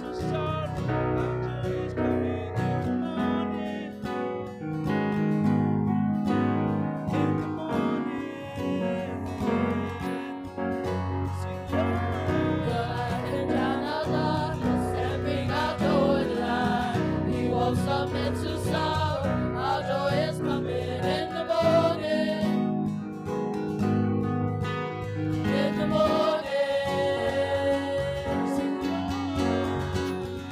to sorrow. Our joy is coming in the morning. In the morning. Sing joy. Your light can drown out darkness and bring our joy to light. He won't submit to sorrow. Our joy is coming in the morning. In the morning. Sing joy.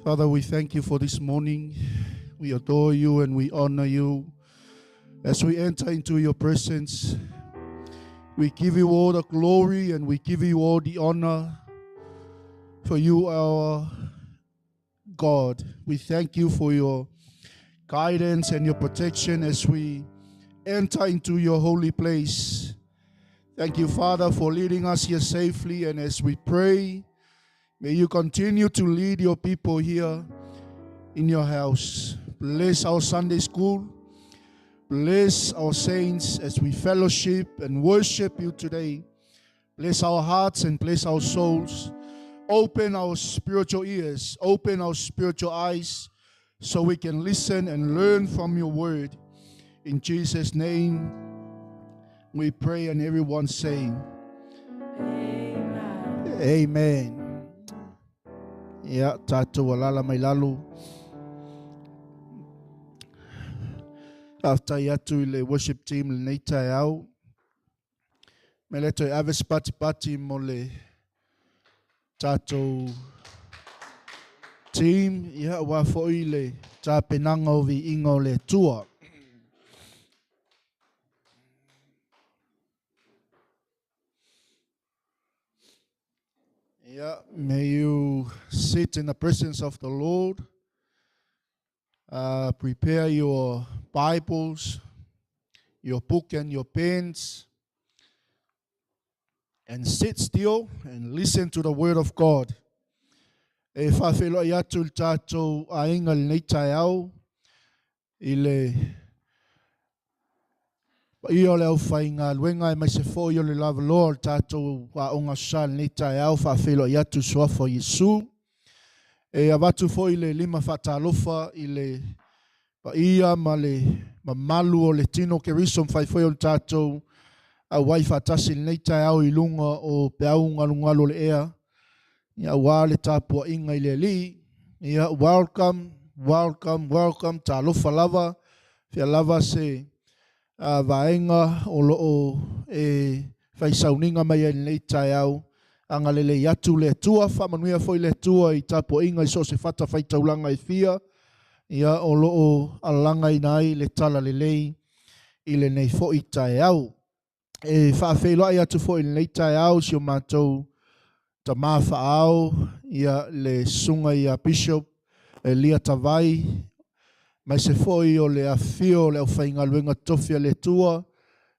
Father, we thank you for this morning. We adore you and we honor you. As we enter into your presence, we give you all the glory and we give you all the honor. For you, our God, we thank you for your guidance and your protection as we enter into your holy place. Thank you, Father, for leading us here safely. And as we pray, may you continue to lead your people here in your house. Bless our Sunday school. Bless our saints as we fellowship and worship you today. Bless our hearts and bless our souls. Open our spiritual ears, open our spiritual eyes so we can listen and learn from your word. In Jesus' name, we pray, and everyone saying, Amen. Amen. Ia, tatou alala mai lalo. Faafetai atu i le worship team lenei taeao. Me le toe ave se patipati mo le tatou team, ia, aua foi le tapenaga o viiga o le Atua. Yeah, may you sit in the presence of the Lord. Prepare your Bibles, your book and your pens, and sit still and listen to the word of God. E faafeiloai atu i le tatou aiga i lenei taeao i le paia o le aufaigaluega aemaise foi o le lavaloa o le tatou aoga sa i lenei taeao. Faafeiloai atu i suafa o Iesu. E avatu foi le lima faatalofa i le paia ma le mamalu o le tino Keriso mafai foi o le tatou auai faatasi i lenei taeao i luga o peau galugalu o le ea, ia, aua le tapuaiga i le Alii. Ia, welcome, welcome, welcome. Talofa lava, fia lava se vaega o loo e faisauniga mai ai lenei taeao. Agalelei atu le Atua, faamanuia foi le Atua i tapuaiga i so o se fatafaitaulaga e fia, ia, o loo alagaina ai le talalelei i lenei foi taeao. E faafeiloai atu foi i lenei taeao si o matou tama faaao, ia, le susuga ia Bishop Elia Tavai, aemaise foi o le afifio o le aufaigaluega totofi a le Atua,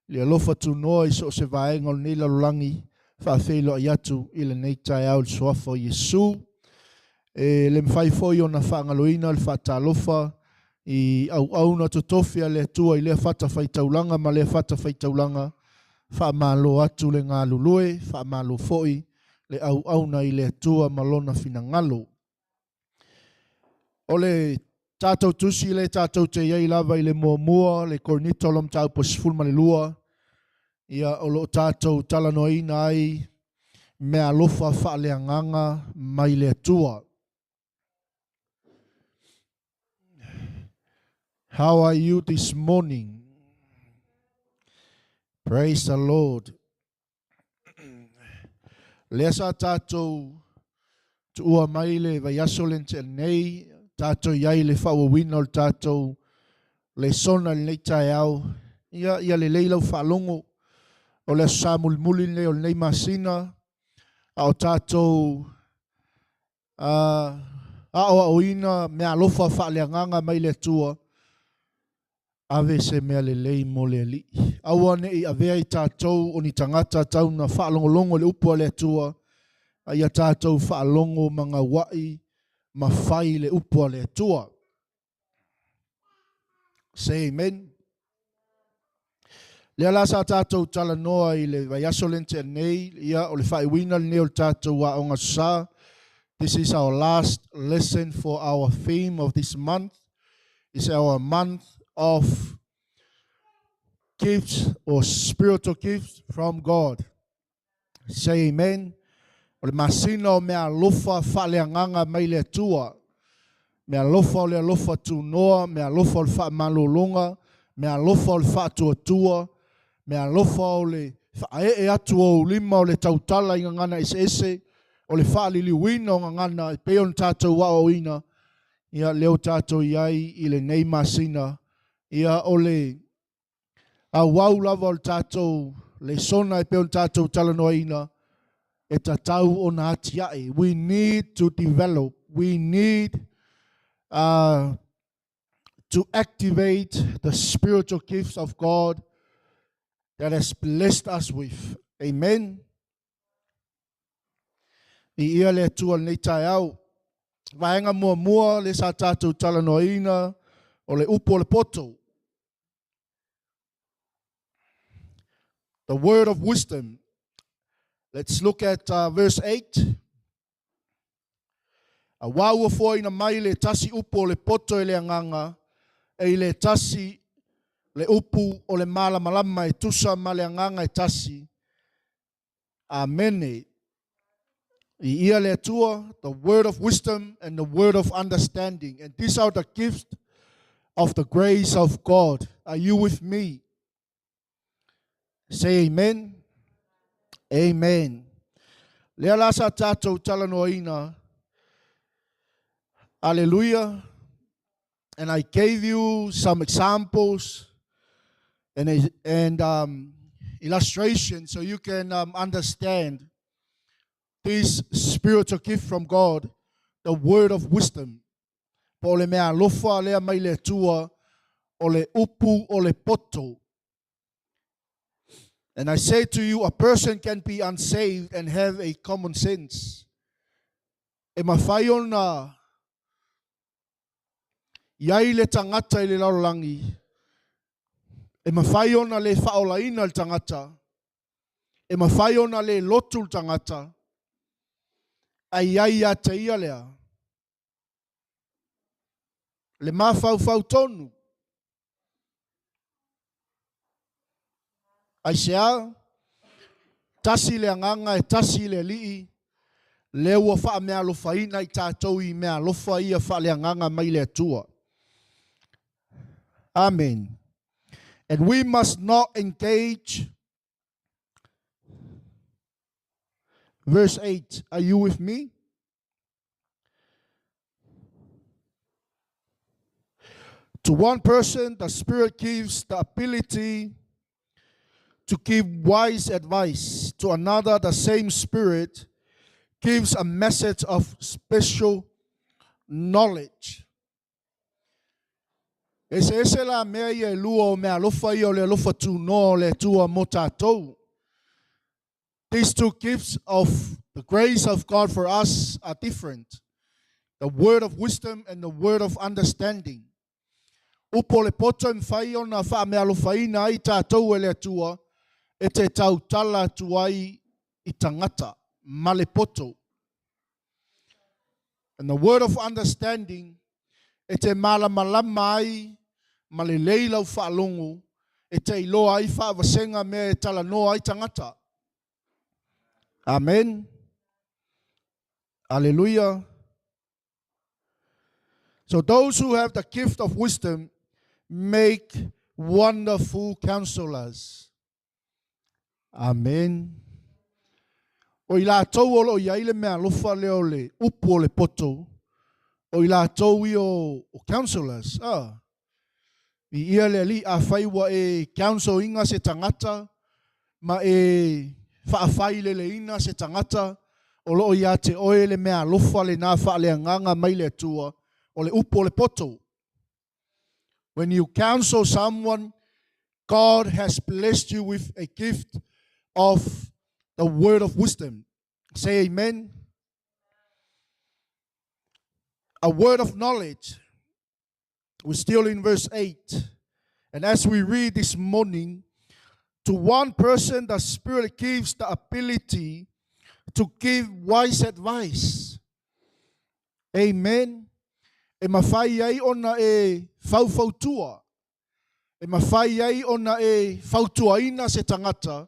le alofa tunoa i so o se vaega o lenei lalolagi. Faafeiloai atu i lenei taeao i le suafa o Iesu. E le mafai foi ona faagaloina le faatalofa i auauna totofi a le Atua i lea fatafaitaulaga ma lea fatafaitaulaga. Faamalo atu le galulue, faamalo foi le auauna i le Atua ma lona finagalo. O le tatou tusi le tatou te iai lava i le muamua, le Korinito lo mataupu 12, ia, o loo tatou talanoaina ai meaalofa faaleagaga mai le Atua. How are you this morning? Praise the Lord. Lea sa tatou tuua mai le vaiaso le na nei, tatou iai le faaauauina o le tatou lesona i lenei taeao. Ia, ia lelei lau faalogo. O le aso Sa mulimuli lenei o lenei masina, a o tatou aoaoina meaalofa faaleagaga mai le Atua. Ave se mea lelei mo le Alii. Aua nei avea i tatou o ni tagata tau na faalogologo i le upu a le Atua, a ia tatou faalogo ma gauai ma fai le upu a le Atua. Say amen. Lea la sa tatou talanoa i le vaiaso le na nei, ia, o le faaiuina lenei o le tatou aoga sa. This is our last lesson for our theme of this month. It's our month of gifts or spiritual gifts from God. Say amen. O le masina o mea alofa faaleagaga mai le Atua. Mea alofa o le alofa tunoa, mea alofa o le faamalologa, mea alofa o le faatuatua, mea alofa o le faaee atu o ou lima, o le tautala i gagana eseese, o le faaliliuina o gagana e pei ona tatou aoaoina. Ia lea ua tatou i ai i lenei masina, ia o le auau lava o le tatou lesona e pei ona tatou talanoaina, e tatau ona atiae. We need to develop. We need to activate the spiritual gifts of God that has blessed us with. Amen. I ia le Atua lenei taeao. Vaega muamua le sa tātou talanoaina o le upu o le poto. The word of wisdom. Let's look at verse 8. Auā ua foaina mai le tasi upu o le poto e le Agaga, e i le tasi le upu o le malamalama e tusa ma le Agaga e tasi. Amene. I ia le Atua, the word of wisdom and the word of understanding. And these are the gifts of the grace of God. Are you with me? Say amen. Amen. Lea la sa tātou talanoaina. Hallelujah. And I gave you some examples and illustrations so you can understand this spiritual gift from God, the word of wisdom. Po o le mea alofa lea mai le Atua, o le upu o le poto. And I say to you, a person can be unsaved and have a common sense. E mawhai ona iai le tangata i le lalolagi, e mawhai ona le whaolaina le tangata, e mawhai ona le lotu le tangata, ai ai a te ia lea. Le mafaufau tonu. Aisea, tasi le Agaga e tasi le Alii, lea ua faameaalofaina i tatou i meaalofa ia faaleagaga mai le Atua. Amen. And we must not engage. Verse 8, are you with me? To one person, the Spirit gives the ability to give wise advice. To another, the same Spirit gives a message of special knowledge. Eseese la mea ia e lua o mea alofa ia o le alofa tūnoa o le Atua mo tātou. These two gifts of the grace of God for us are different. The word of wisdom and the word of understanding. Upu o le poto e mawhai ona whaamealofaina ai tātou e le Atua e te tautala atu ai i tangata, ma le poto. And the word of understanding e te malamalama ai ma le lei lau faalogo e te iloa ai faavasega mea e talanoa ai tagata. Amen. Hallelujah. So those who have the gift of wisdom make wonderful counselors. Amen. O i latou o loo i ai le mea alofa lea o le upu o le poto, o i latou ia o counselors. Ah. I ia le Alii, afai ua e counsel ina se tagata, ma e faafaileleina se tagata, o loo ia te oe le mea alofa lena faaleagaga mai le Atua, o le upu o le poto. When you counsel someone, God has blessed you with a gift of the word of wisdom. Say amen. A word of knowledge. We're still in verse 8. And as we read this morning, to one person the Spirit gives the ability to give wise advice. Amen. E mawhai ai ona e faufautua. E mawhai ai ona e fautuaina se tangata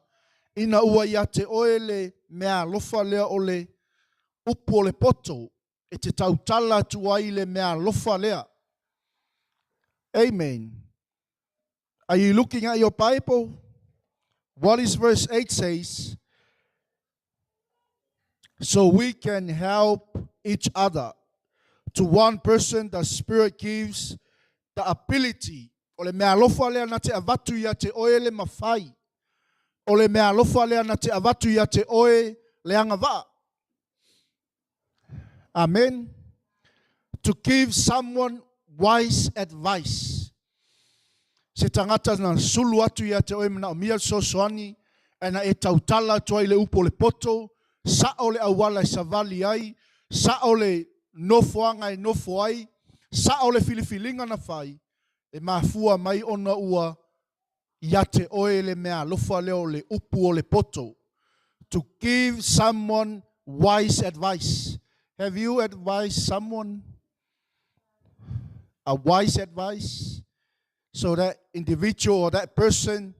ina ua ia te oe le mea alofa lea o le upu o le poto e te tautala atu ai le mea alofa lea. Amen. Are you looking at your Bible? What is verse 8 says? So we can help each other. To one person the Spirit gives the ability. O le meaalofa lea na te avatu ia te oe le mafai. O le meaalofa lea na te avatu ia te oe le agavaa. Amen. To give someone wise advice. Se tagata na sulu atu ia te oe manaomia le fesoasoani, ae na e tautala atu ai le upu o le poto, sa'o le auala e savali ai, sa'o le nofoaga e nofo ai, sa'o le filifiliga na fai, e mafua mai ona ua ia te oe le meaalofa lea o le upu o le poto. To give someone wise advice. Have you advised someone a wise advice so that individual or that person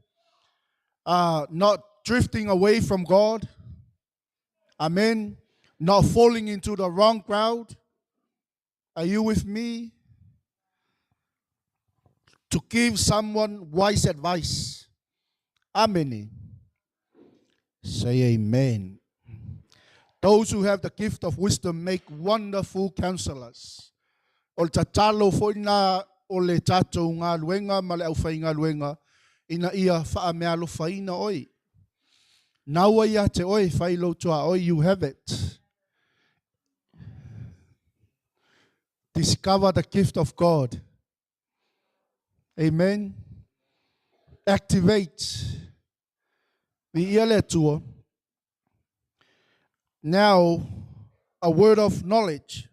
are not drifting away from God? Amen. Not falling into the wrong crowd. Are you with me? To give someone wise advice. Amen. Say amen. Those who have the gift of wisdom make wonderful counselors. O le tatalo foi lena o le tatou galuega ma le aufaigaluega ina ia faameaalofaina oe. Naua ia te oe, fai lou tuaoi, you have it. Discover the gift of God. Amen. Activate. Viia le Atua. Now, a word of knowledge.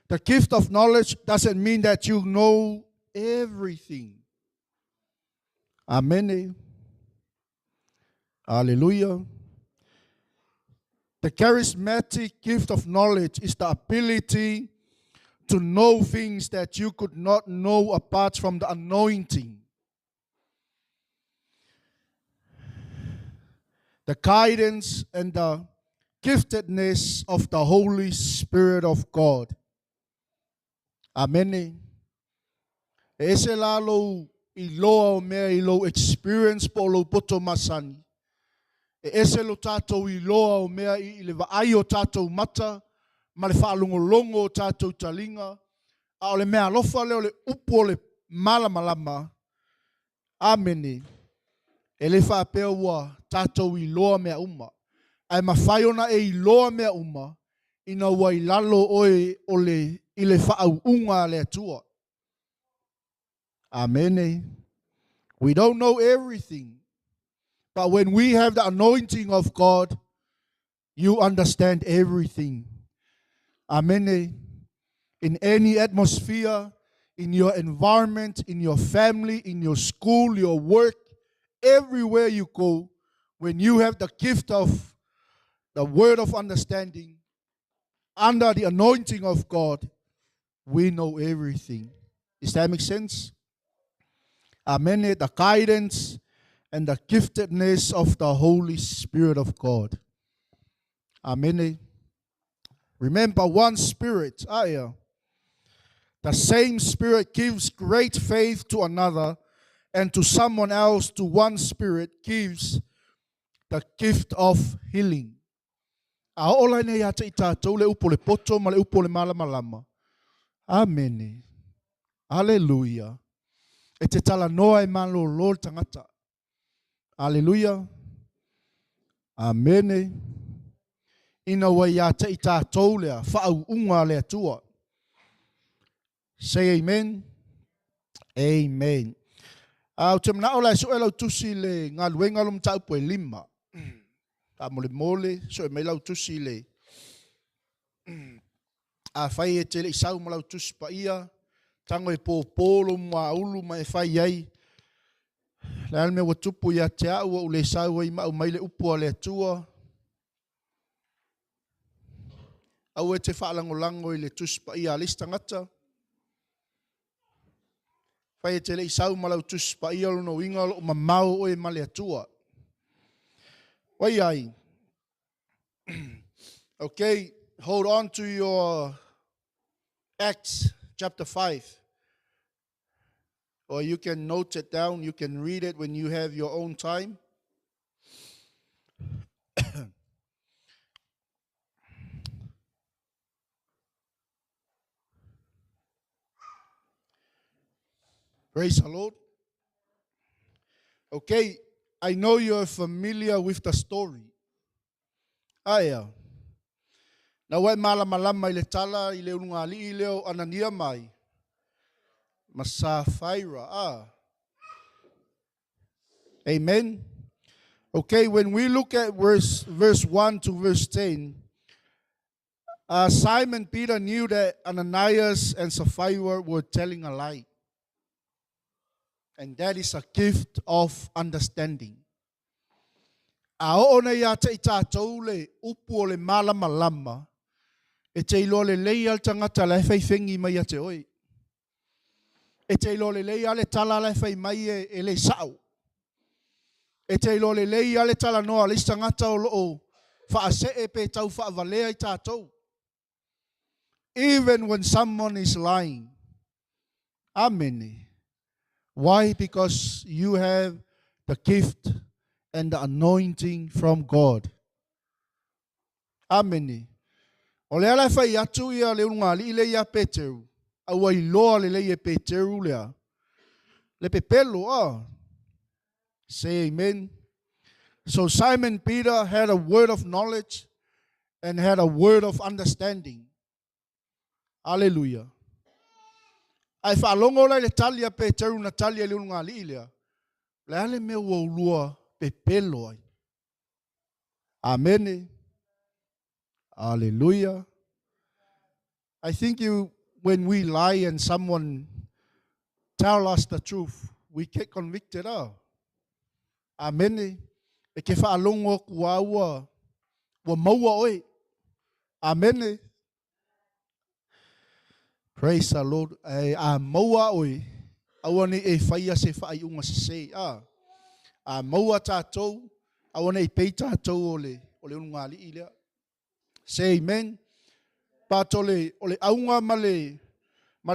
The gift of knowledge doesn't mean that you know everything. Amen. Hallelujah. The charismatic gift of knowledge is the ability to know things that you could not know apart from the anointing. The guidance and the giftedness of the Holy Spirit of God. Amene. E ese la lou iloa o mea i lou experience po o lou poto masani. E ese lo tatou iloa o mea i le vaai o tatou mata ma le faalogologo o tatou taliga, a o le meaalofa lea o le upu o le malamalama. Amene. E le faapea ua tatou iloa mea uma, ae mafai ona e iloa mea uma ina ua i lalo oe o le i le faauuga a le Atua. Amene. We don't know everything, but when we have the anointing of God, you understand everything. Amene. In any atmosphere, in your environment, in your family, in your school, your work, everywhere you go, when you have the gift of the word of understanding, under the anointing of God, we know everything. Does that make sense? Amen. The guidance and the giftedness of the Holy Spirit of God. Amen. Remember, one spirit. Yeah. The same spirit gives great faith to another, and to someone else, to one spirit, gives the gift of healing. A oo lai nei ia te i tātou le upu o le poto ma le upu o le malamalama. Amene. Aleluia. E te talanoa e malōlō le tagata. Aleluia. Amene. Ina ua ia te i tātou lea whaauunga a le Atua. Say amen. Amen. A ou te manao la e sue lau tusi i le galuega o lo mataupu e lima. Faamolemole, sue mai lau tusi i le Afai e te le i sau ma lau tusi paia, tago e pōpō lou muaulu ma e fai ai. Le a le mea ua tupu ia te au ua ou le sau ai ma aumai le upu a le Atua. Aua e te faalagolago i le Tusi Paia a le isi tagata. Fai e te le i sau ma lau Tusi Paia, o lona uiga o lo o mamao oe ma le Atua. Wai ai. Okay, hold on to your Acts chapter 5. Or you can note it down, you can read it when you have your own time. Praise the Lord. Okay, I know you're familiar with the story. Aea. Na ua e malamalama i le tala i le ulugalii lea o Anania mai ma Safaira. Ah. Amen. Okay, when we look at verse 1 to verse 10, Simon Peter knew that Ananias and Sapphira were telling a lie. And that is a gift of understanding. A oo nei ia te i tātou le upu o le malamalama, e te iloa lelei a le tagata la e faifegi mai ia te oe. E te iloa lelei a le tala la e fai mai e le sa'o. E te iloa lelei a le talanoa a le isi tagata o loo faasee pe tau faavalea i tatou. Even when someone is lying. Amen. Why? Because you have the gift and the anointing from God. Amene. O lea la e fai atu ia le ulugalii lea ia Peteru, a ua iloa lelei e Peteru lea, le pepelo, ah. Say amen. So Simon Peter had a word of knowledge and had a word of understanding. Hallelujah. Ae faalogo la i le tali a Peteru na tali ai i le ulugalii lea, le a le mea ua ulua pepelo ai? Amene. Hallelujah. I think you, when we lie and someone tell us the truth, we get convicted. Oh. Amene. E ke faalogo aku a ua maua oe. Amene. Praise the Lord. E a maua oe, aua ne i e faia se faaiuga sesē. A, a maua tātou, aua ne i pei tātou o le ulugalii lea. Say amen. But o le auga ma le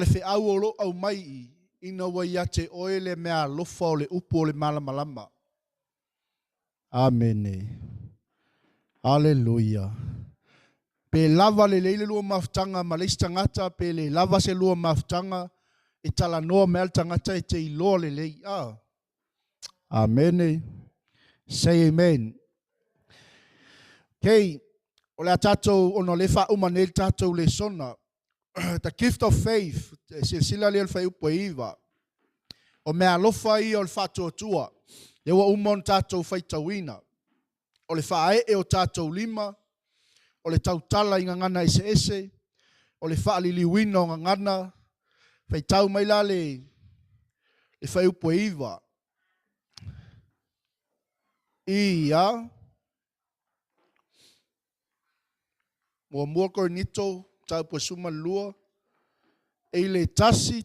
feau o lo au mai i, ina ua ia te oe le mea alofa o le upu o le malamalama. Amene. Hallelujah. Pe lava lelei le lua mafutaga ma le isi tagata, pe le lava se lua mafutaga, e talanoa mai le tagata e te iloa lelei. Ah. Amene. Say amen. Okay. O le a tatou, ona le faauma nei le tatou lesona. The gift of faith. E silasila lea le fuaiupu e 9. O mea alofa ia o le faatuatua. Le ua uma ona tatou faitauina. O le faaee o tatou lima, o le tautala i gagana eseese, o le faaliliuina o gagana, faitau mai la le fuaiupu e 9. Ia, 1 Korinito, mataupu e 12, e i le tasi,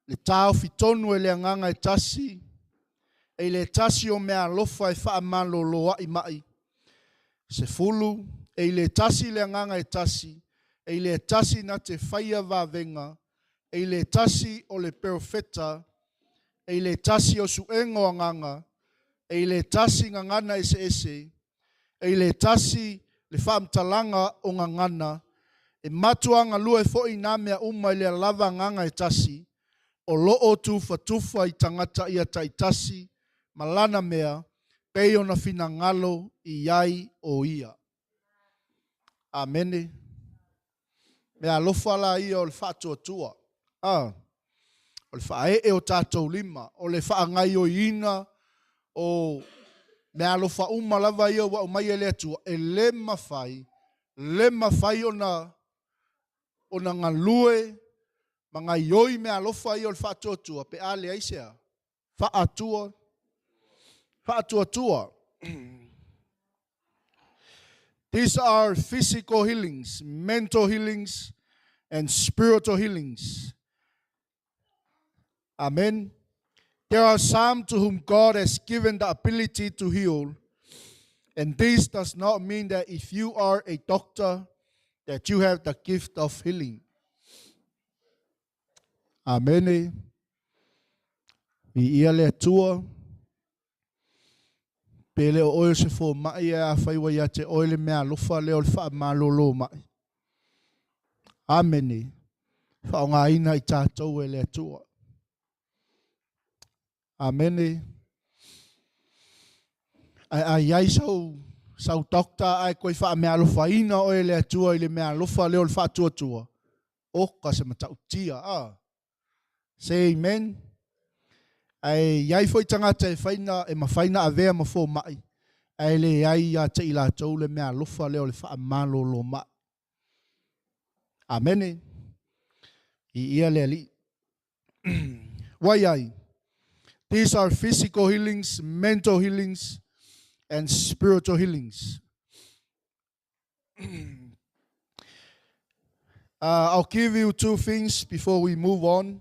le taofi tonu e le agaga e tasi, e i le tasi o mea alofa e faamalolo ai mai. 10, e i le tasi le agaga e tasi, e i le tasi na te faia vavega, e i le tasi o le perofeta, e i le tasi o suega o agaga, e i le tasi gagana eseese, e i le tasi le faamatalaga o gagana, e matuaga lua foi nā mea uma i le lava agaga e tasi, o loo tufatufa i tagata ia taitasi, ma lana mea, pei ona finagalo i ai o ia. Amene. Mea alofa la ia o le faatuatua. Ah, o le faaee o tatou lima, o le faagaioiina o mea alofa uma lava ia ua aumai e le Atua, e le mafai ona galue ma gaioi mea alofa ia o le faatuatua, pe a leai se a? Faatua, faatuatua. These are physical healings, mental healings, and spiritual healings. Amen. There are some to whom God has given the ability to heal. And this does not mean that if you are a doctor, that you have the gift of healing. Amen. Viia le Atua. Pe le o oe o se fomai e a whaiwa ia te oe le mea alofa lea o le faamalolo mai. Amene. Faaaogaina i tātou e le Atua. Amene. Ae a i ai sau, sau doctor ae koe faameaalofaina oe e le Atua i le meaalofa lea o le faatuatua, oka se matautia, a. Say amen. Ae i ai foi tagata e fai na, e mafai na avea ma fomai, ae leai ia te i latou le meaalofa lea o le faamalolo mai. Amene. I ia le Alii. Wai ai. These are physical healings, mental healings, and spiritual healings. I'll give you two things before we move on.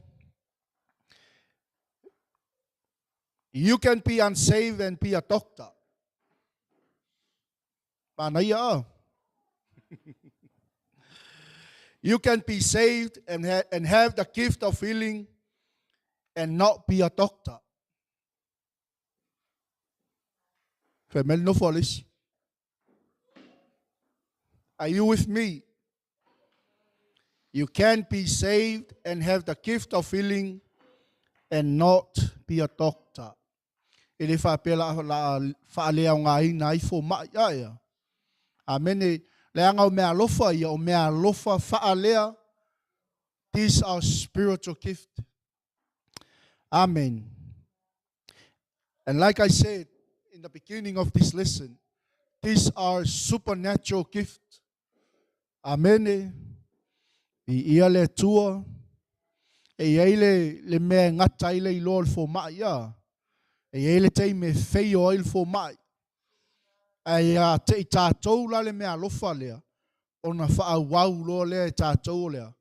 You can be unsaved and be a doctor. Manaia a. You can be saved and, ha and have the gift of healing and not be a doctor. Fai mai le nofo a le isi. Are you with me? You can be saved and have the gift of healing and not be a doctor. E le faapea la, la faaleaogaina ai fomai. A ea. Amene. Leaga o mea alofa ia, o mea alofa faalea. These are spiritual gift. Amen. And like I said in the beginning of this lesson, these are supernatural gift. Amene. I ia le Atua, e i ai le, le mea e gata ai le iloa o le fomai, ia. E i ai le taimi e feio ai le fomai. Ae ia te i tātou la le mea alofa lea, ona faaauau loa lea e tātou o lea.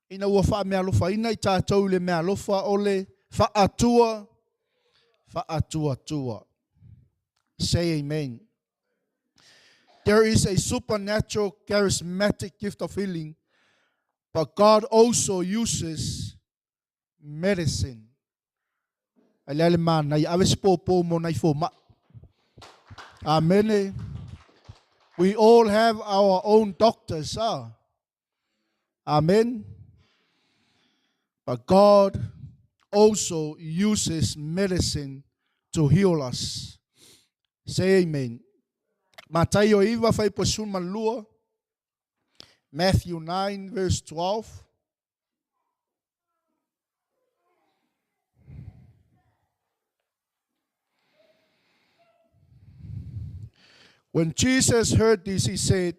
Ina ua faamealofaina i tātou i le mea alofa o le faatua, faatuatua. Say amen. There is a supernatural charismatic gift of healing, but God also uses medicine. Ai lea le manaia, ave se pōpō mo nai fomai. Amene. We all have our own doctors, ah. Amen. But God also uses medicine to heal us. Say amen. Mataio iva fai posuma lua. Matthew 9 verse 12. When Jesus heard this, he said,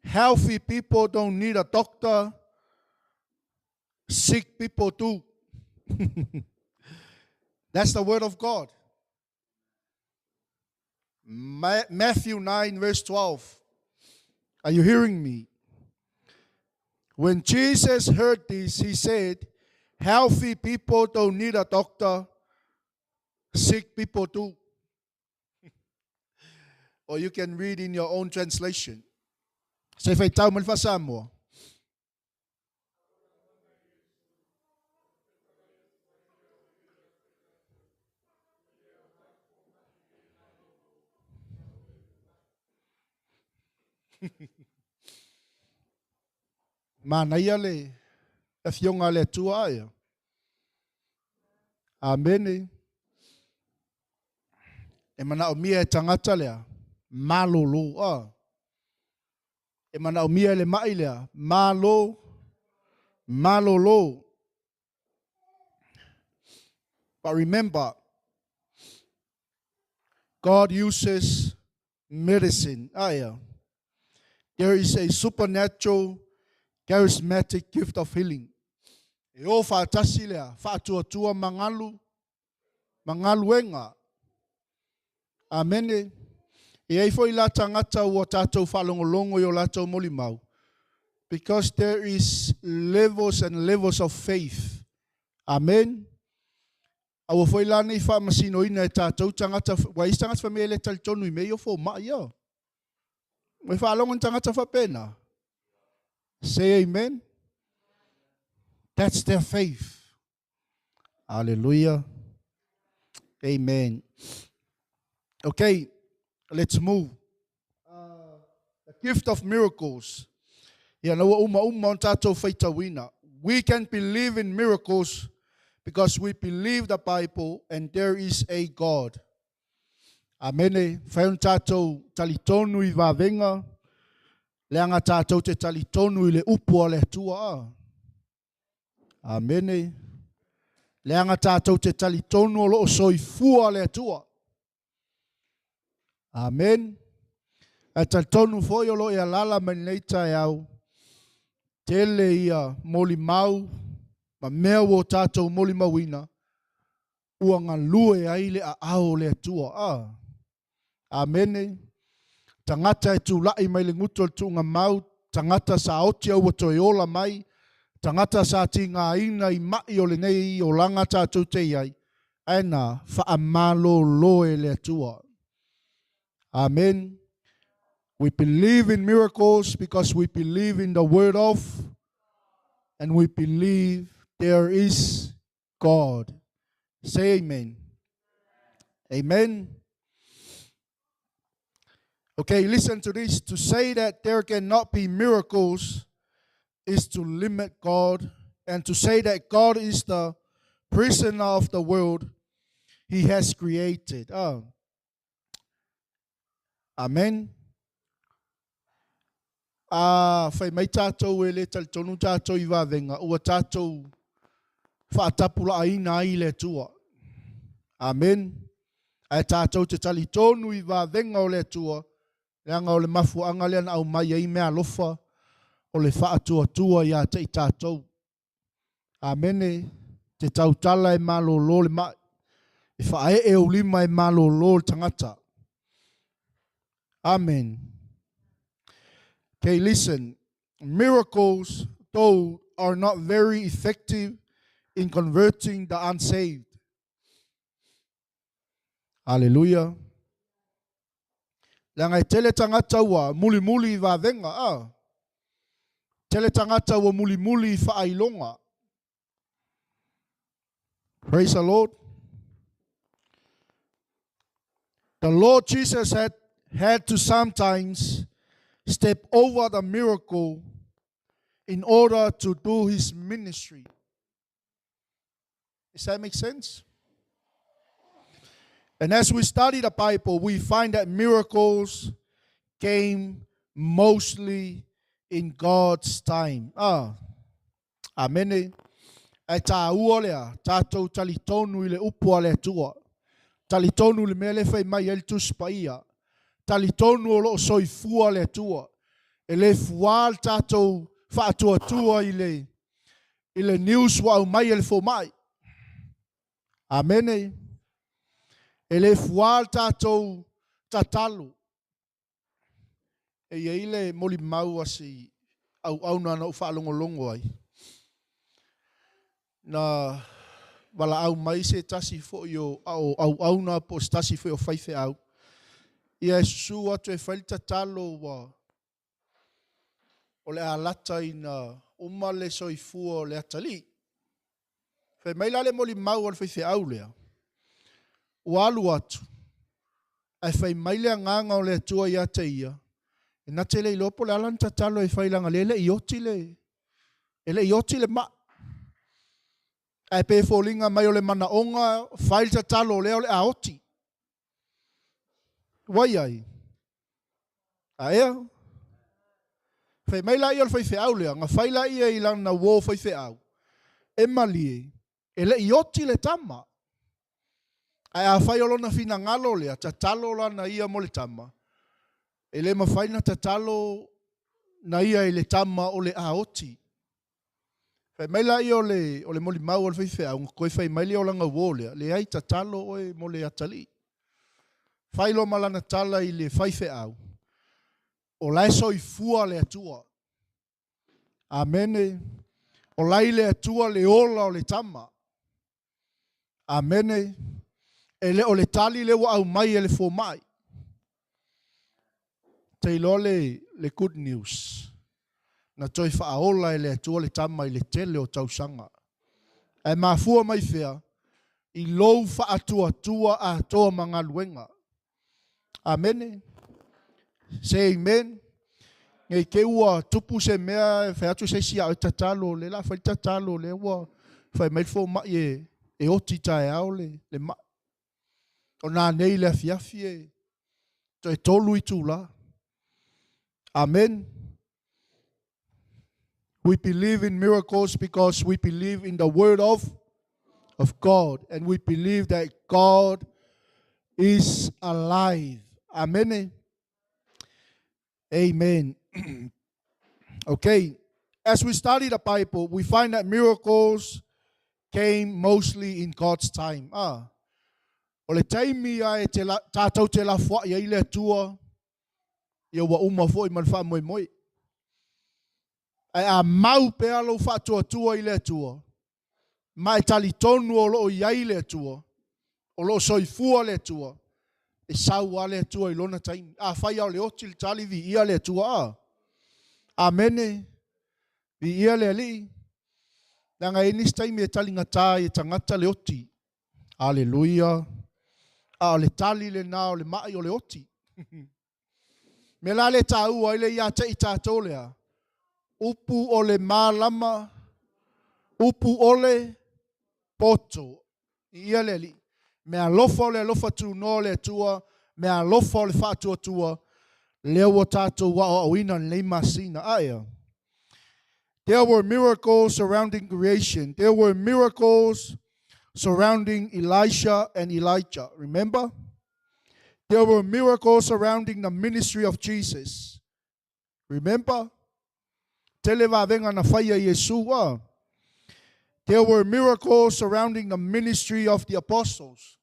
Healthy people don't need a doctor, sick people do. That's the word of God. Matthew 9, verse 12. Are you hearing me? When Jesus heard this, he said, Healthy people don't need a doctor, sick people do. Or you can read in your own translation. Se whaitau mai le Samoa. Manaia le afioga a le Atua aia. Amene. E manaomia e tagata lea, malolo a. E manaomia e le mai lea, malo, malolo. But remember, God uses medicine. Aia. There is a supernatural charismatic gift of healing. E o whaatasi lea, whaatuatua mangalu, magaluega. Amene. E ai foi la tagata ua tātou faalogologo i o latou molimau. Because there is levels and levels of faith. Amen. Aua foi la nei faamasinoina e tātou tagata, ua isi tagata whamea e le talitonu i mea ia fomai ia. Ua e faalogo ni tagata faapena. Say amen. That's their faith. Hallelujah. Amen. Okay, let's move. The gift of miracles. Ia na ua uma uma o tātou faitauina. We can believe in miracles. because we believe the Bible and there is a God. Amene, whai on tātou talitonu i vāvenga, leanga tātou te talitonu i le upu a le Atua. A. Amene. Leanga tātou te talitonu o loo soifua le Atua. Amen. Ae talitonu foi o lo o e alaala mai lenei taeao, tele ia molimau ma mea ua o tatou molimauina, ua galue ai le aao o le Atua. A. Amene. Tagata e tulai mai le gutu o le tuugamau, tagata sa oti a ua toe ola mai, tagata sa tigaina i mai o lenei olaga tatou te i ai, ae na faamalolo e le Atua. Amen. We believe in miracles because we believe in the word of and we believe there is God. Say amen. Amen. Okay, listen to this. To say that there cannot be miracles is to limit God, and to say that God is the prisoner of the world he has created. Oh. Amen. A fai mai tātou e le talitonu tātou i vāvenga, ua tātou whaatapulaaina ai le Atua. Amen. Ae tātou te talitonu i vāvenga o le Atua, leaga o le mafuaanga lea na aumai ai meaalofa o le faatuatua ia te i tātou. Amene. Te tautala e malōlō le ma'i. E whae'e ou lima e malōlō le tagata. Amen. Okay, listen. Miracles, though, are not very effective in converting the unsaved. Hallelujah. Leaga e tele tagata ua mulimuli i vāvenga, a. Tele tagata ua mulimuli i faailoga. Praise the Lord. The Lord Jesus had had to sometimes step over the miracle in order to do his ministry. Does that make sense? And as we study the Bible, we find that miracles came mostly in God's time. Ah, amene. Ae tāua lea, tātou talitonu i le upu a le Atua. Talitonu i le mea lea e fai mai ai le Tusi Paia. Talitonu o lo o soifua le Atua. E le fuā le tātou faatuatua i le, i le news ua aumai e le fomai. Amene. E le fuā le tātou tatalo. E i ai le molimau a si auauna na ou faalogologo ai, na valaau mai se tasi foi o auauna po o se tasi foi o faifeau, ia e susu atu e fai le tatalo ua o le a lata ina uma le soifua o le atalii. Fai mai la le molimau a le faifeau lea, ua alu atu, ae fai mai le agaga o le Atua ia te ia, e na te le iloa po o le a lana tatalo e fai leaga lea e le i oti le, e le i oti le mai. Ae pe foliga mai o le manaoga, fai le tatalo lea o le a oti. Ua i ai? A ea? Fai mai la ia o le faifeau lea, na fai la ia i lana uō faifeau, e malie, e le i oti le tama. Ae afai o lona finagalo lea, tatalo lana ia mo le tama, e le mafai na tatalo na ia i le tama o le a oti. Fai mai la ia o le, o le molimau o le faifeau, na toe fai mai lea o lana uō lea, leai tatalo oe mo le atalii. Fai loa ma lana tala i le faifeau, o la e soifua le Atua. Amene. O la i le Atua le ola o le tama. Amene. E le o le tali lea ua aumai e le fomai. Te iloa le, le good news. Na toe faaola e le Atua le tama i le tele o tausaga. Ae mafua mai fea? I lou faatuatua atoa ma galuega. Amene. Say amen. Nei te ua tupu se mea e fai atu se isi ia oe tatalo, o lea o le a fai le tatalo, o lea ua fai mai le fomai e e oti taeao le, le mai. O nanei le afiafi e toe tolu itulā. Amen. We believe in miracles because we believe in the word of, of God and we believe that God is alive. Amen. Amen. Okay. As we study the Bible, we find that miracles came mostly in God's time. Ah. O le taimi a e te la, tātou te lafoai ai le Atua, ia ua uma foi ma le faamoemoe. Ae a mau pea lou faatuatua i le Atua, ma e talitonu o loo i ai le Atua, o loo soifua le Atua, e sau lava le Atua i lona taimi. Afai lava o le oti le tali, viia le Atua. A. Amene. Viia le Alii. Leaga e i ai nisi taimi e taligata ai e tagata le oti. Aleluia. A o le tali lena o le mai o le oti. Mea la le taua ai le ia te i tātou lea. Upu o le malama, upu o le poto. I ia le Alii. Mea alofa o le alofa tunoa o le Atua, mea alofa o le faatuatua, lea ua tātou aoaoina lenei masina. Aea. There were miracles surrounding creation. There were miracles surrounding Elisha and Elijah. Remember? There were miracles surrounding the ministry of Jesus. Remember? Tele vavega na faia Iesu a. There were miracles surrounding the ministry of the apostles.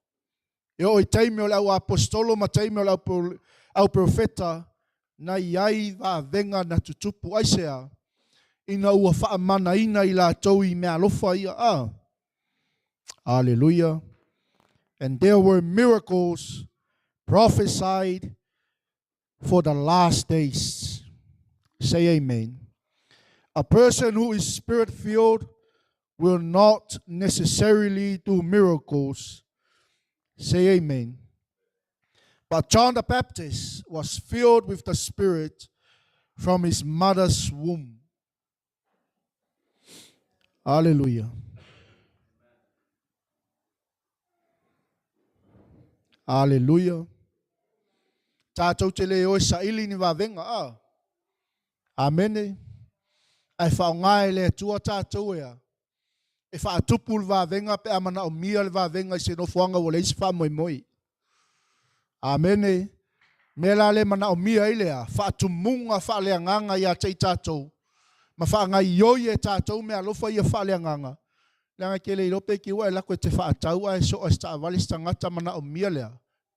E oo i taimi o le au apostolo ma taimi o le au, au profeta, na i ai vavega na tutupu. Aisea? Ina ua faamanaina i latou i mea alofa ia. A. Hallelujah. And there were miracles prophesied for the last days. Say amen. A person who is spirit filled will not necessarily do miracles. Say amen. But John the Baptist was filled with the Spirit from his mother's womb. Hallelujah. Hallelujah. Tātou te le oe saili ni vavega. A. Amene. Ae faaaoga e le Atua tātou ea e faatupu le vavega pe a manaomia le vavega i se nofoaga ua leai se faamoemoe. Amene. Mea la le manaomia ai lea, faatumuga faaleagaga ia te i tātou, ma faagaioi e tātou meaalofa ia faaleagaga, leaga e te le iloa pe ki ua e lako e te faatau ae soa e se taavale se tagata manaomia lea,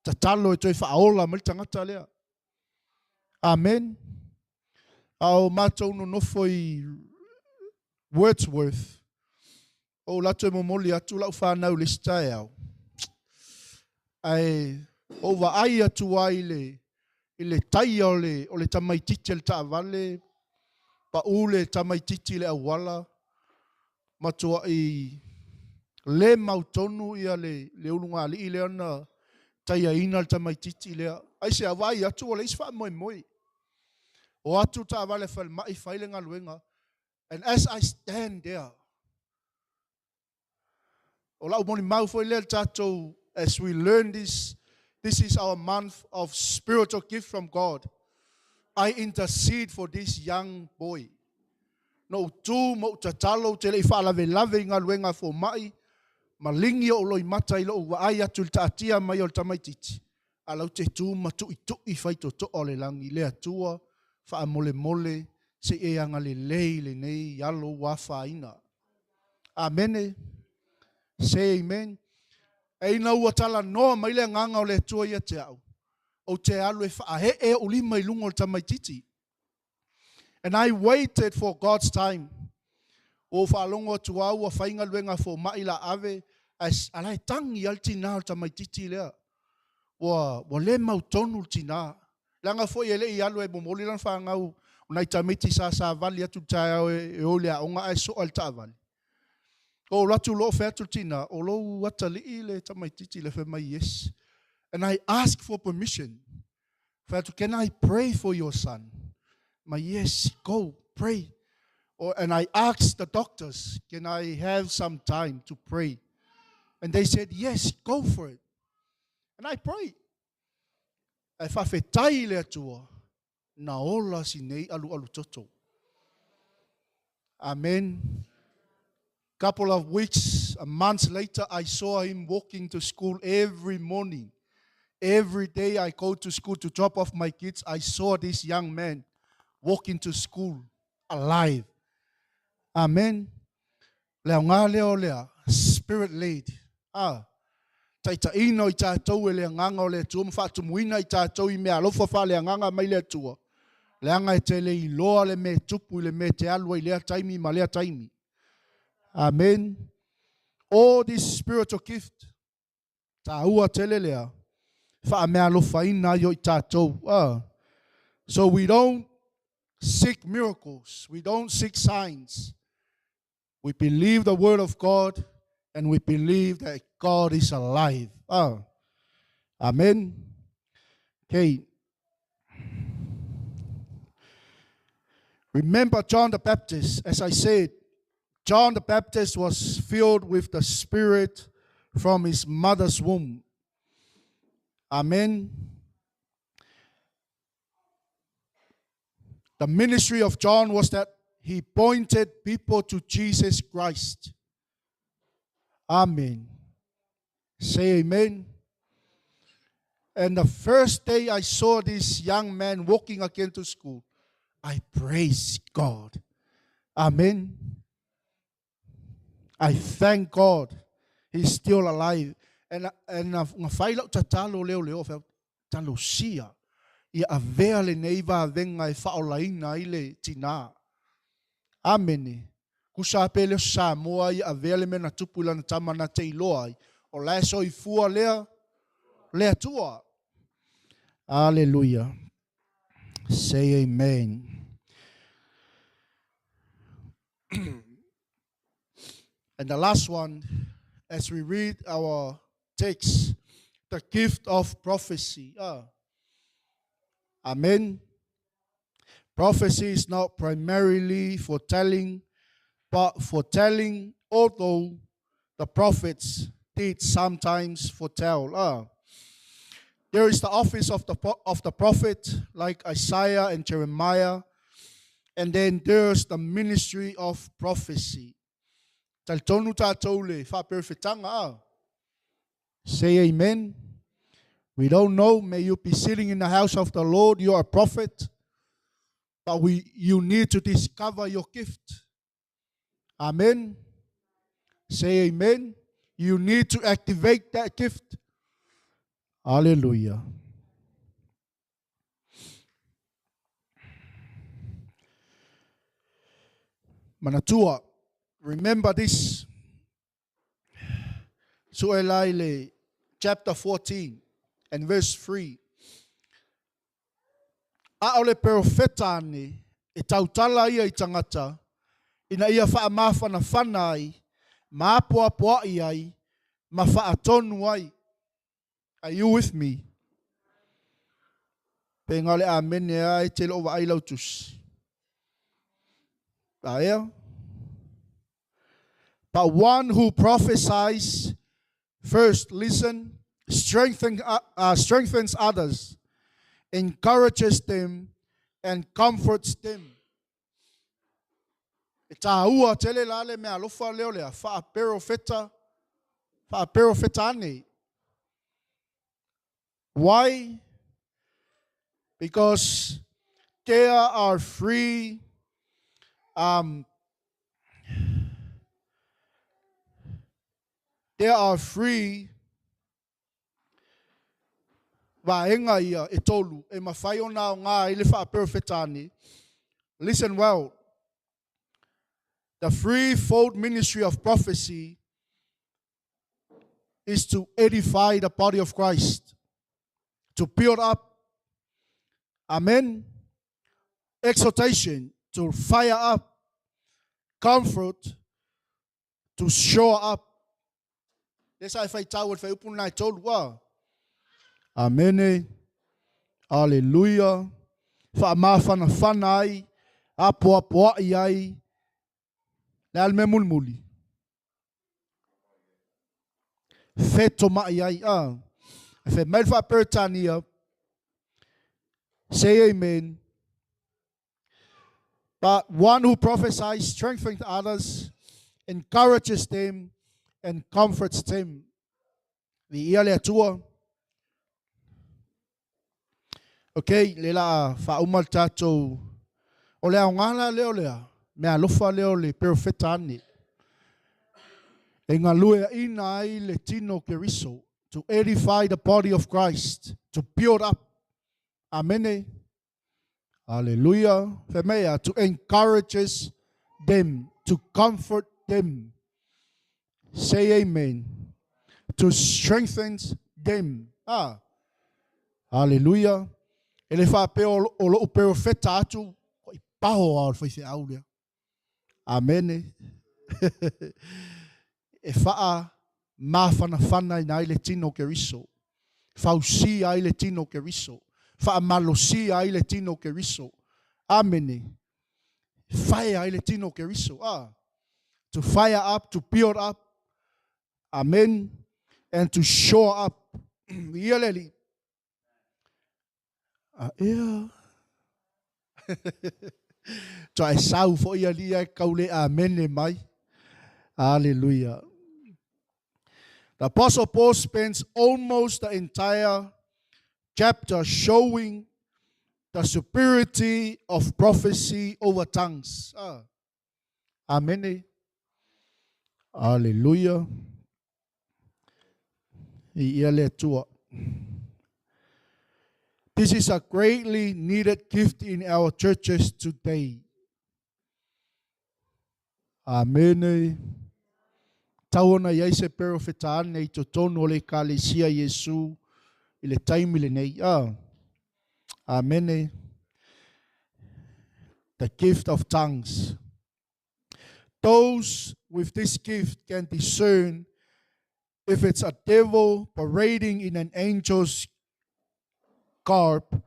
tatalo e toe faaola mai le tagata lea. Amen. A o matou nonofo i Wordsworth, o ou latou e momoli atu lau fanau i le isi taeao, ae ou vaai atu ai i le, i le taia o le, o le tamaitiiti a le taavale, pau le tamaitiiti i le auala, matuai le mautonu ia le, le ulugalii lea na taiaina le tamaitiiti lea. Aisea, vaai atu ua leai se faamoemoe. O atu le taavale falemai fai le galuega. And as I stand there, o lau molimau foi lea le tatou, as we learn this, this is our month of spiritual gift from God. I intercede for this young boy. Na ou tu ma ou tatalo, ou te le i faalavelave i galuega a fomai, ma ligi ou loimata i lou vaai atu i le taatia mai o le tamaitiiti, a o la ou te tu ma tuitui faitotoa o le lagi, le Atua, faamolemole se i e agalelei i lenei alo ua afaina. Amene. Say amen. E ina ua talanoa mai le agaga o le Atua ia te au, ou te alu e faaee ou lima i luga o le tamaitiiti. And I waited for God's time. Ua ou faalogo atu lava ua fai galuega a fomai la ave, ae a la e tagi lava le tina o le tamaitiiti lea. Ua, ua le mautonu le tina. Leaga foi e le i alu e momoli lana fanau o nai tamaiti sa savali atu i le taeao e, e o i le aoga ae soa i le taavale. Ou alu atu loa fai atu le tina, o lou atalii le tamaitiiti lea, fai mai yes. And I ask for permission. Fai atu, can I pray for your son? Mai, yes, go, pray. Or, and I asked the doctors, can I have some time to pray? And they said, yes, go for it. And I prayed. Ae faafetai i le Atua, na ola si nei alualu toto. Amen. Couple of weeks, a month later, I saw him walking to school every morning. Every day I go to school to drop off my kids, I saw this young man walking to school alive. Amen. Le aoga lea o lea, spirit led. Ah, taitaiina o i tatou e le agaga o le Atua ma faatumuina i tatou i mea alofa faaleagaga mai le Atua. Leaga e te le iloa le mea e tupu i le mea e te alu ai i lea taimi ma lea taimi. Amen. All this spiritual gift, taua tele lea, faameaalofaina ai o i tatou. Ah. So we don't seek miracles. We don't seek signs. We believe the word of God and we believe that God is alive. Ah. Amen. Okay. Remember John the Baptist, as I said, John the Baptist was filled with the Spirit from his mother's womb. Amen. The ministry of John was that he pointed people to Jesus Christ. Amen. Say amen. And the first day I saw this young man walking again to school, I praise God. Amen. I thank God he's still alive. And and na fai lau tatalo leo leo fai talosia ia avea lenei vavenga e faaolaina ai le tinā. Amene. Kusa pe le Samoa ia avea le mea na tupu i lana tama na te iloa ai, o la e soifua lea, le Atua. Aleluia. Say amen. And the last one, as we read our text, the gift of prophecy. Amen. Prophecy is not primarily foretelling, but foretelling, although the prophets did sometimes foretell. There is the office of the, of the prophet, like Isaiah and Jeremiah, and then there's the ministry of prophecy. Talitonu tātou le whaaperefetanga. Ah. Say amen. We don't know. May you be sitting in the house of the Lord. You are a prophet. But we, you need to discover your gift. Amen. Say amen. You need to activate that gift. Hallelujah. Manatua, remember this. Su'elaile chapter 14 and verse 3. A o le perofeta ane e tautala ia i tangata ina ia faamafanafana ai, ma apoapoa'i ai, ma faatonu ai. Are you with me? Pe nga o le amene a e te loo vaai lau tusi. Aea? But one who prophesies first, listen, strengthen, strengthens others, encourages them, and comforts them. E tāua tele la le mea alofa leo lea, whaaperofeta, whaaperofeta ane. Why? Because there are three um, there are three vaega ia e tolu e mawhai ona o ngā i le whaaperofeta Listen well. The threefold ministry of prophecy is to edify the body of Christ, to build up. Amen. Exhortation, to fire up. Comfort, to shore up. Le sa e whai tau e whai upu nai tolu a. Amene. Aleluia. Whaamawhanawhana ai, apoapoa'i ai, le a le mea mulimuli. fetoma'i ai a. E fai mai le faa-Peretania, say amen. But one who prophesies strengthens others, encourages them, and comforts them. Viia le Atua. Ok, le la faauma le tatou. O le aoga la lea o lea, mea alofa lea o le perofeta ane. E galueaina ai le tino o Keriso, to edify the body of Christ, to build up. Amene. Hallelujah. Fai mai ia, to encourages them, to comfort them. Say amen. To strengthen them. Ah. Hallelujah. E le faapea o lou perofeta atu, ko i paho a o le faifeau lea. Amene. E faa mafanafana ina ai le tino o Keriso. Fausia ai le tino o Keriso. Faamalosia ai le tino o Keriso. Amene. Faia ai le tino o Keriso. Ah. To fire up, to build up. Amen. And to shore up. Ia le alii. A ea. Toa e sau foi alii ae kau le amene mai. Hallelujah. The Apostle Paul spends almost the entire chapter showing the superiority of prophecy over tongues. Ah. Amene. Hallelujah. I ia le Atua. This is a greatly needed gift in our churches today. Amene. Tau ona i ai se perofeta ane i totonu o le Ekalesia Iesu i le taimi lenei. Ah. Amene. The gift of tongues. Those with this gift can discern if it's a devil parading in an angel's garb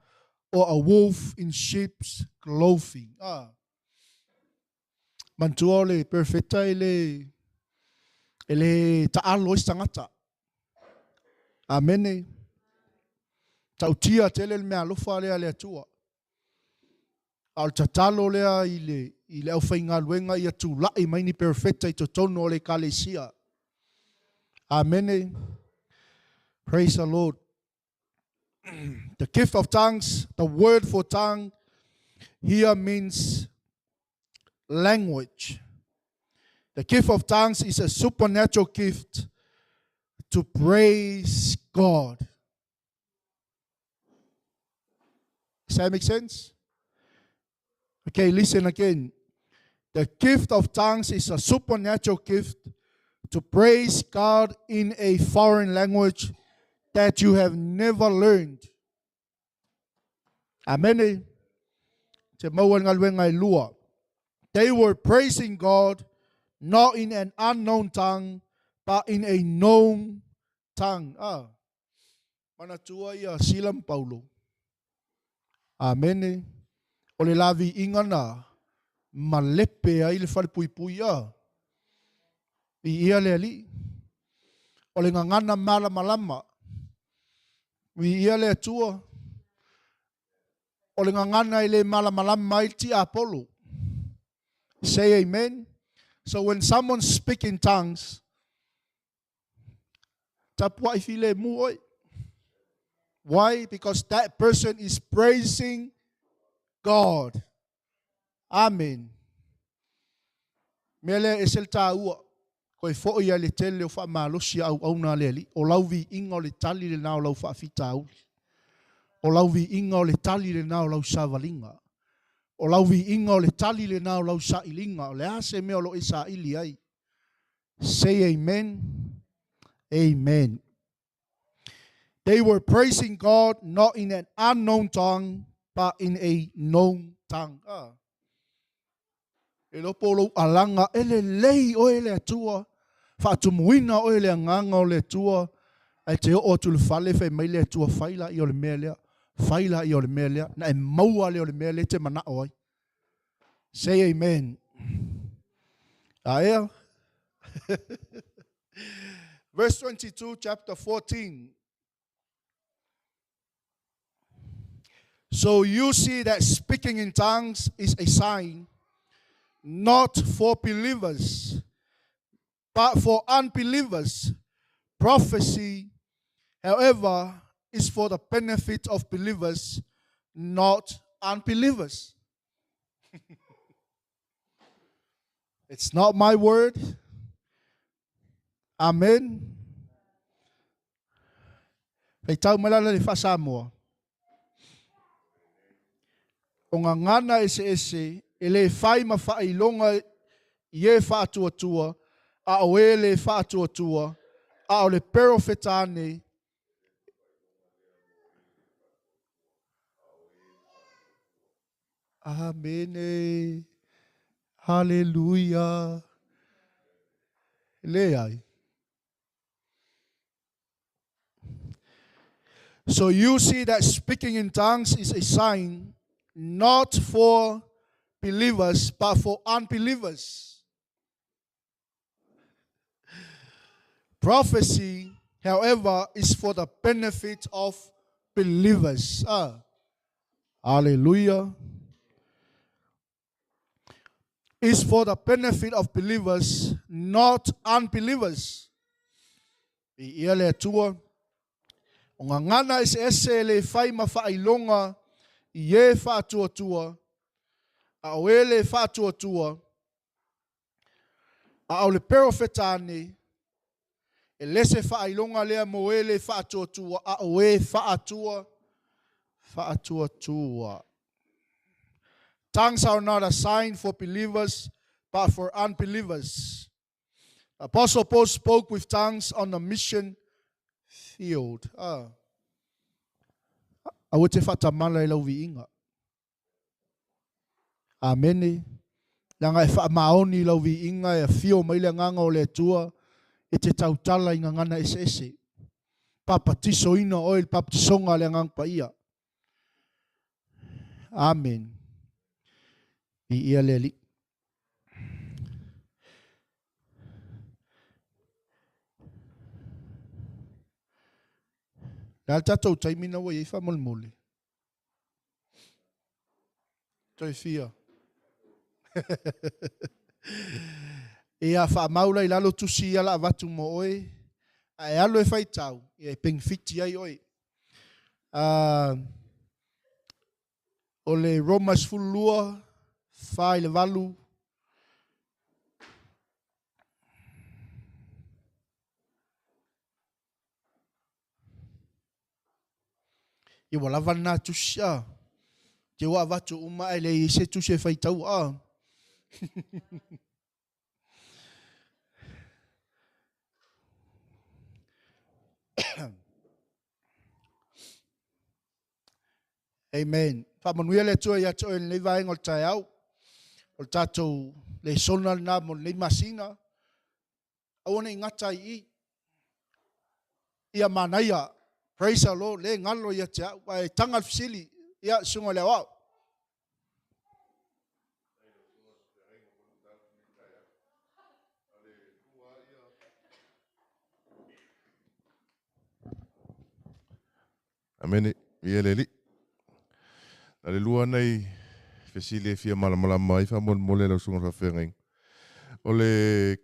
or a wolf in sheep's clothing. Ah. Manatua o le perfecta e le e le taalo ai se tagata. Amene. Tautia tele le mea alofa lea a le Atua. A o le tatalo lea i le, i le aufaigaluega ia tulai mai ni perofeta i totonu o le ekalesia. Amene. Praise the Lord. The gift of tongues, the word for tongue here means language. The gift of tongues is a supernatural gift to praise God. Does that make sense? Okay, listen again. The gift of tongues is a supernatural gift to praise God in a foreign language that you have never learned. Amene. Te maua le galuega e lua. They were praising God not in an unknown tongue, but in a known tongue. Ah. Manatua ia Sila ma Paulo. Amene. O le la viiga na malepe ai le falepuipui a. Viia le Alii. O le gagana malamalama. Viia le Atua. O le gagana e le malamalama ai le tiapolo. Say amen. So when someone speak in tongues, tapuai filemu oe. Why? Because that person is praising God. Amen. Mea lea e ese le taua, koe foi ai le tele o faamalosi a auauna a le Alii. O lau viiga o le tali lena o lau faafitauli. O lau viiga o le tali lena o lau savaliga. O lau viiga o le tali lena o lau sailiga. O le a se mea o lo o e saili ai? Say amen. Amen. They were praising God not in an unknown tongue, but in a known tongue. Ah. E iloa po o lou alaga e lelei oe le Atua, faatumuina oe le agaga o le Atua, ae te oo atu i le fale fai mai le Atua fai laia o le mea lea, fai laia o le mea lea, na e maua lea o le mea lea e te manao ai. Say amen. Aea? Verse 22, chapter 14. So you see that speaking in tongues is a sign not for believers, but for unbelievers. Prophecy, however, is for the benefit of believers, not unbelievers. It's not my word. Amen. Faitau mai la le faasamoa. O gagana eseese e le fai ma faailoga i e faatuatua, a o e le faatuatua, a o le perofeta ane Amene. Haleluia. Leai. So you see that speaking in tongues is a sign not for believers, but for unbelievers. Prophecy, however, is for the benefit of believers. Ah. Hallelujah. Is for the benefit of believers, not unbelievers. I ia le Atua, o gagana eseese e le fai ma faailoga i e faatuatua, a o e le faatuatua, a o le perofeta ane, e le se faailoga lea mo e le faatuatua, a o e faatua, faatuatua. Tongues are not a sign for believers, but for unbelievers. Apostle Paul spoke with tongues on the mission field. Ah. Aua te faatamala i lau viiga. Amene. Leaga e faamaoni i lau viiga e afio mai le Agaga o le Atua e te tautala i gagana eseese. Papatisoina oe i le papatisoga a le Agaga Paia. Amen. Viia le Alii. Le a le tatou taimi na ua i ai faamolemole? Toe fia. Ia faamau la i lalo tusi ia la avatu mo oe, a e alu e faitau, ia e penefiti ai oe. O le Roma 12, 4 i le 8. Ia ua lava lena tusi a. Te ua avatu uma ae leai ai se tusi e faitau a. Amen. Faamanuia le Atua ia te oe i lenei vaega o le taeao. O le tatou lesona lena mo lenei masina. Aua ne i gata ai i i. Ia manaia. Praise the Lord. Le galo ia te au. Ae taga le fesili. Ia, susuga i le aoao. Amene, ia le Alii. Na le lua nei fesili e fia malamalama ai faamolemole lau susuga i le faafeagaiga. O le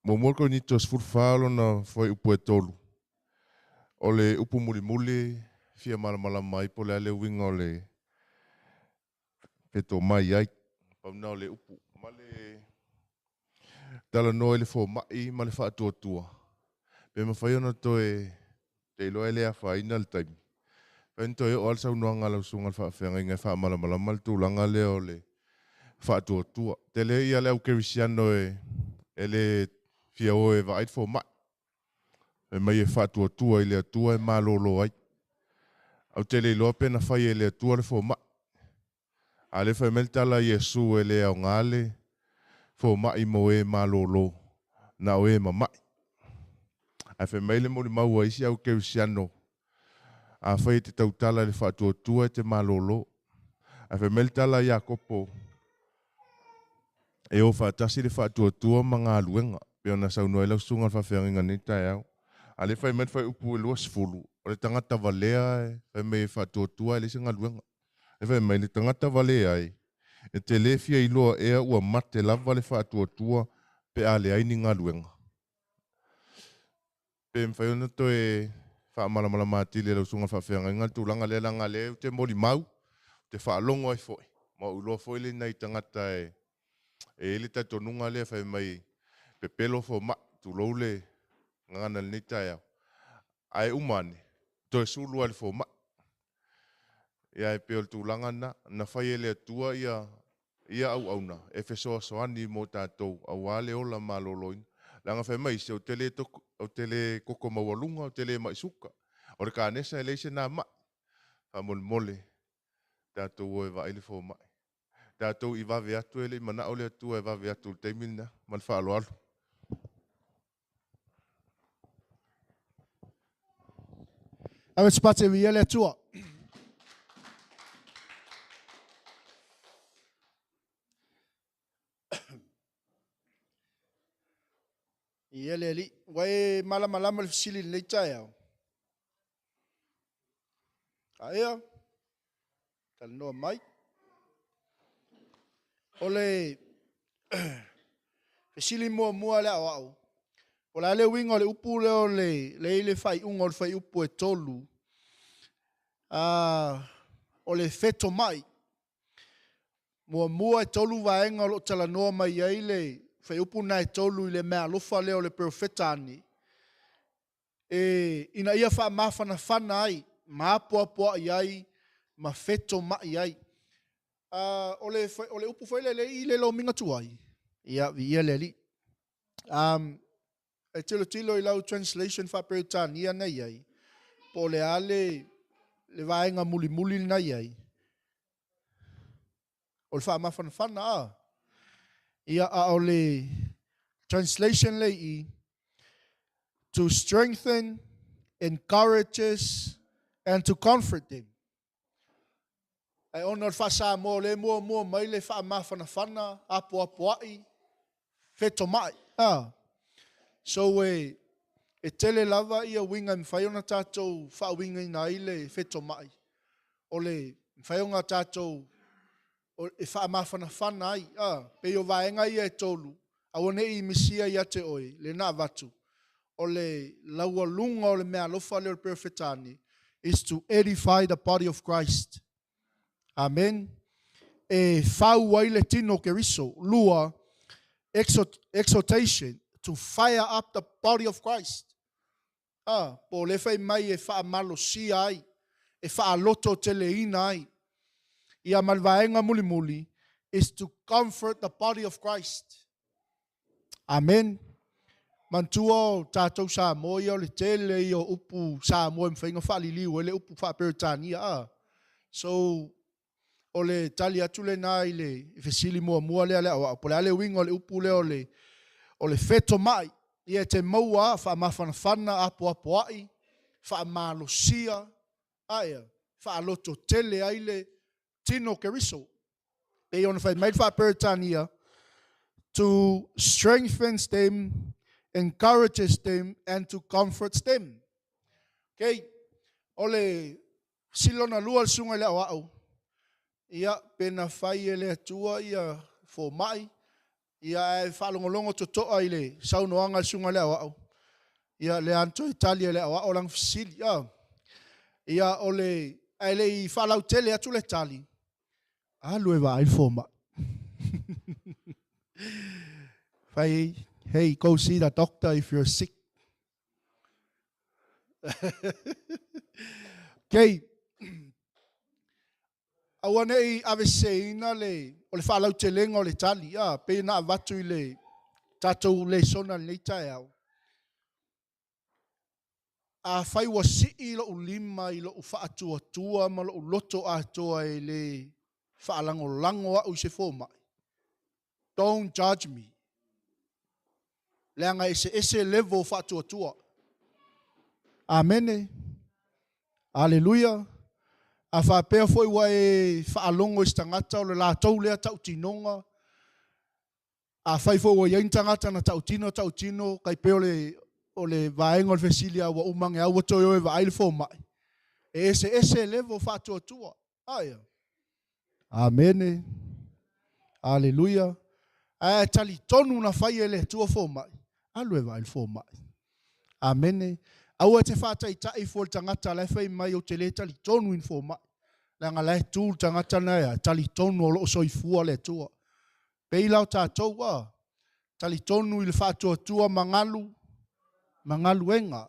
muamua o le Korinito 14 lona fuaiupu e 3. O le upu mulimuli fia malamalama ai po o le a le uiga o le peto mai ai. Pau lena o le upu. Ma le talanoa i le fomai ma le faatuatua, pe mafai ona toe te iloa e le afaina le taimi. Fai ona toe oo lava le saunoaga a lau susuga i le faafeagaiga e faamalamalama le tulaga lea o le faatuatua. Tele ia le au kerisiano e le fia o e vaai le fomai. Fai mai e faatuatua i le Atua e malolo ai. Ou te le iloa pe na fai e le Atua le fomai. A lea fai mai le tala a Iesu e le aoga le fomai mo e malolo, na o e mama'i. Ae fai mai le molimau a isi au kerisiano, afai e te tautala i le faatuatua e te malolo. Ae fai mai le tala a Iakopo, e o faatasi le faatuatua ma galuega, pei ona saunoa ai lau susuga i le faafeagaiga i lenei taeao. A lea e fai mai le fuaiupu e 20, o le tagata valea e fai mai e faatuatua e leai se galuega. E fai mai le tagata valea e, e te le fia iloa ea ua mate lava le faatuatua pe a leai ni galuega. Pe mafai ona toe faamalamalama atili e lau susuga i le faafeagaiga le tulaga lea leaga lea ou te molimau, ou te faalogo ai foi, ma ou iloa foi le nai tagata e e i ai le talitonuga lea fai mai pepelo fomai, tulou le gagana i lenei taeao, ae uma ane, toe sulu lava i le fomai. Ia e pei o le tulaga lena, na fai e le Atua ia ia auauna e fesoasoani mo tatou aua le ola maloloina. Leaga fai mai isi, ou te le ou te le toto maualuga, ou te le mai suka. O le kanesa e leai se na mai. Faamolemole, tatou o e vaai le fomai. Tatou i vave atu e le i manao le Atua e vave atu i le taimi lena. Ma le faaaloalo. Ave se pate viia le Atua. Ia le Alii. Ua e malamalama i le fesili i lenei taeao? Aea, talanoa mai. O le fesili muamua le aoao, o le a le uiga o le upu lea o le lea i le faaiuga o le fuaiupu e 3, o le fetomai. Muamua e 3 vaega o lo o talanoa mai ai le fuaiupu lena e 3 i le meaalofa lea o le perofeta ane, e, ina ia faamafanafana ai, ma apoapoai ai, ma fetomai ai. O le, o le upu foi lele i le lomiga tuai, ia, viia le Alii. E tilotilo i lau translation faa-Peretania na i ai, po o le a le, le vaega mulimuli lena i ai. O le faamafanafana, a. Ia, a o le translation le i, to strengthen, encourages, and to comfort them. Ae ona o le faa-Samoa o lea e muamua mai le faamafanafana, apoapoai, fetomai. A. So e, e tele lava ia uiga e mafai ona tatou faauigaina ai le fetomai. O le mafai ona tatou e faamafanafana ai. A, pei o vaega ia e tolu, aua ne i misia ia te oe, le na avatu, o le laualuga o le meaalofa lea o le Perofetani, is to edify the body of Christ. Amen. E fau ai le tino o Keriso. Lua, exhortation, to fire up the body of Christ. A, po o le fai mai e faamalosia ai, e faalototeleina ai. Ia ma le vaega mulimuli, is to comfort the body of Christ. Amen. Manatua o tatou Samoa ia o le tele ia o upu Samoa e mafai ona faaliliu ai le upu faa-Peretania. A. So, o le tali atu lena i le fesili muamua lea le aoao. Po o le a le uiga o le upu lea o le, o le fetomai. Ia e te maua faamafanafana, apoapoai, faamalosia, aea, faalototele ai le tino o Keriso. Pei ona fai mai le faa-Peretania, to strengthens them, encourages them, and to comforts them. Okay, o le fesili lona lua le susuga i le aoao, ia, pe na fai e le Atua ia fomai, ia ae faalogologo totoa i le saunoaga a le susuga i le aoao, ia le a toe tali e le aoao lana fesili. Ia, ia o le, ae le i faalautele atu le tali, alu e vaai le fomai. Fai, hey, go see the doctor if you're sick. Okay. Aua ne i aveseseina le, o le faalautelega o le tali, a, pei ona avatu i le tatou lesona i lenei taeao. Afai ua sii lou lima i lou faatuatua ma lou loto atoa e le faalagolago au i se fomai, don't judge me. Leaga e eseese level o faatuatua. Amene. Aleluia. A faapea foi ua e faalogo i se tagata o le latou lea tautinoga, afai foi ua i ai ni tagata na tautino, tautino, tai pei o le O le vaega o le fesili a ua uma age a ua toe o e vaai le fomai. E eseese level o faatuatua. Aia. Amene. Aleluia. Ae talitonu na fai e le Atua fomai. Alu e vaai le fomai. Amene. Aua e te faataitai fua i le tagata la e fai mai ou te le talitonu i ni fomai. Leaga la e tu le tagata na e talitonu o lo o soifua le Atua. Pei la o tatou a talitonu i le faatuatua ma galu ma galuega.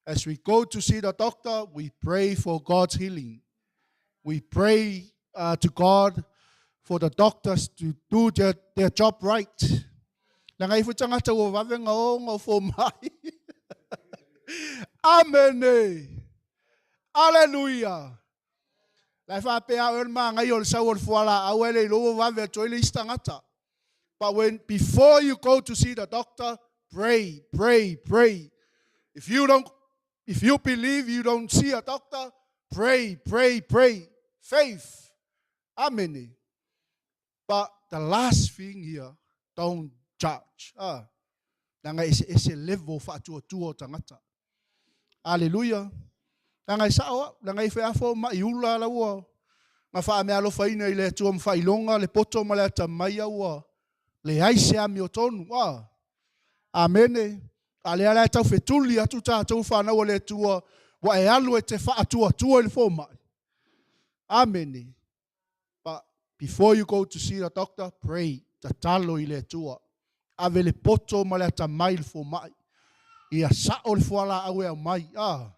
As we go to see the doctor, we pray for God's healing. We pray to God for the doctors to do their job right. Leaga e i ai foi tagata ua vave ona o ona o fomai. Amene! Aleluia! La e faapea au e le manaia o le sau o le fualaau ae le iloa ua vave atu ai le isi tagata. But when before you go to see the doctor, pray, pray, pray. If you don't if you believe you don't see a doctor, pray, pray, pray. Faith. Amene. But the last thing here, don't judge. Ah. Leaga eseese level faatuatua o tagata. Aleluia. Leaga e sao au, leaga e i ai fomai ula la ua na faameaalofaina i le Atua ma faailoga le poto ma le atamai a ua leai se amiotonu. Ah. Amene. A lea la e taufetuli atu tatou fanau a le Atua, ua e alu e te faatuatua i le fomai. Amene. But before you go to see the doctor, pray. Tatalo i le Atua. Ave le poto ma le atamai i le fomai. Ia sao le fualaau e aumai. Ah.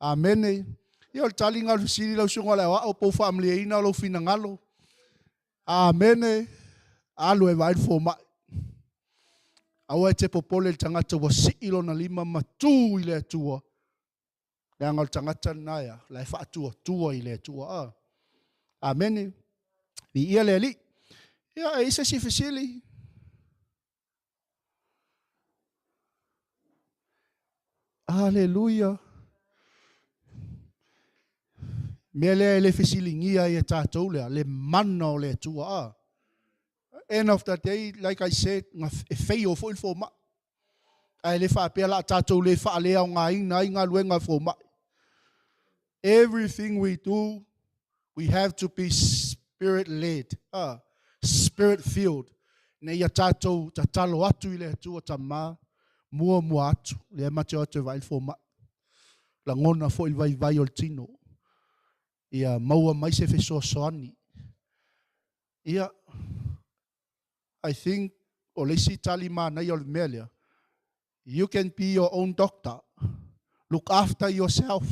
Amene. Ia o le taliga o le fesili lau susuga o le aoao po o faamalieina lou finagalo. Amene. Alu e vaai le fomai. Aua e te popole i le tagata ua sii lona lima ma tu i le Atua. Leaga o le tagata lena ea, la e faatuatua i le Atua. Ah. Amene. Viia le Alii. Ia, e i ai se isi fesili? Aleluia. Mea lea e le fesiligia ai e tatou lea, le mana o le Atua. Ah. End of the day, like I said, e fail foi le fomai. Ae le faapea la tatou le faaleaogaina ai galuega a fomai. Everything we do, we have to be spirit-led, spirit-filled. Ina ia tatou tatalo atu i le Atua Tama, muamua atu, lea ma te o atu e vaai le fomai. Lagona foi le vaivai o le tino. Ia maua mai se fesoasoani. Ia, I think o le isi tali manaia o le mea lea, you can be your own doctor. Look after yourself.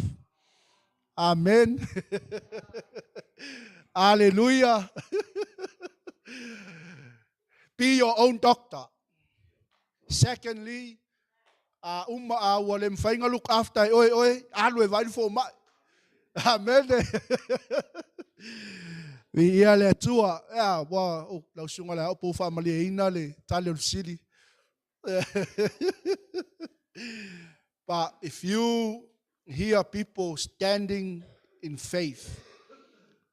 Amen. Hallelujah. Be your own doctor. Secondly, a uma a ua le mafai ona look after e oe oe, alu e vaai le fomai. Amen. Viia le Atua. Ea, ua, oh, lau susuga le ao po ua faamalieina le tali o le fesili. But if you hear people standing in faith,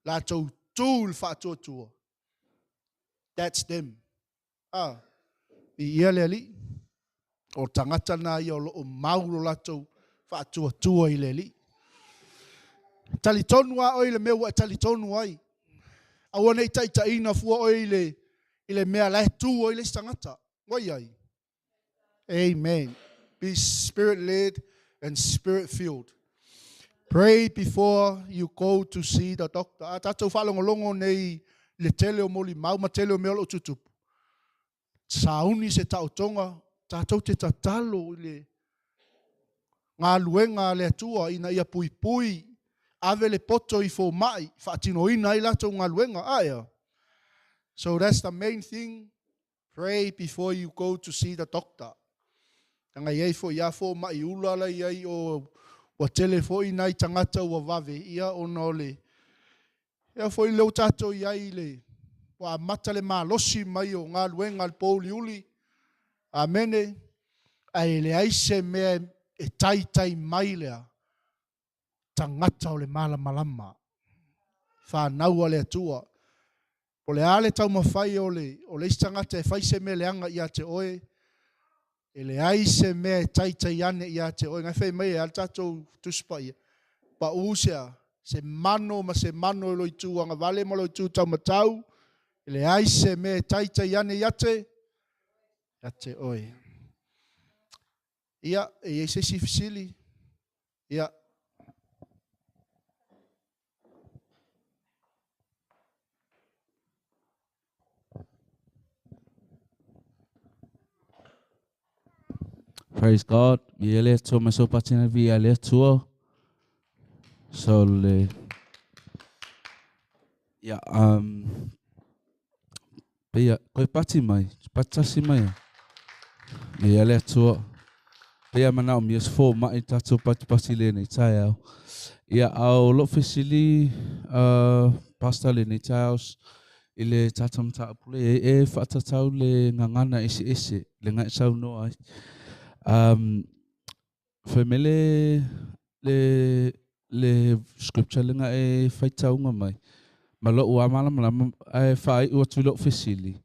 latou tu i le faatuatua, that's them. Ah, viia le Alii. O tagata na ia o lo o mau lo latou faatuatua i le Alii. Talitonu lava oe i le mea ua e talitonu ai. Aua ne i taitaiina fua oe i le, i le mea la e tu ai le isi tagata. Ua i ai? Amen. Be spirit led and spirit filled. Pray before you go to see the doctor. A tatou faalogologo nei i le tele o molimau ma tele o mea o lo o tutupu. Sauni se taotoga, tatou te tatalo i le galuega a le Atua ina ia puipui, ave le poto i fomai, faatinoina ai latou galuega. Aea. So that's the main thing. Pray before you go to see the doctor. Leaga e i ai foi lava fomai ula la i ai o ua tele foi nai tagata ua vave ia ona o le ea foi lea ua tatou i ai i le ua amata le malosi mai o galuega a le pouliuli. Amene. Ae leai se mea e taitai mai lea tagata o le malamalama, fanau a le Atua. Po o le a le taumafai o le, o le isi tagata e fai se mea leaga ia te oe, E leai se mea e taitai ane ia te oe. Ngai fai mai e a le tatou Tusi Paia, pau se a? Se mano ma se mano i lou itu agavale ma lou itu taumatau, e leai se mea e taitai ane ia te, ia te oe. Ia, e i ai se isi fesili? Ia. Praise God. Ia le Atua ma so patina vi ia le Atua. So le ia um pe koe pati mai, pati mai. Ia le Atua. Pe ia manao mi as fo mai tatou pati pati le nei tai au. Ia au lo fesili pastor le nei tai au i le tatou mataupu le e faatatau le gagana eseese le gae saunoa ai. Fai mai le scripture le gae faitauga mai. Ma lou a malamalama ae faaiu atu i lou fesili.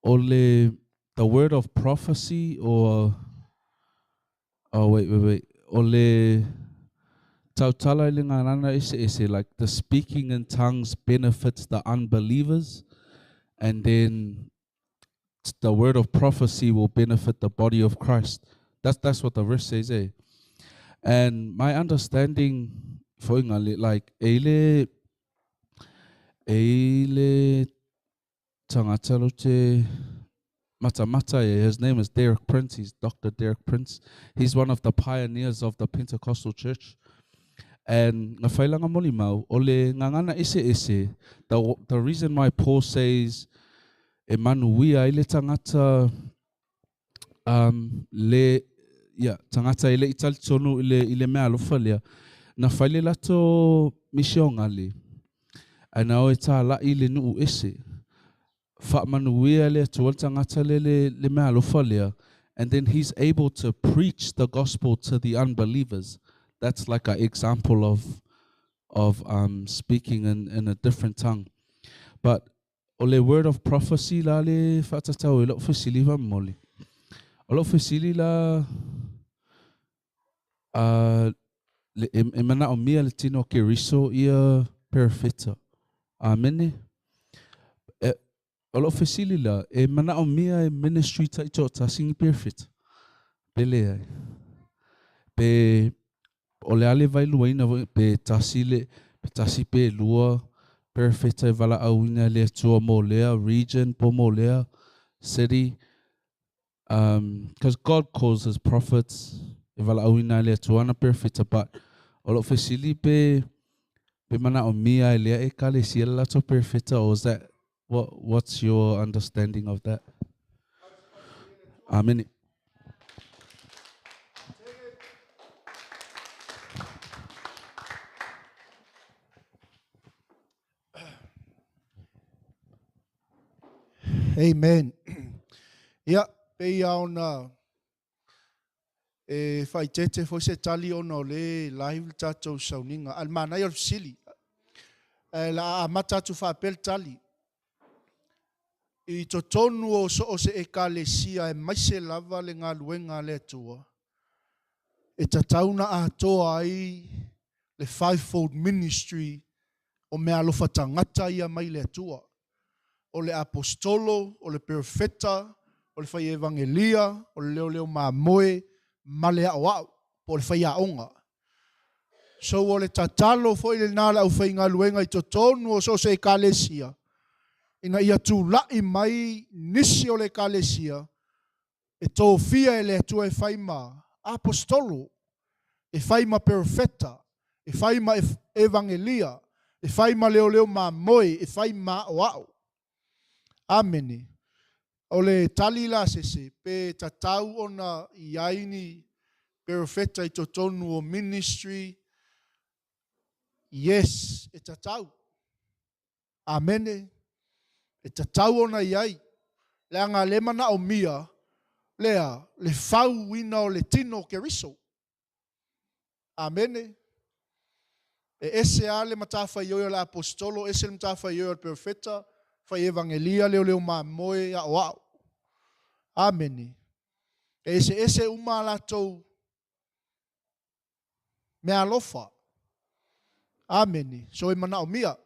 O le the word of prophecy or oh wait wait wait o le tautala i le gagana eseese, like the speaking in tongues benefits the unbelievers, and then the word of prophecy will benefit the body of Christ. That's what the verse says, eh? And my understanding for like e le tangata lo te matamata, his name is Derek Prince. He's Dr. Derek Prince. He's one of the pioneers of the Pentecostal church. And nga whailanga moli mau, o le ngangana ese ese, the reason why Paul says e manuia i le tangata le ia tangata i le itali tonu i le mea alofa lea, na whaile lato misionga le, ana o e tā lai le nuu ese, whaamanuia le atua le tangata le mea alofa lea, and then he's able to preach the gospel to the unbelievers. That's like an example of speaking in a different tongue. But o le word of prophecy la le whaatatau e lou fesili va moli. O lou fesili la le e mana o mia le tino ke riso ia perefeta. Amene. E, o lou fesili la e mana o mia e ministry tai to tasingi perefeta. Pele ai. Pe o le ale vai luaina pe tasi le pe tasi pe lua perfecta e vala auina le atua mo lea region po mo lea city, because God calls his prophets e vala auina le atua na perfecta, but o lo fesili pe mana o mia e lea e kale si la to perfecta, or is that what's your understanding of that? Amen. Amen. Ia, pe ia ona e whaitete fo se tali ona o le live le tatou sauninga. Al manai o le fesili. E la a mata atu whaapel tali. I totonu o so o se ekalesia e maise lava le ngaluenga le atua. E tatauna atoa ai le fivefold ministry o mea alofa tangata ia mai le atua. O le apostolo, o le perfeta, o le whai evangelia, o le leo leo mamoe, ma le ao au, po le whai aonga. So o le tatalo foi le nā lau whai ngaluenga i totonu o so se ekalesia. Ina ia tūla'i mai nisi o le ekalesia, e tōfia e le atua e whai ma apostolo, e whai ma perfeta, e whai ma evangelia, e whai ma leo leo mamoe, e whai ma o ao. Amene. O le tali la sese, pe tatau ona i aini perfeta i totonu o ministry. Yes, e tatau. Amene. E tatau ona i ai. Le anga le mana o mia, lea, le fauina o le tino ke riso. Amene. E ese a le matawhai oi o le apostolo, ese le matawhai oi o le perfeta, whai evangelia leo leo mamoe ao ao. Amene. E ese ese uma latou mea alofa. Amene. So e manaomia.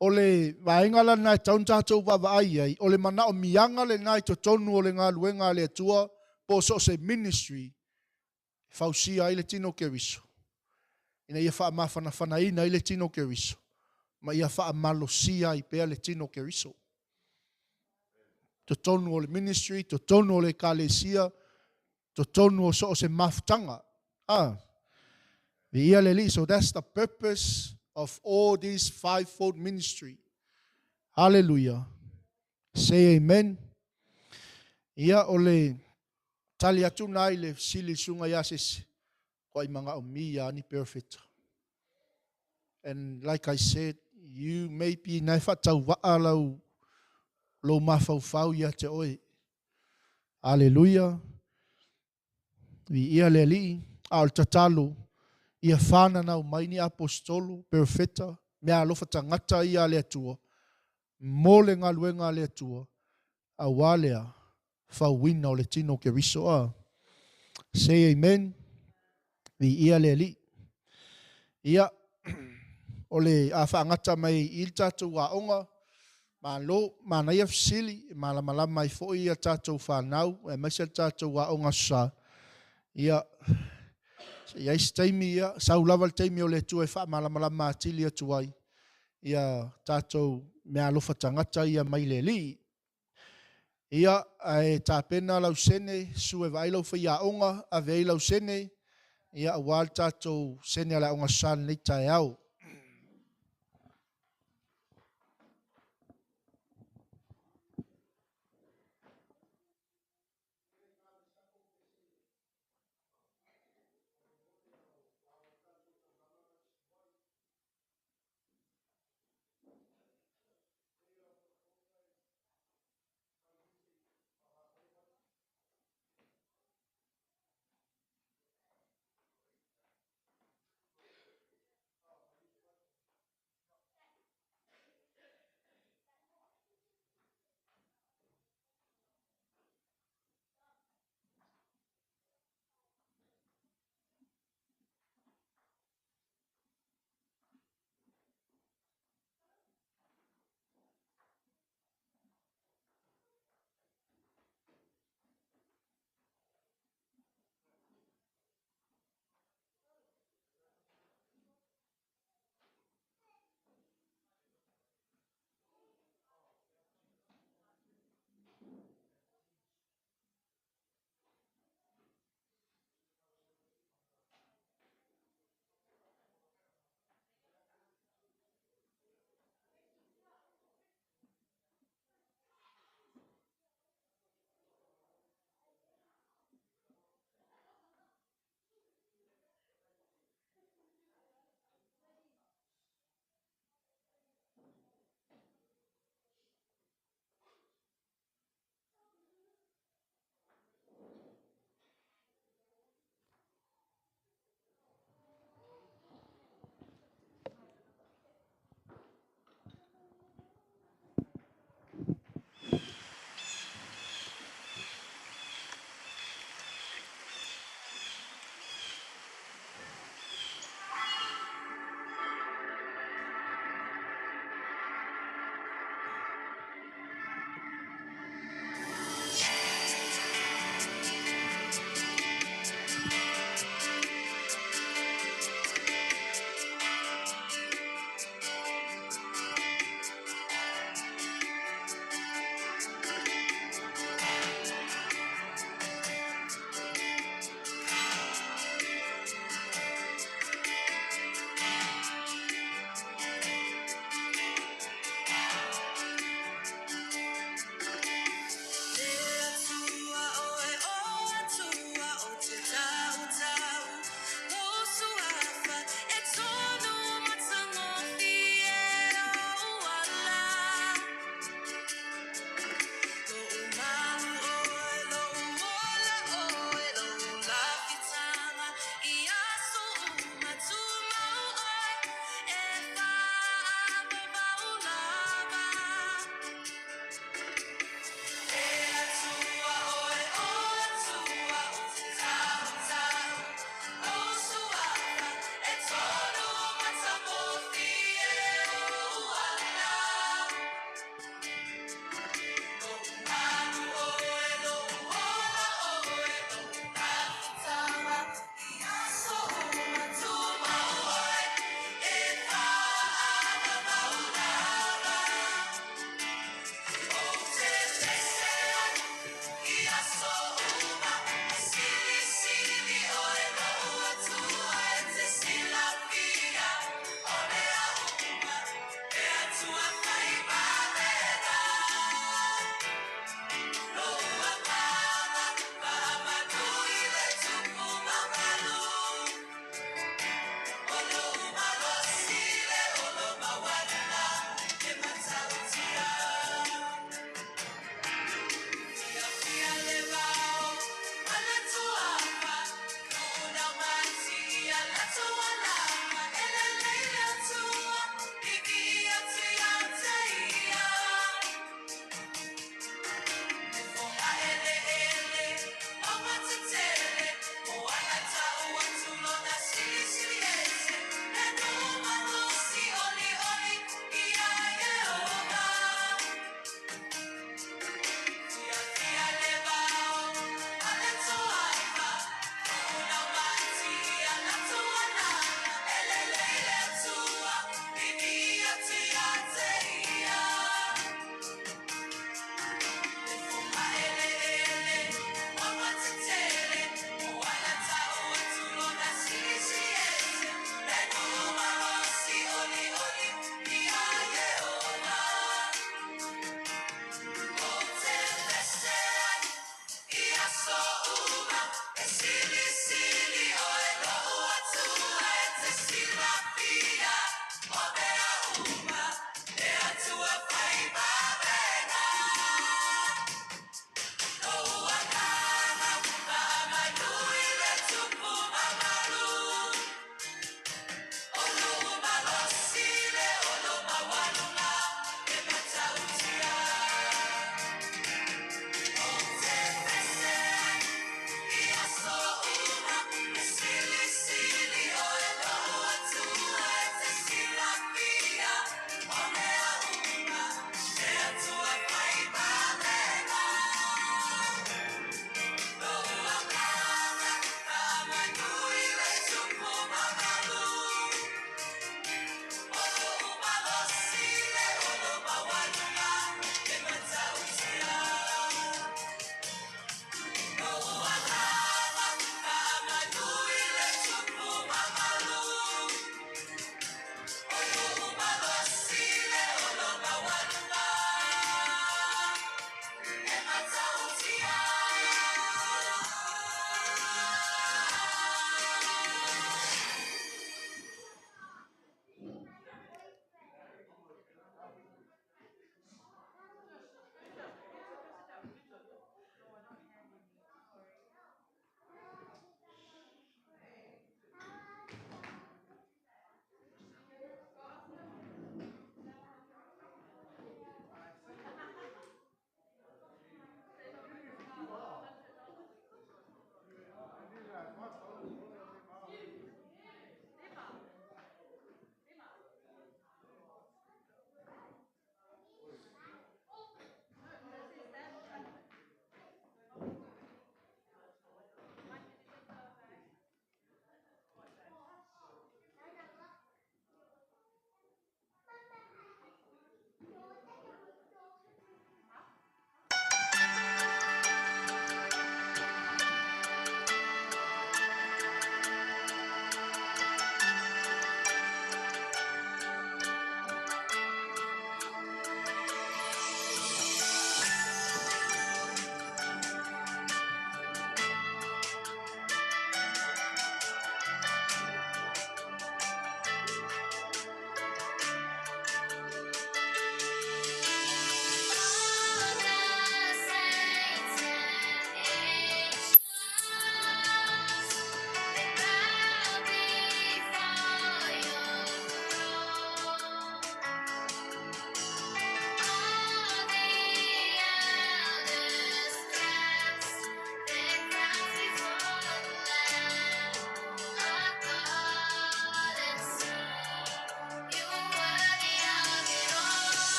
O le vaega lena e tatau ona tatou vaavaai ai, o le manaomiaga lena i totonu o le galuega a le Atua po o so o se ministry e fausia ai le tino o Keriso, ina ia faamafanafanaina ai le tino o Keriso, ma ia faamalosia ai pea le tino o Keriso. Totonu o le ministry, totonu o le ekalesia, totonu o so o se mafutaga. Ah, Viia le Alii. So that's the purpose of all this fivefold ministry. Hallelujah. Say amen. Ia o le tali atu na i le fesili suga ia sese. Ko ai manga o mi ia ni perfect. And like I said, you may be nai whatau waa lau lo mafaufau ia te oe. Hallelujah. Viia le Alii, a o le tatalo, ia fananau mai ni aposetolo, perofeta, mea alofa tagata ia a le Atua, mo le galuega a le Atua, auā lea fauina o le tino o Keriso. A. Say amen. Viia le Alii. Ia, o le a faagata mai i le tatou aoga, malo, manaia fesili, e malamalama ai foi a tatou fanau, aemaise le tatou aoga sa. Ia, se i ai se taimi, ia, sau lava le taimi o le Atua e faamalamalama atili atu ai, ia tatou mea alofa tagata ia mai le Alii. Ia, ae tapena lau sene, sue vaai lau faiaoga, ave ai lau sene, ia auā le tatou sene a le aoga sa lenei taeao.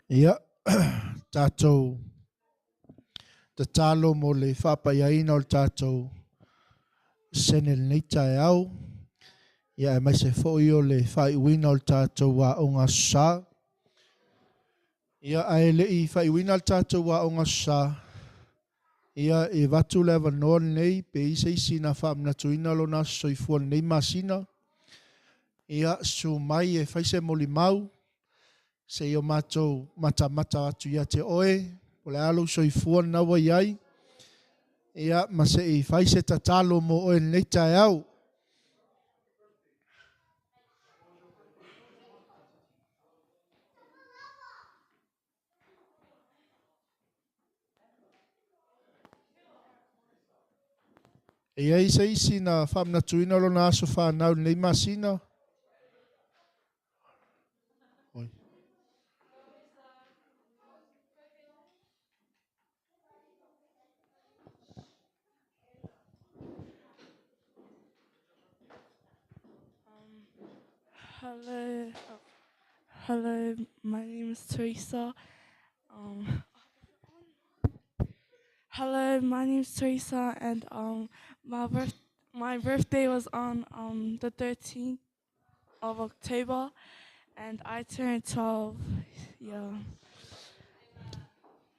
Ia, tatou tatalo mo le faapaiaina o le tatou sene lenei taeao. Ia aemaise foi o le faaiuina o le tatou aoga aso sa. Ia ae le i faaiuina le tatou aoga aso sa, ia e avatu le avanoa lenei pe i ai se isi na faamanatuina lona aso soifua i lenei masina. Ia susu mai e fai se molimau se i o matou matamata atu ia te oe, po o le a lou soifua lena ua i ai, ia ma se i fai se tatalo mo oe i lenei taeao. E i ai se isi na faamanatuina lona aso fanau i lenei masina? Oi. Hello, hello. My name is Teresa. Hello, my name is Teresa, and my birthday was on the 13th of October, and I turned 12. Yeah.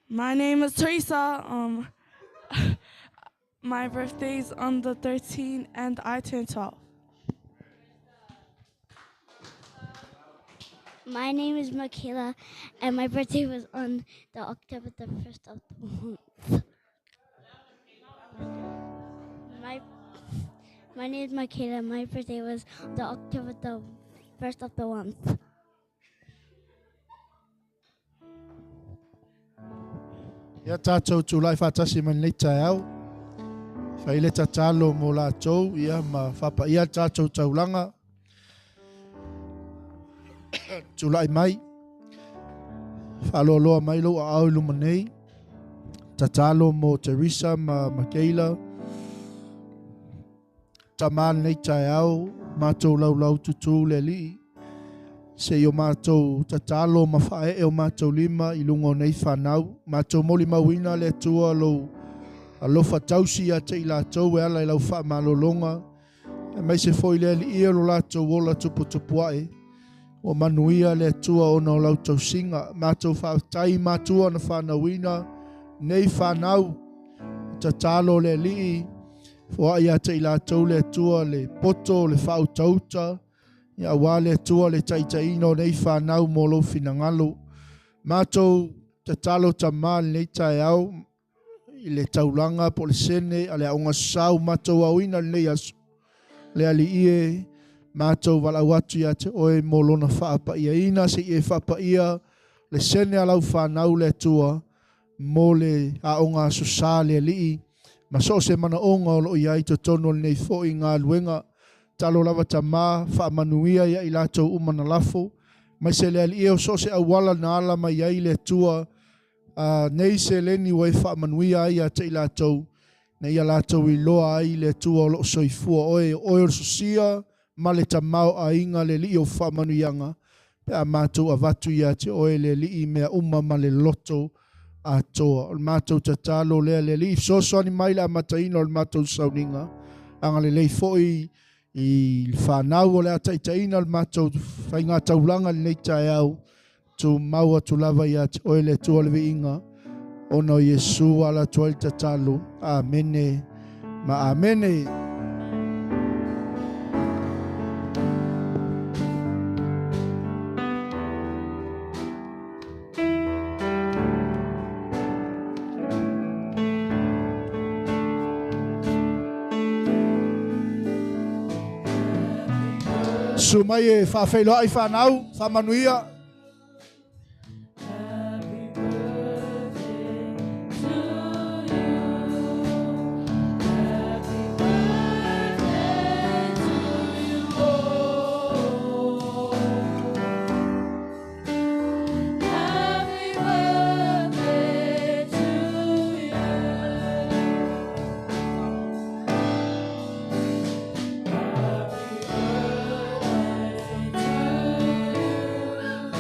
My name is Teresa. My birthday's on the 13th, and I turned 12. My name is Michaela, and my birthday was on the October the 1st of the month. My name is Michaela. My birthday was the October the 1st of the month. Ia tatou tulai faatasi mai lenei taeao. Fai le tatalo mo latou, ia ma faapaia le tatou taulaga. Tulai mai, faaloaloa mai lou aao i luma nei. Tatalo mo Teresa ma Michaela. Tama lenei taeao, matou laulau tutū le Alii. Se i o matou tatalo ma faaee o matou lima i luga o nei fanau. Matou molimauina le Atua lou alofa tausi ia te i latou e ala i lau faamalologa. Aemaise foi le Alii o lo latou ola tuputupuae. Ua manuia le Atua ona o lau tausiga. Matou faafetai matua na fanauina nei fanau. Tatalo le Alii, foai ia te i latou le Atua le poto, le faautauta, ia aua le Atua le taitaiina o nei fanau mo lou finagalo. Matou tatalo tamā lenei taeao i le taulaga po o le sene a le aoga sau matou aoina lenei aso. Le Alii e matou valaau atu ia te oe mo lona faapaiaina, se i e faapaia le sene a lau fanau le Atua mo le aoga aso sa le Alii ma so o se manaoga o loo i ai totonu o lenei foi galuega. Talo lava tamā faamanuia ia i latou uma na lafo, mai se le Alii e o so o se auala na ala mai ai le Atua nei seleni ua e faamanuia ai ia te i latou, na ia latou iloa ai le Atua o loo soifua oe, oe o le sosia ma le tamaoaiga le Alii o faamanuiaga, pe a matou avatu ia te oe le Alii mea uma ma le loto atoa. O le matou tatalo lea le Alii, fesoasoani mai le amataina o le matou sauniga, agalelei foi i le fanau o le ataitaiina o le matou faiga taulaga lenei taeao, tumau atu lava ia te oe le Atua o le viiga, ona o Iesu ala atu ai le tatalo. Amene ma amene. Susu mai e faafeiloai fanau, faamanuia. Happy birthday to you. Happy birthday to you all. Happy birthday to you. Happy birthday to you.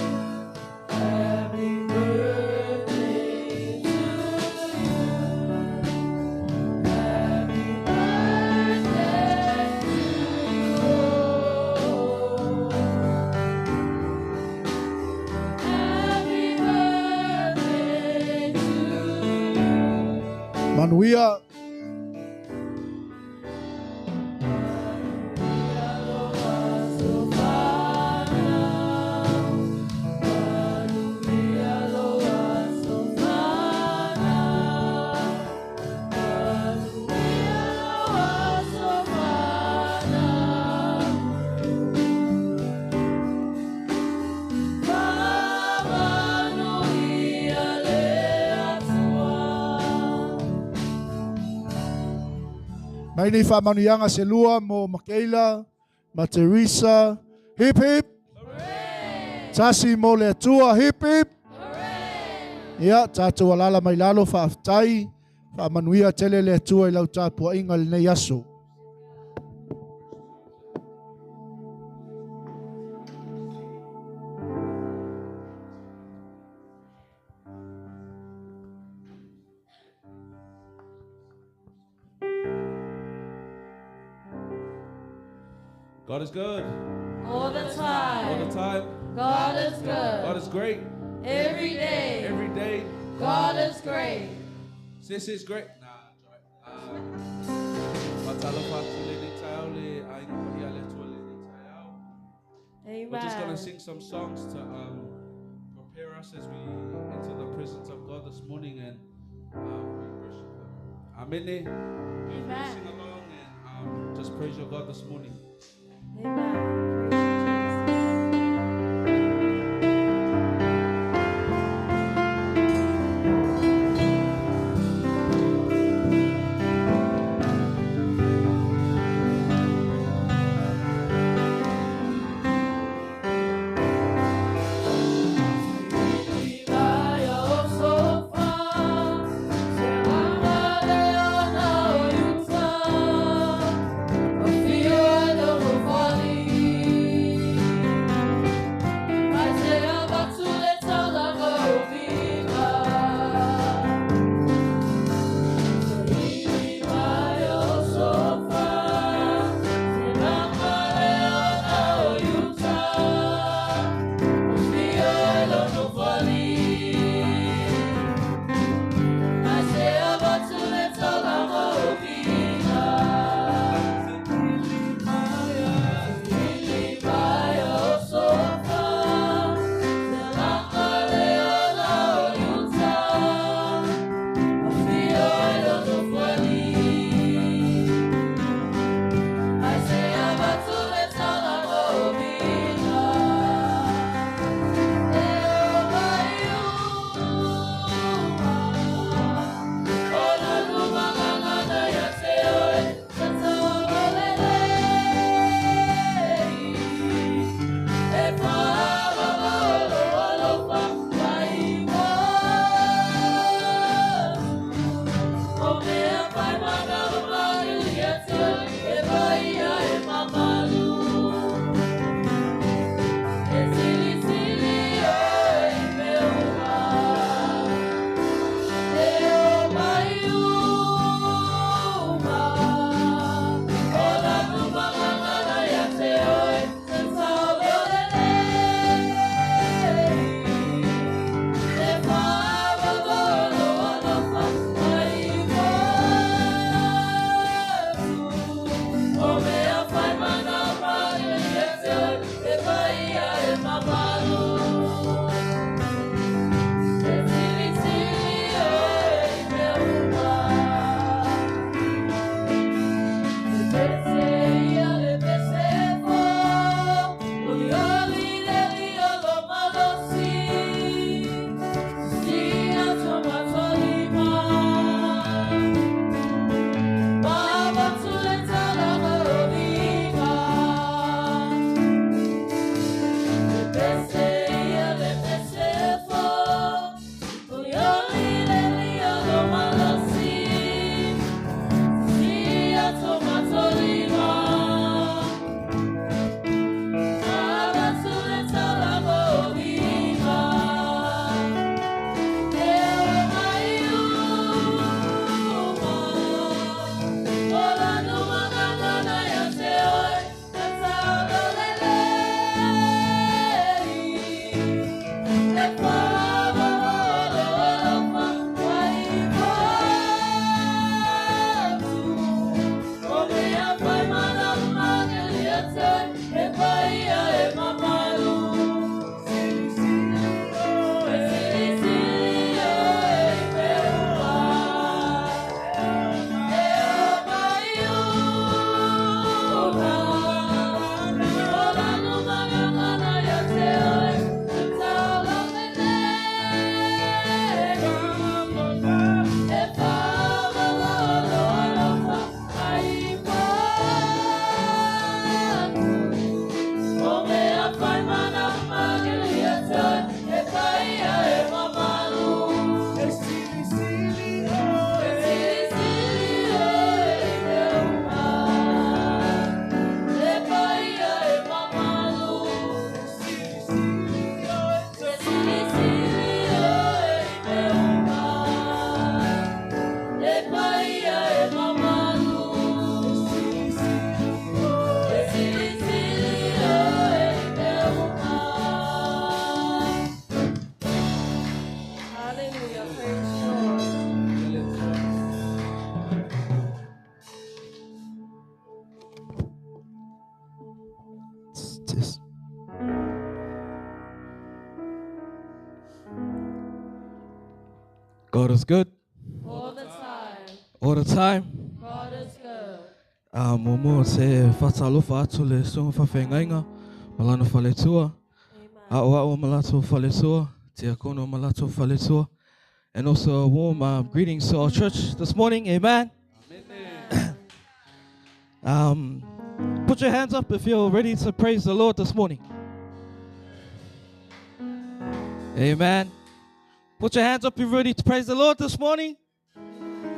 Manuia. Mai nei whaamanuiaga se lua mo Makaela ma Teresa. Hip hip. Tasi mo le Atua. Hip hip. Ia, tatou alala mai lalo faafetai. Faamanuia tele le Atua i lau tapuaiga i lenei aso. God is good. All the time. All the time. God is good. God is great. Every day. Every day. God is great. Sis is great. Nah, Fatalofa atu lenei taeao le aiga paia le Atua lenei taeao. We're just going Amen. to sing some songs to prepare us as we enter the presence of God this morning and we worship Him. Amen. Amen. Sing along and just praise your God this morning. Amen. Praise you, Jesus. Feel the God is good All the time. all the time. God is good. A mo se whatalofa atu le sunga whawhengainga, malana whaletua, a'o a'o malato whaletua, te akono malato whaletua. And also a warm greetings to our church this morning. Amen. Put your hands up if you're ready to praise the Lord this morning. Amen. Put your hands up if you're ready to praise the Lord this morning.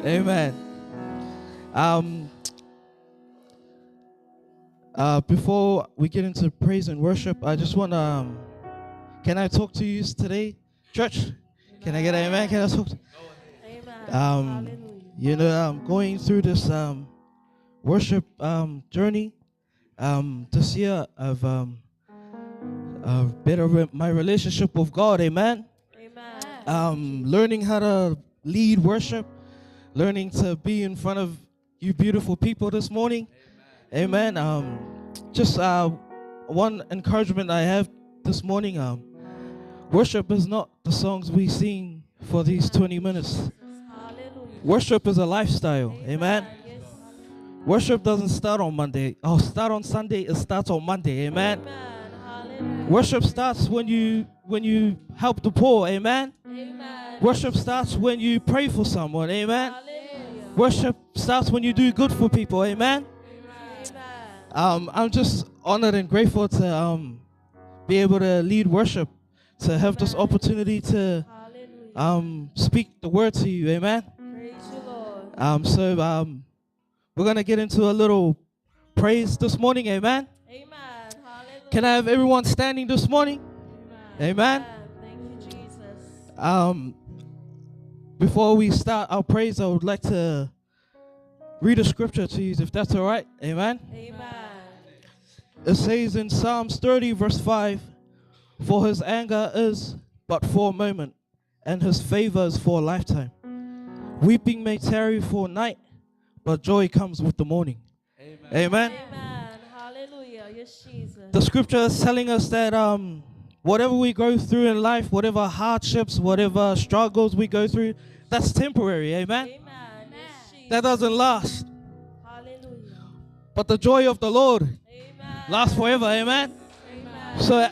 Amen. Before we get into praise and worship, I just want to, can I talk to you today, church? Can I get an amen? Can I talk? Amen. You know, I'm going through this worship journey. This year, I've better my relationship with God. Amen. Amen. Learning how to lead worship, learning to be in front of you beautiful people this morning. Amen. Just one encouragement I have this morning. Worship is not the songs we sing for these 20 minutes. Hallelujah. Worship is a lifestyle. Amen. Yes. Worship doesn't start on Monday. Oh, start on Sunday. It starts on Monday. Amen. Amen. Hallelujah. Worship starts when you help the poor. Amen. Amen. Worship starts when you pray for someone. Amen. Hallelujah. Worship starts when you do good for people. Amen. Amen. I'm just honored and grateful to be able to lead worship, to have this opportunity to speak the word to you. Amen. Praise you, Lord. So we're going to get into a little praise this morning. Amen. Amen. Hallelujah. Can I have everyone standing this morning? Amen. Amen. Thank you, Jesus. Before we start our praise, I would like to read a scripture to you, if that's all right. Amen. Amen. It says in Psalms 30, verse 5, "For his anger is but for a moment, and his favor is for a lifetime. Weeping may tarry for a night, but joy comes with the morning." Amen. Amen. Amen. Hallelujah. Yes, Jesus. The scripture is telling us that whatever we go through in life, whatever hardships, whatever struggles we go through, that's temporary. Amen. Amen. Yes, Jesus. That doesn't last. Hallelujah. But the joy of the Lord Amen. lasts forever. Amen. Amen. So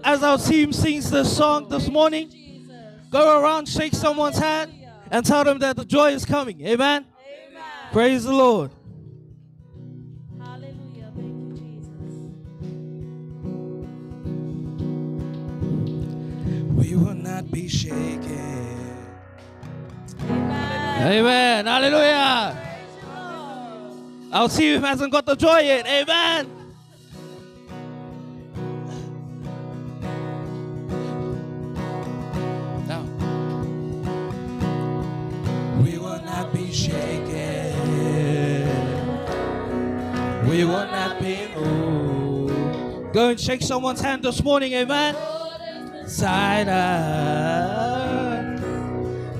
as our team sings this song this morning, Jesus. go around, shake someone's hand, and tell them that the joy is coming. Amen. Amen. Praise the Lord. Hallelujah. Thank you, Jesus. We will not be shaken. Amen. Amen. Hallelujah. Praise you, Lord. Our team hasn't got the joy yet. Amen. Now. We will not be shaken. We will not be moved. Go and shake someone's hand this morning. Amen. Side up.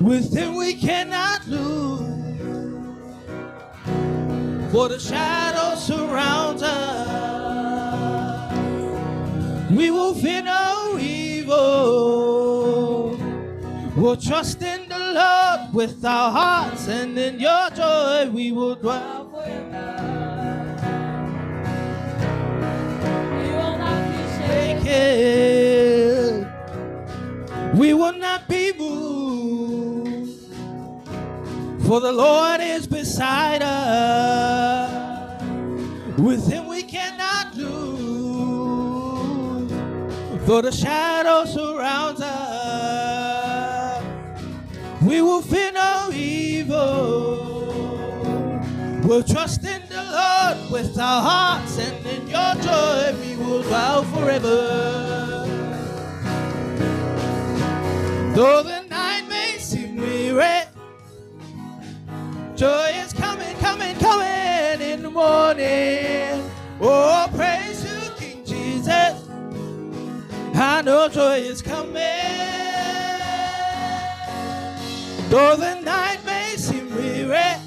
With him we cannot lose. For the shadow surrounds us. We will fear no evil. We'll trust in the Lord with our hearts, and in your joy we will dwell. We will not be shaken. Shaken. We will not be moved. For the Lord is beside us. With him we cannot lose. Though the shadow surrounds us, we will fear no evil. We'll trust in the Lord with our hearts, and in your joy we will dwell forever. Though the night may seem weary, joy is coming, coming, coming in the morning. Oh, praise you, King Jesus. I know joy is coming. Though the night may seem weary,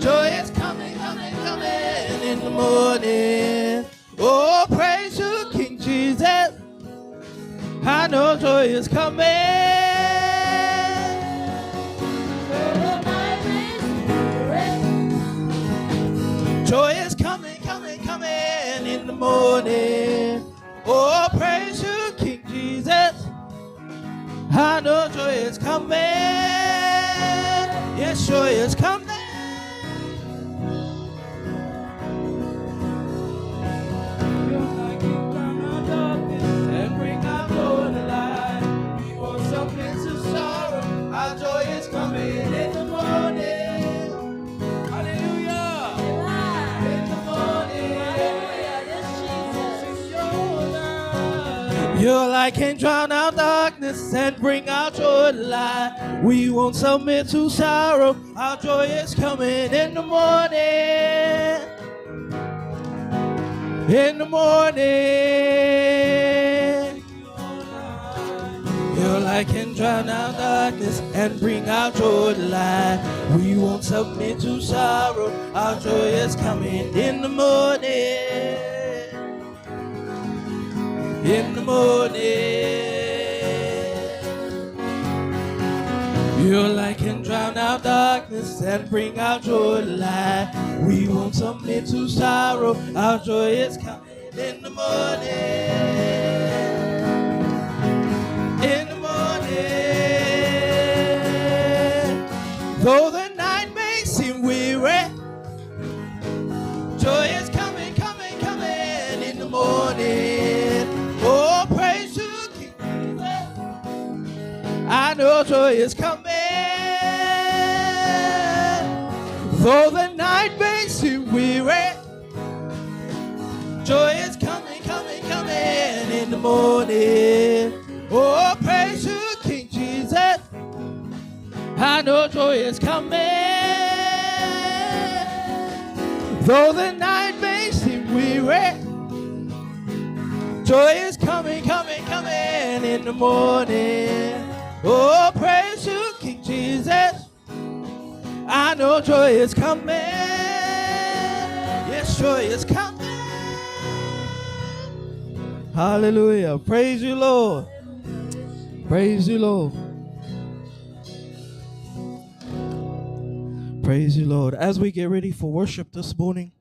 joy is coming, coming, coming in the morning. Oh, praise you, King Jesus. I know joy is coming. morning. Oh, praise you, King Jesus. I know joy is coming. Yes, joy is coming. Your light can drown out darkness and bring our joy to light. We won't submit to sorrow. Our joy is coming in the morning. Hallelujah. In the morning. Hallelujah. Yes, Jesus. Your light can drown out darkness and bring our joy to light. We won't submit to sorrow. Our joy is coming in the morning. In the morning. Your light can drown out darkness and bring our joy to light. We won't submit to sorrow. Our joy is coming in the morning. In the morning. Your light can drown out darkness and bring our joy to light. We won't submit to sorrow. Our joy is coming in the morning. In the morning. Though the night may seem weary, joy is coming, coming, coming in the morning. Oh, praise to King Jesus. I know joy is coming. Though the night may seem weary, joy is coming, coming, coming in the morning. Oh, praise to King Jesus. I know joy is coming. Though the night may seem weary, joy is coming, coming, coming in the morning. Oh, praise to King Jesus. I know joy is coming. Yes, joy is coming. Hallelujah. Praise you, Lord. Praise you, Lord. Praise you, Lord. As we get ready for worship this morning,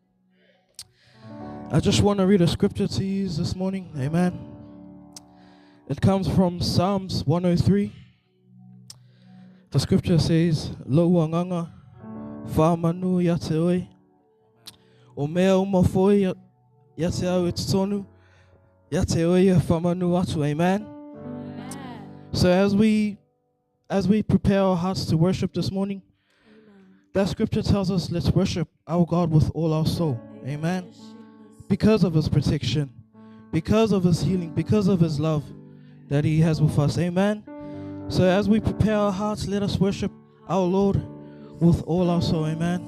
I just want to read a scripture to you this morning. Amen. It comes from Psalms 103. The scripture says, Lo wanganga, whamanu ia te oi, o mea uma foi ia te au e te tonu, ia te oi e whamanu atu. Amen. So as we prepare our hearts to worship this morning, that scripture tells us let's worship our God with all our soul. Amen. Because of his protection, because of his healing, because of his love that he has with us. Amen. So as we prepare our hearts, let us worship our Lord with all our soul. Amen.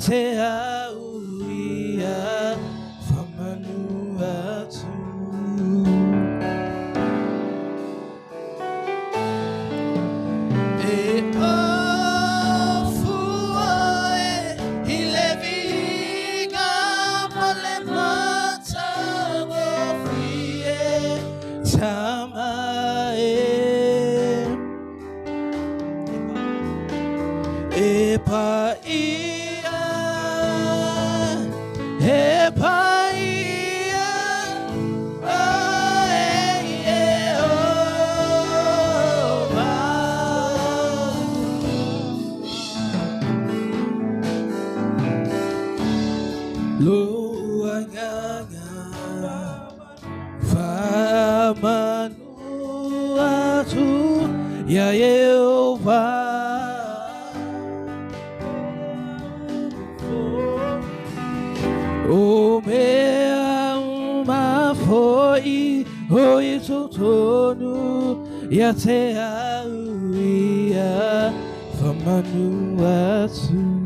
Te au ia whamanu atu. E ofua e i le viga ma le matagofie tama e. E pa ia, e pa ia, oh, e, e, oh, va. Lua gaga, whamanu atu, ia Yehovah. O mea uma foi o i totonu ia te au ia whamanu Famanu atu.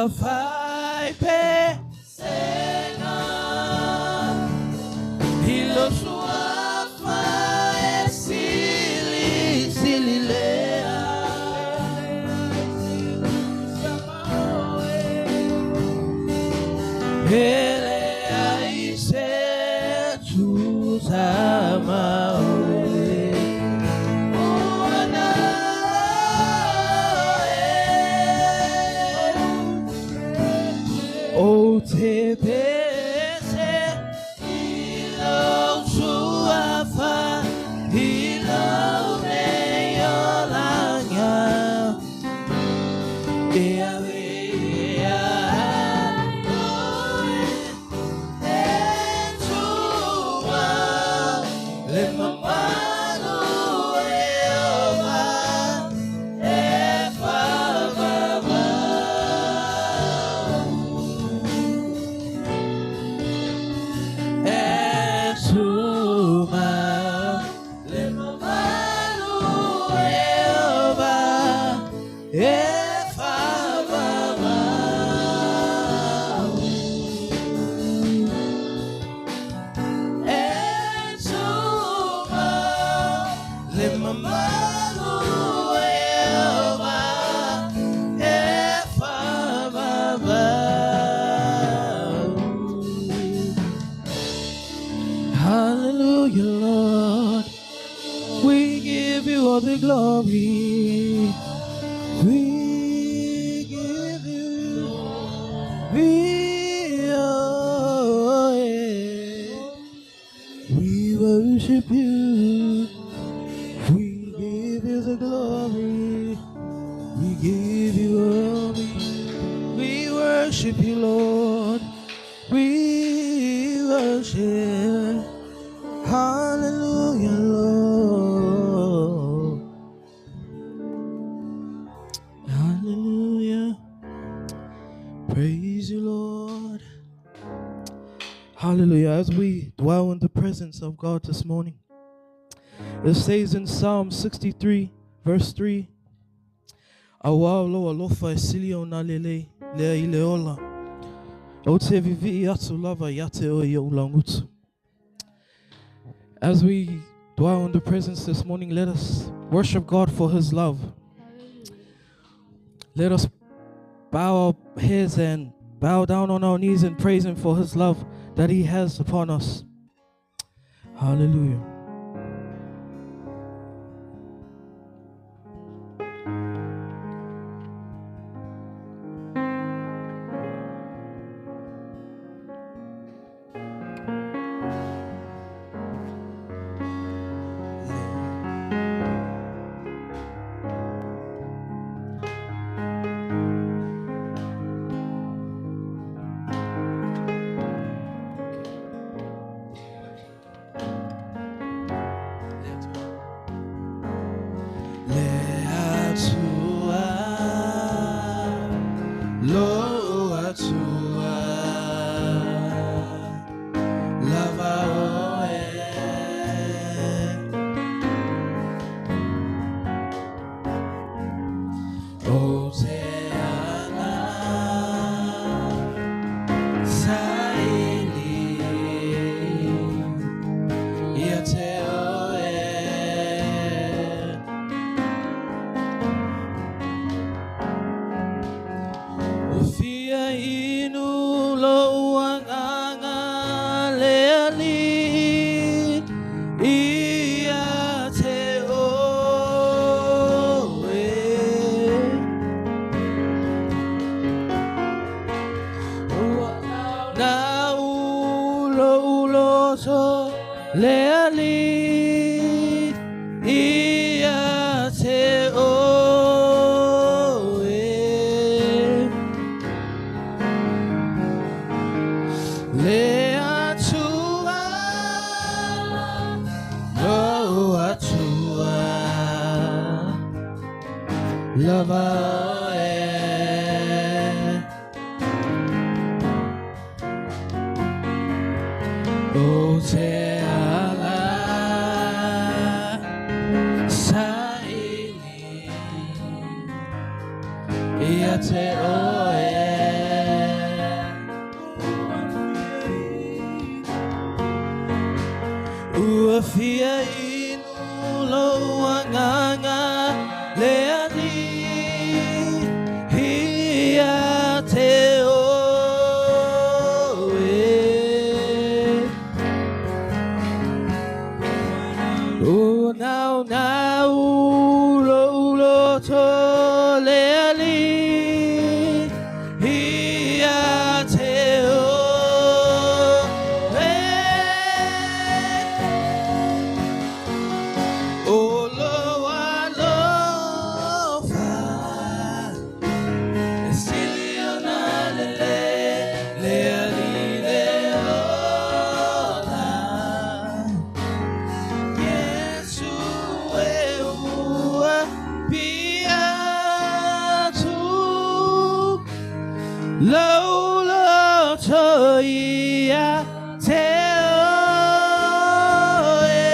Ia fai pe senga I lo suafa e sili sili lea Ele ai se tu sama oe Ua na oe O te pese i lou suafa i lou nei olaga E ave ia oe e tua le mamalu e ova e faavavau. E suma le mamalu e ova e faavavau. E suma le mamalu e ova e faavavau. Hallelujah, Lord. We give you all the glory. We give you the We worship you. We give you the glory. We give you all the. We worship you, Lord. We worship. Hallelujah, Lord. Hallelujah. Praise you, Lord. Hallelujah. As we dwell in the presence of God this morning, it says in Psalm 63, verse 3, Auā lo alofa e sili o nā lele, lea i le ola. O te vivi'i atu lava ia te oe i o ulangutu. As we dwell in the presence this morning, let us worship God for his love. Let us bow our heads and bow down on our knees and praise him for his love that he has upon us. Hallelujah. Le atua, lo atua, lava oe. O te ala, saili, ia te oe. O fia inu lo uanganga le ali ia te oe. Na ulo ulo so le ali ia te oe. Le atua, lo atua, lava oe. O te ala saili ia te oe. Ua fia inu lo anganga le ali Ia te oe O nau nau lo lo to le ali Ia te oe O lo alofa E sili ona lele le ali le ola Yesu e ua pia tu Lau lo to ia te oe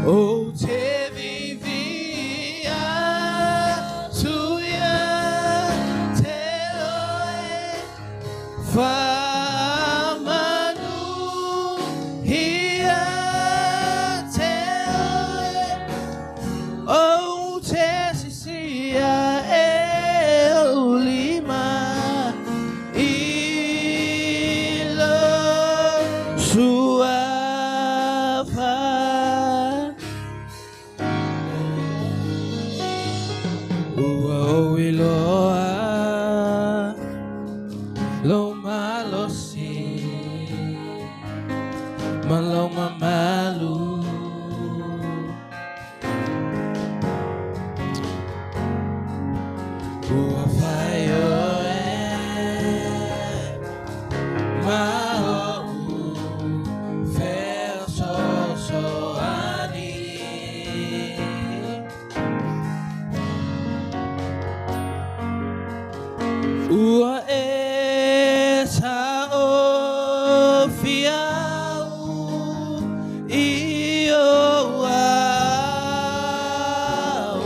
O te vivia tu ia te oe Whamanu ia te oe O te sisia e o lima I lo suafa Ua o iloa lo malosi ma lo mamalu Ua fai oe ma o'u fesoasoani. Ua e sa'ofi au i o ao.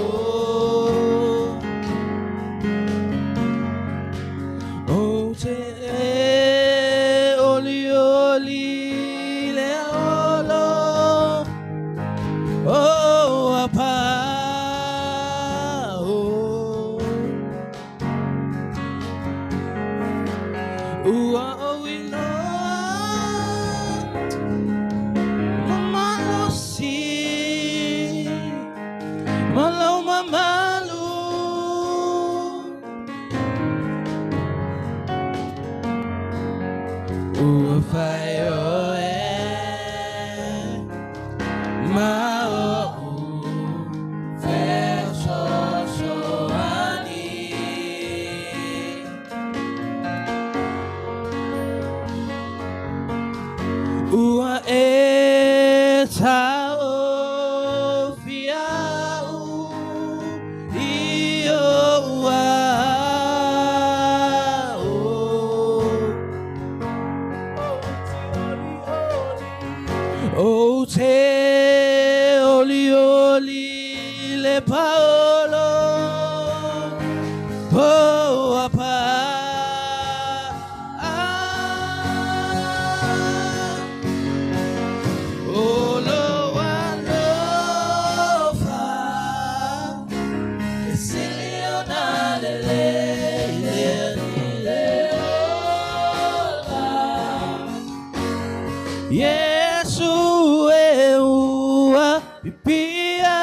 O te e oli oli le olo o apa o. Ua o iloa mamalosi ma lau mamalu. Ua fai oe ma o'u fesoasoani. Ua e sa'ofi au i ou ao. O te oli oli le paolo o apa. O lo alofa E sili ona lele le le ola Yesu e ua pipia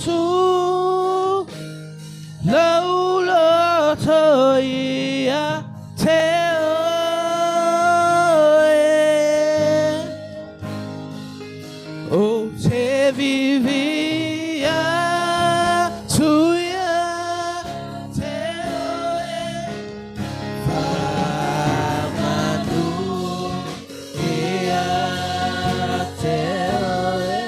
tu Lau loto ia te oe O te vivia tu ia te oe Whamanu ia te oe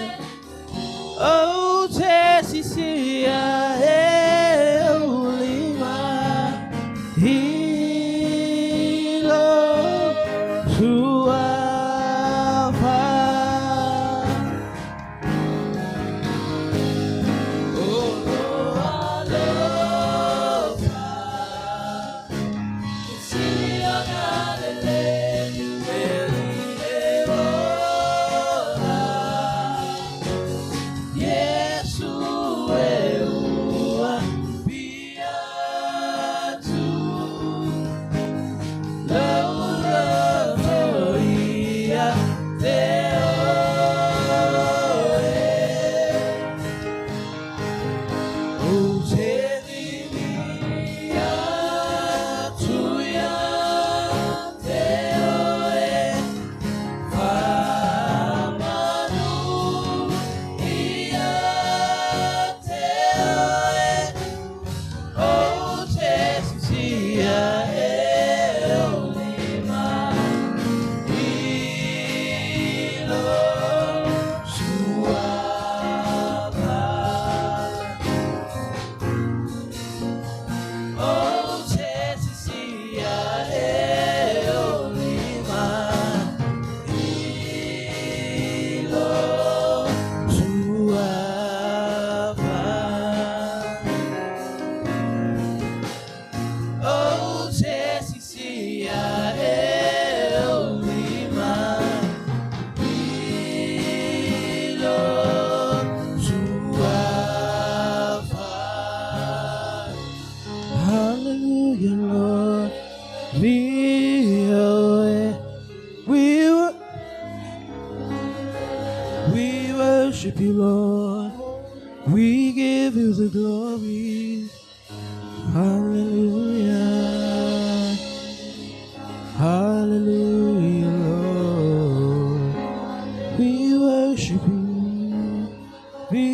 Hallelujah, Lord. We worship you, Lord. We give you the glory. Hallelujah. Hallelujah, Lord. We worship you. We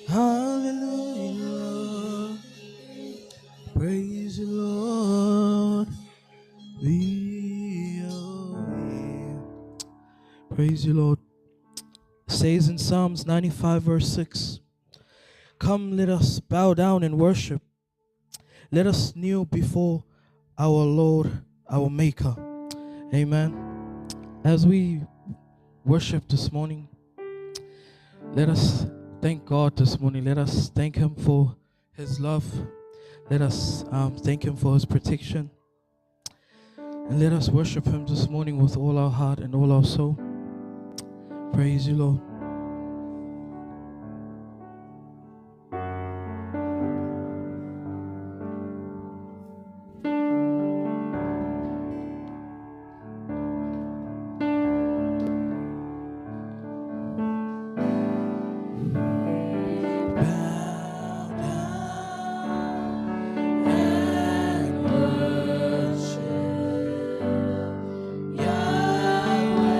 Hallelujah, Lord. Praise the Lord. We Praise you, Lord. It says in Psalms 95, verse 6, Come, let us bow down and worship. Let us kneel before our Lord, our Maker. Amen. As we worship this morning, let us thank God this morning. Let us thank Him for His love. Let us thank Him for His protection. And let us worship Him this morning with all our heart and all our soul. Praise you, Lord. Bow down and worship Yahweh.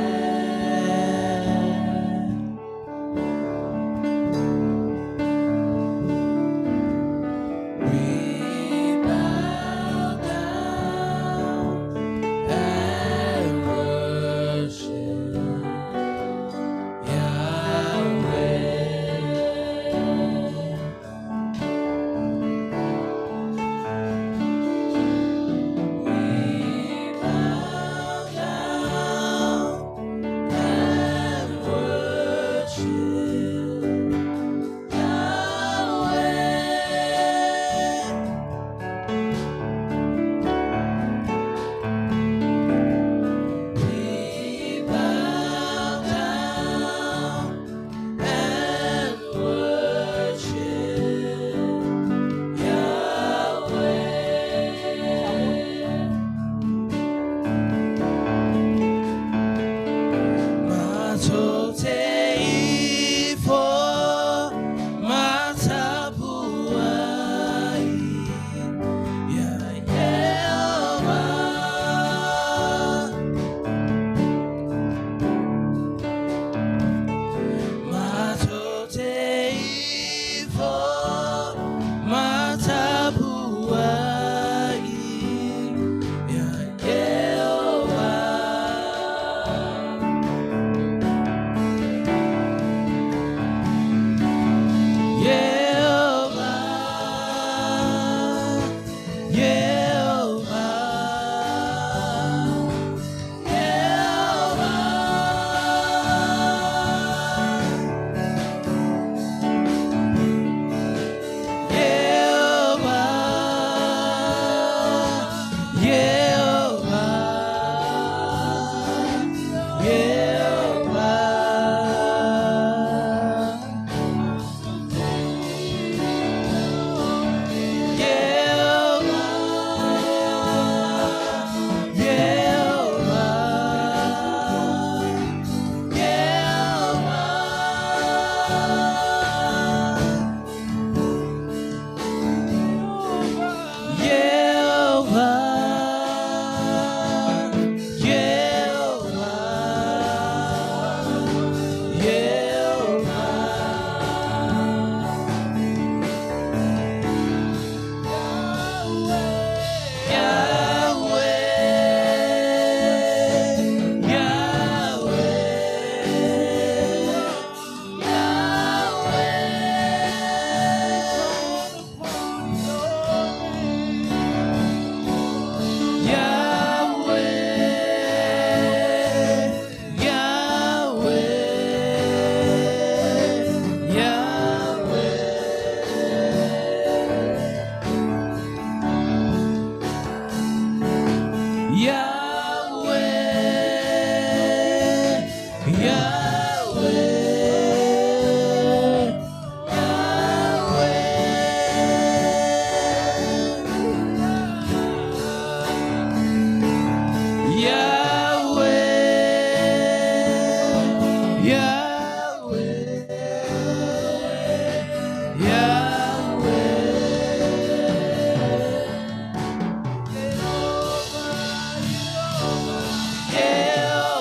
Yahweh, Yahweh, Yahweh, Yahweh.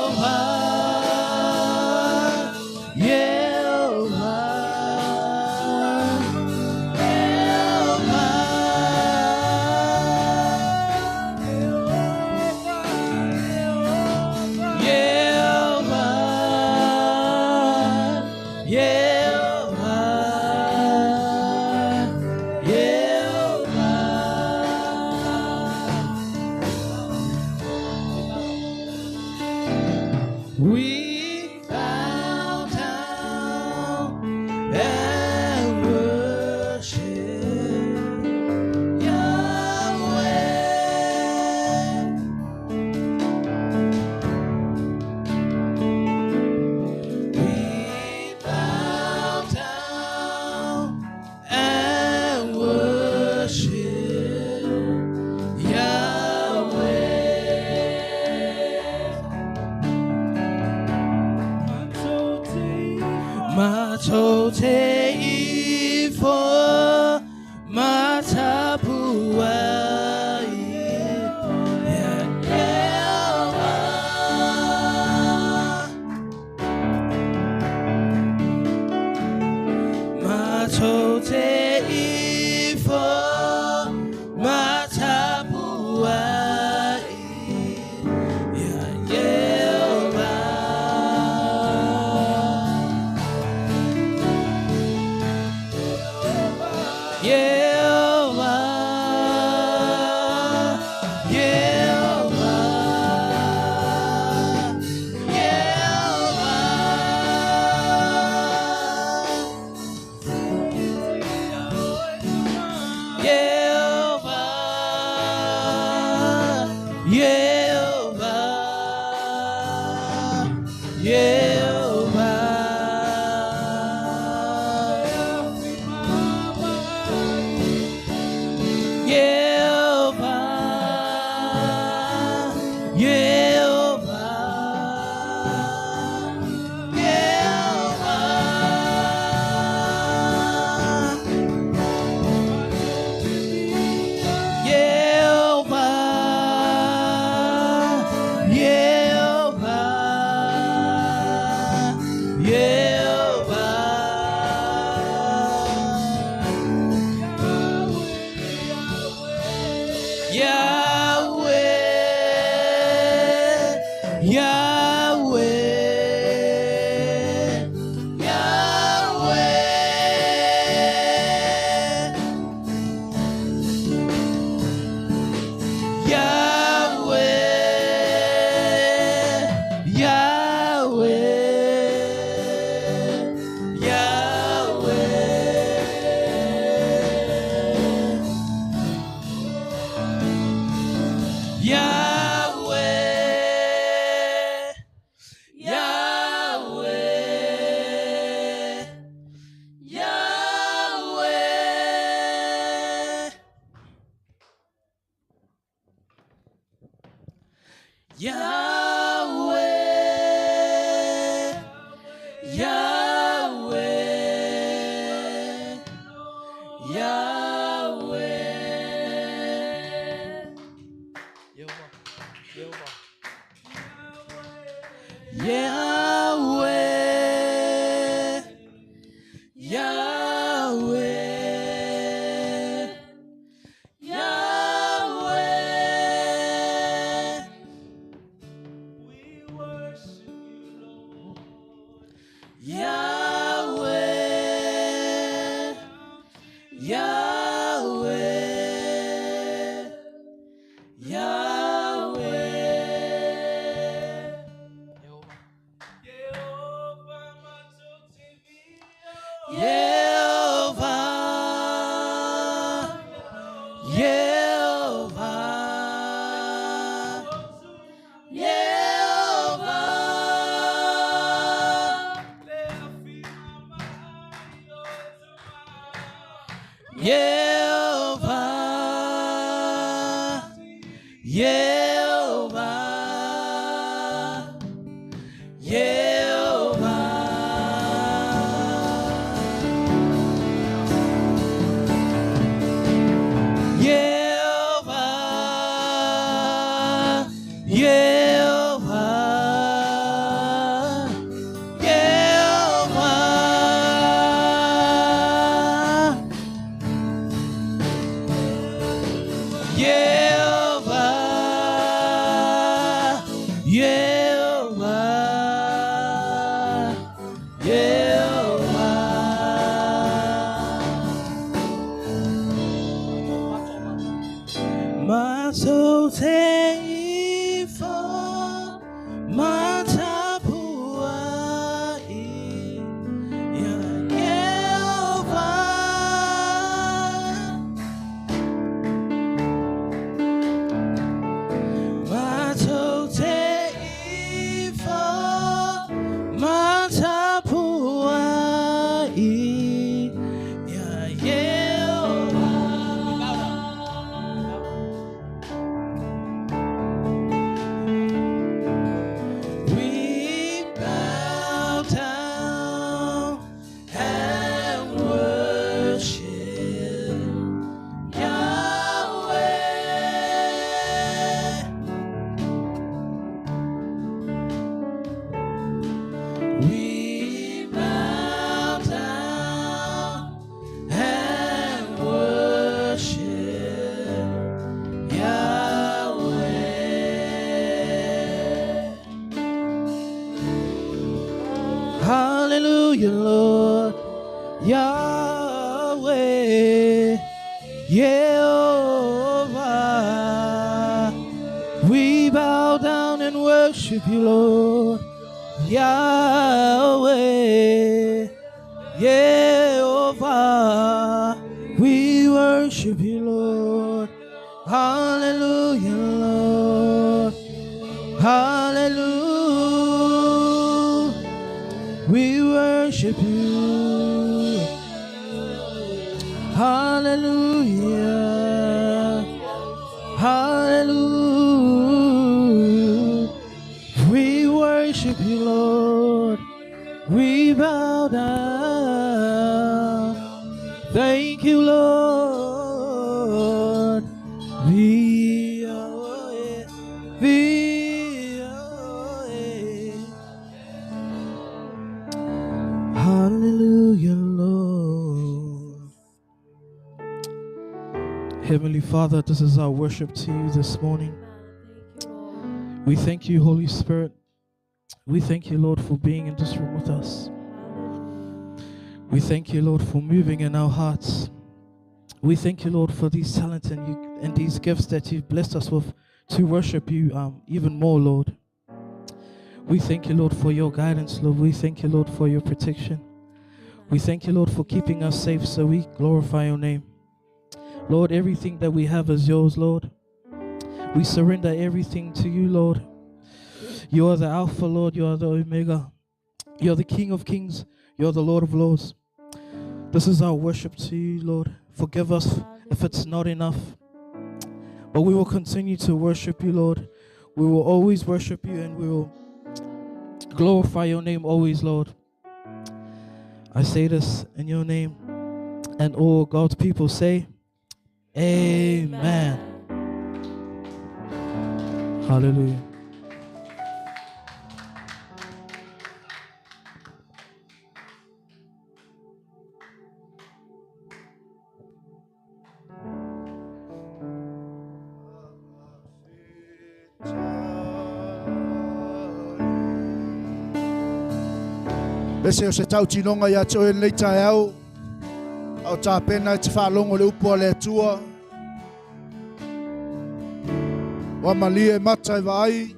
Yehovah, Yehovah, Yehovah, Yehovah, Yehovah. We bow down and worship Yahweh. We bow down and worship Yahweh. Matote ifo matapuai ya Yehova. Matote ifo matapuai ya Yehova. Yehovah, Yehovah, Yehovah, Yehovah, Yehovah. Yehovah, Yehovah, Yehovah, Yehovah, Yehovah, Yehovah. Yahweh, Yahweh, Yahweh, Yahweh, Yahweh, Yahweh. Yahweh, Yahweh, Yahweh, Yahweh, Yahweh, Yahweh. Yahweh, Yahweh, Yahweh. Yahweh, Yahweh, Yahweh. Yehovah, Yehovah, Yehovah. Yehovah, Yehovah, Yehovah. Yehovah, Yehovah, Yehovah. Yehovah, Yehovah, Yehovah. My soul te ifo, matapuai, ya Yehovah. Matote ifo, matapuai, ya Yehovah. We bow down and worship Yahweh. We bow down and worship Yahweh. Hallelujah, Lord. Yahweh, Yehovah. We bow down and worship you, Lord. Yahweh, Yehovah. We worship you, Lord. Hallelujah, Lord. Hallelujah. We worship you. Hallelujah. Hallelujah. We worship you, Lord. We bow down. Thank you, Lord. V-O-A, V-O-A. Hallelujah, Lord. Heavenly Father, this is our worship to you this morning. We thank you, Holy Spirit. We thank you, Lord, for being in this room with us. We thank you, Lord, for moving in our hearts. We thank you, Lord, for these talents and these gifts that you've blessed us with to worship you even more, Lord. We thank you, Lord, for your guidance, Lord. We thank you, Lord, for your protection. We thank you, Lord, for keeping us safe so we glorify your name. Lord, everything that we have is yours, Lord. We surrender everything to you, Lord. You are the Alpha, Lord. You are the Omega. You are the King of Kings. You are the Lord of Lords. This is our worship to you, Lord. Forgive us if it's not enough. But we will continue to worship you, Lord. We will always worship you and we will glorify your name always, Lord. I say this in your name. And all God's people say, Amen. Hallelujah. Lese o se tau tinonga ia te oe nei taeao, au tā pena i te whaalongo le upu a le Atua. Wa malie mata e vaai.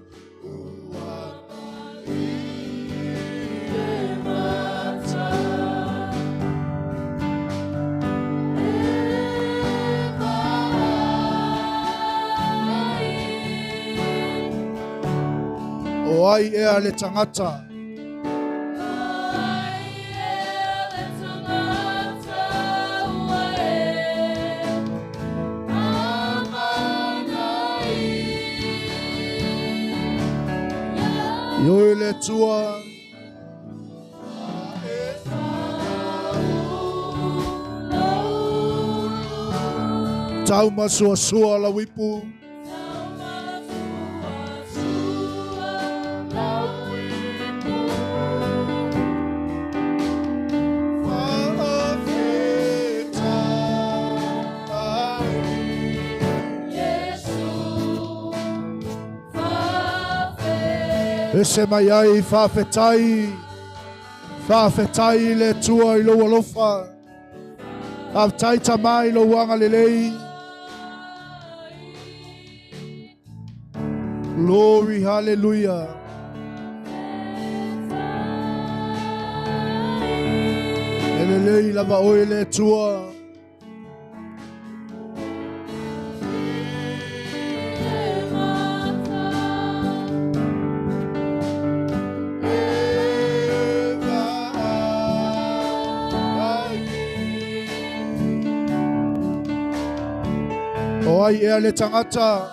O ai ea le tangata. Ioe le Atua. Tau masuasua lau ipu. Ese mai ai faafetai, faafetai i le Atua i lou alofa. Faafetai Tama i lou agalelei. Glory, hallelujah. E lelei lava oe le Atua. O ai ea le tagata.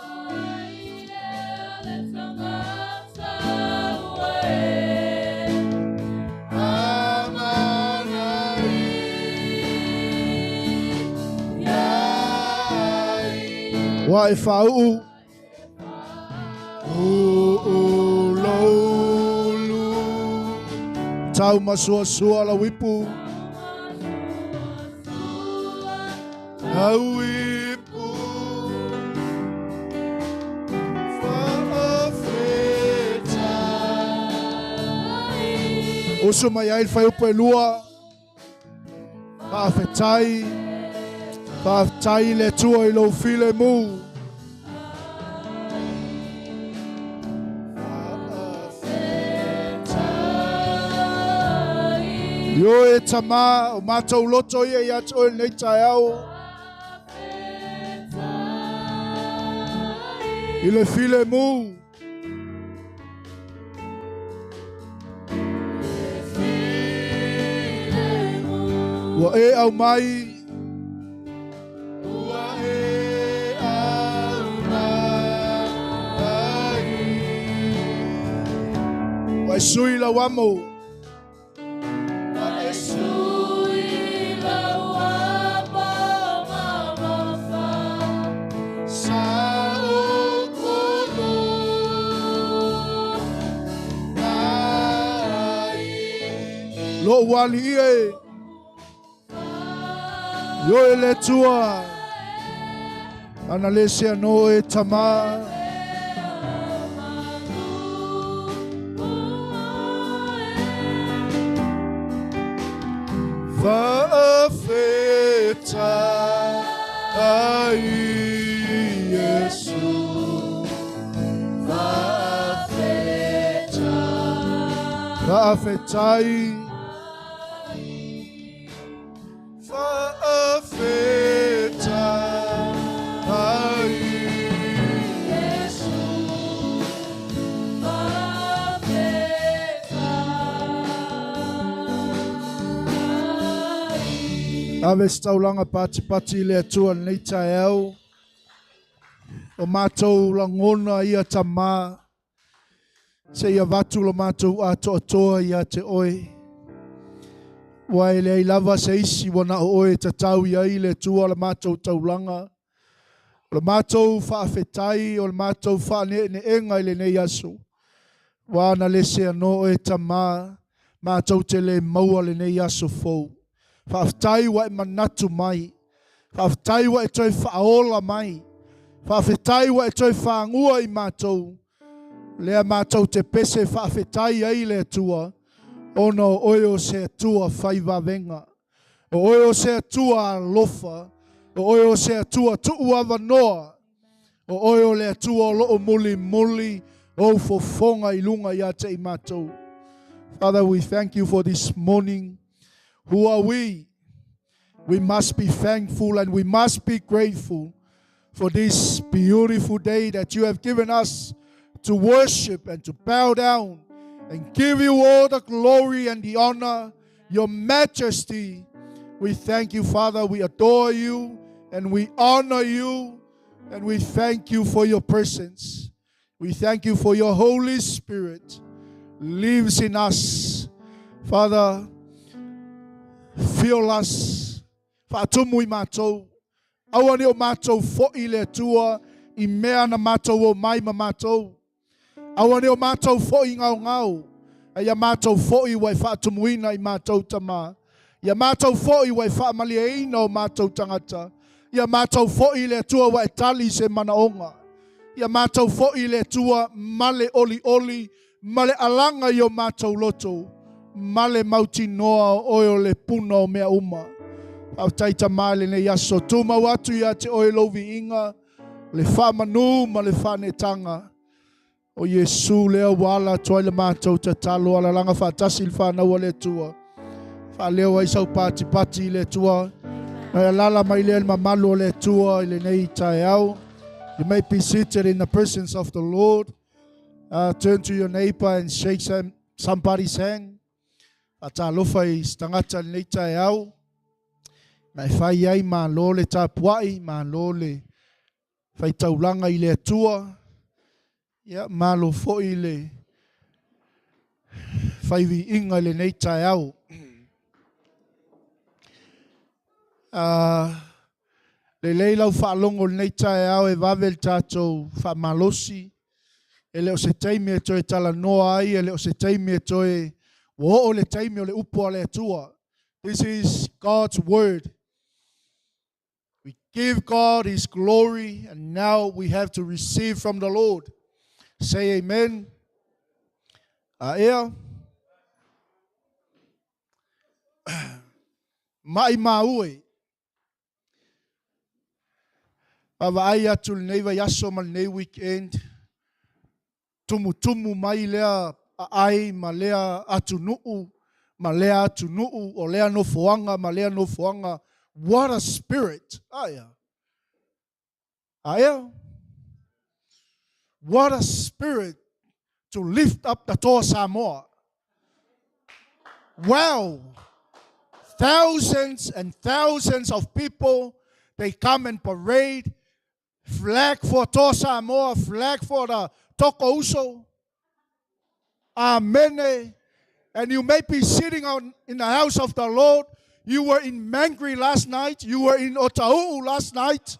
Ua e faauu. Uu loulu. Tau masuasua lau ipu. Lau ipu. Faafetai. Usu mai ai le fuaiupu e lua. Faafetai, faafetai i le Atua i lou filemu. Ioe e Tama, o matou loto ia ia te oe lenei taeao. I le filemu. Ua e aumai. Ua e aumai. Ua e sui lau amo. Lou alii e, Ioe le Atua, ana le sea no e Tama. Faafetai Iesu. Faafetai. Faafetai Iesu. Ave se taulaga patipati i le Atua i lenei taeao. O matou lagona ia Tama, se i avatu lo matou atoatoa ia te oe. Ua e leai lava se isi ua na o oe e tatau i ai le Atua la matou taulaga. O le matou faafetai, o le matou faaneeneega i lenei aso. Ua ana le sea no oe Tama, matou te le maua lenei aso fou. Faafetai ua e manatu mai. Faafetai ua e toe faaola mai. Faafetai ua e toe fagua i matou. Lea matou te pese faafetai ai le Atua, ona o oe o se Atua fai vavega. O oe o se Atua alofa. O oe o se Atua tuu avanoa. O oe o le Atua o loo mulimuli ou fofoga i luga ia te i matou. Father, we thank you for this morning. Who are we? We must be thankful and we must be grateful for this beautiful day that you have given us to worship and to bow down and give you all the glory and the honor, your majesty. We thank you, Father. We adore you and we honor you and we thank you for your presence. We thank you for your Holy Spirit. lives in us. Father, fill us. Faatumu i matou. Aua ne i o matou foi i le Atua i mea na matou omai ma matou. Aua ne i o matou foi gaogao, a ia matou foi ua e faatumuina i matou tama. Ia matou foi ua e faamalieina o matou tagata. Ia matou foi i le Atua ua e tali se manaoga. Ia matou foi i le Atua ma le olioli ma le alaga i o matou loto, ma le mautinoa o oe o le puna o mea uma. Faafetai Tama i lenei aso, tumau atu ia te oe lou viiga, le faamanu ma le faaneetaga. O Iesu lea ua ala atu ai le matou tatalo, alalaga faatasi le fanau a le Atua. Faaleo ai sau patipati i le Atua. Mai alala mai lea le mamalu o le Atua i lenei taeao. You may be seated in the presence of the Lord. Turn to your neighbor and shake somebody's hand. Faatalofa i se tagata i lenei taeao. Na e fai ai malo le tapuai, malo le faitaulaga i le Atua. Ia, malo foi le faiviiga i lenei taeao. Lelei lau faalogo i lenei taeao e vave le tatou faamalosi. E le o se taimi e toe talanoa ai, e le o se taimi e toe ua oo le taimi o le upu a le Atua. This is God's word. We give God His glory, and now we have to receive from the Lord. Say amen. Aea. Mai maue. Vaavaai atu lenei vaiaso ma lenei weekend, tumutumu mai lea aai ma lea atunuu ma lea atunuu, o lea nofoaga ma lea nofoaga. What a spirit! Aia. Aia. What a spirit to lift up the Toa Samoa. Wow! Thousands and thousands of people, they come and parade, flag for Toa Samoa, flag for the Toko Uso. Amen. And you may be sitting on in the house of the Lord. You were in Mangri last night. You were in Otahuhu last night.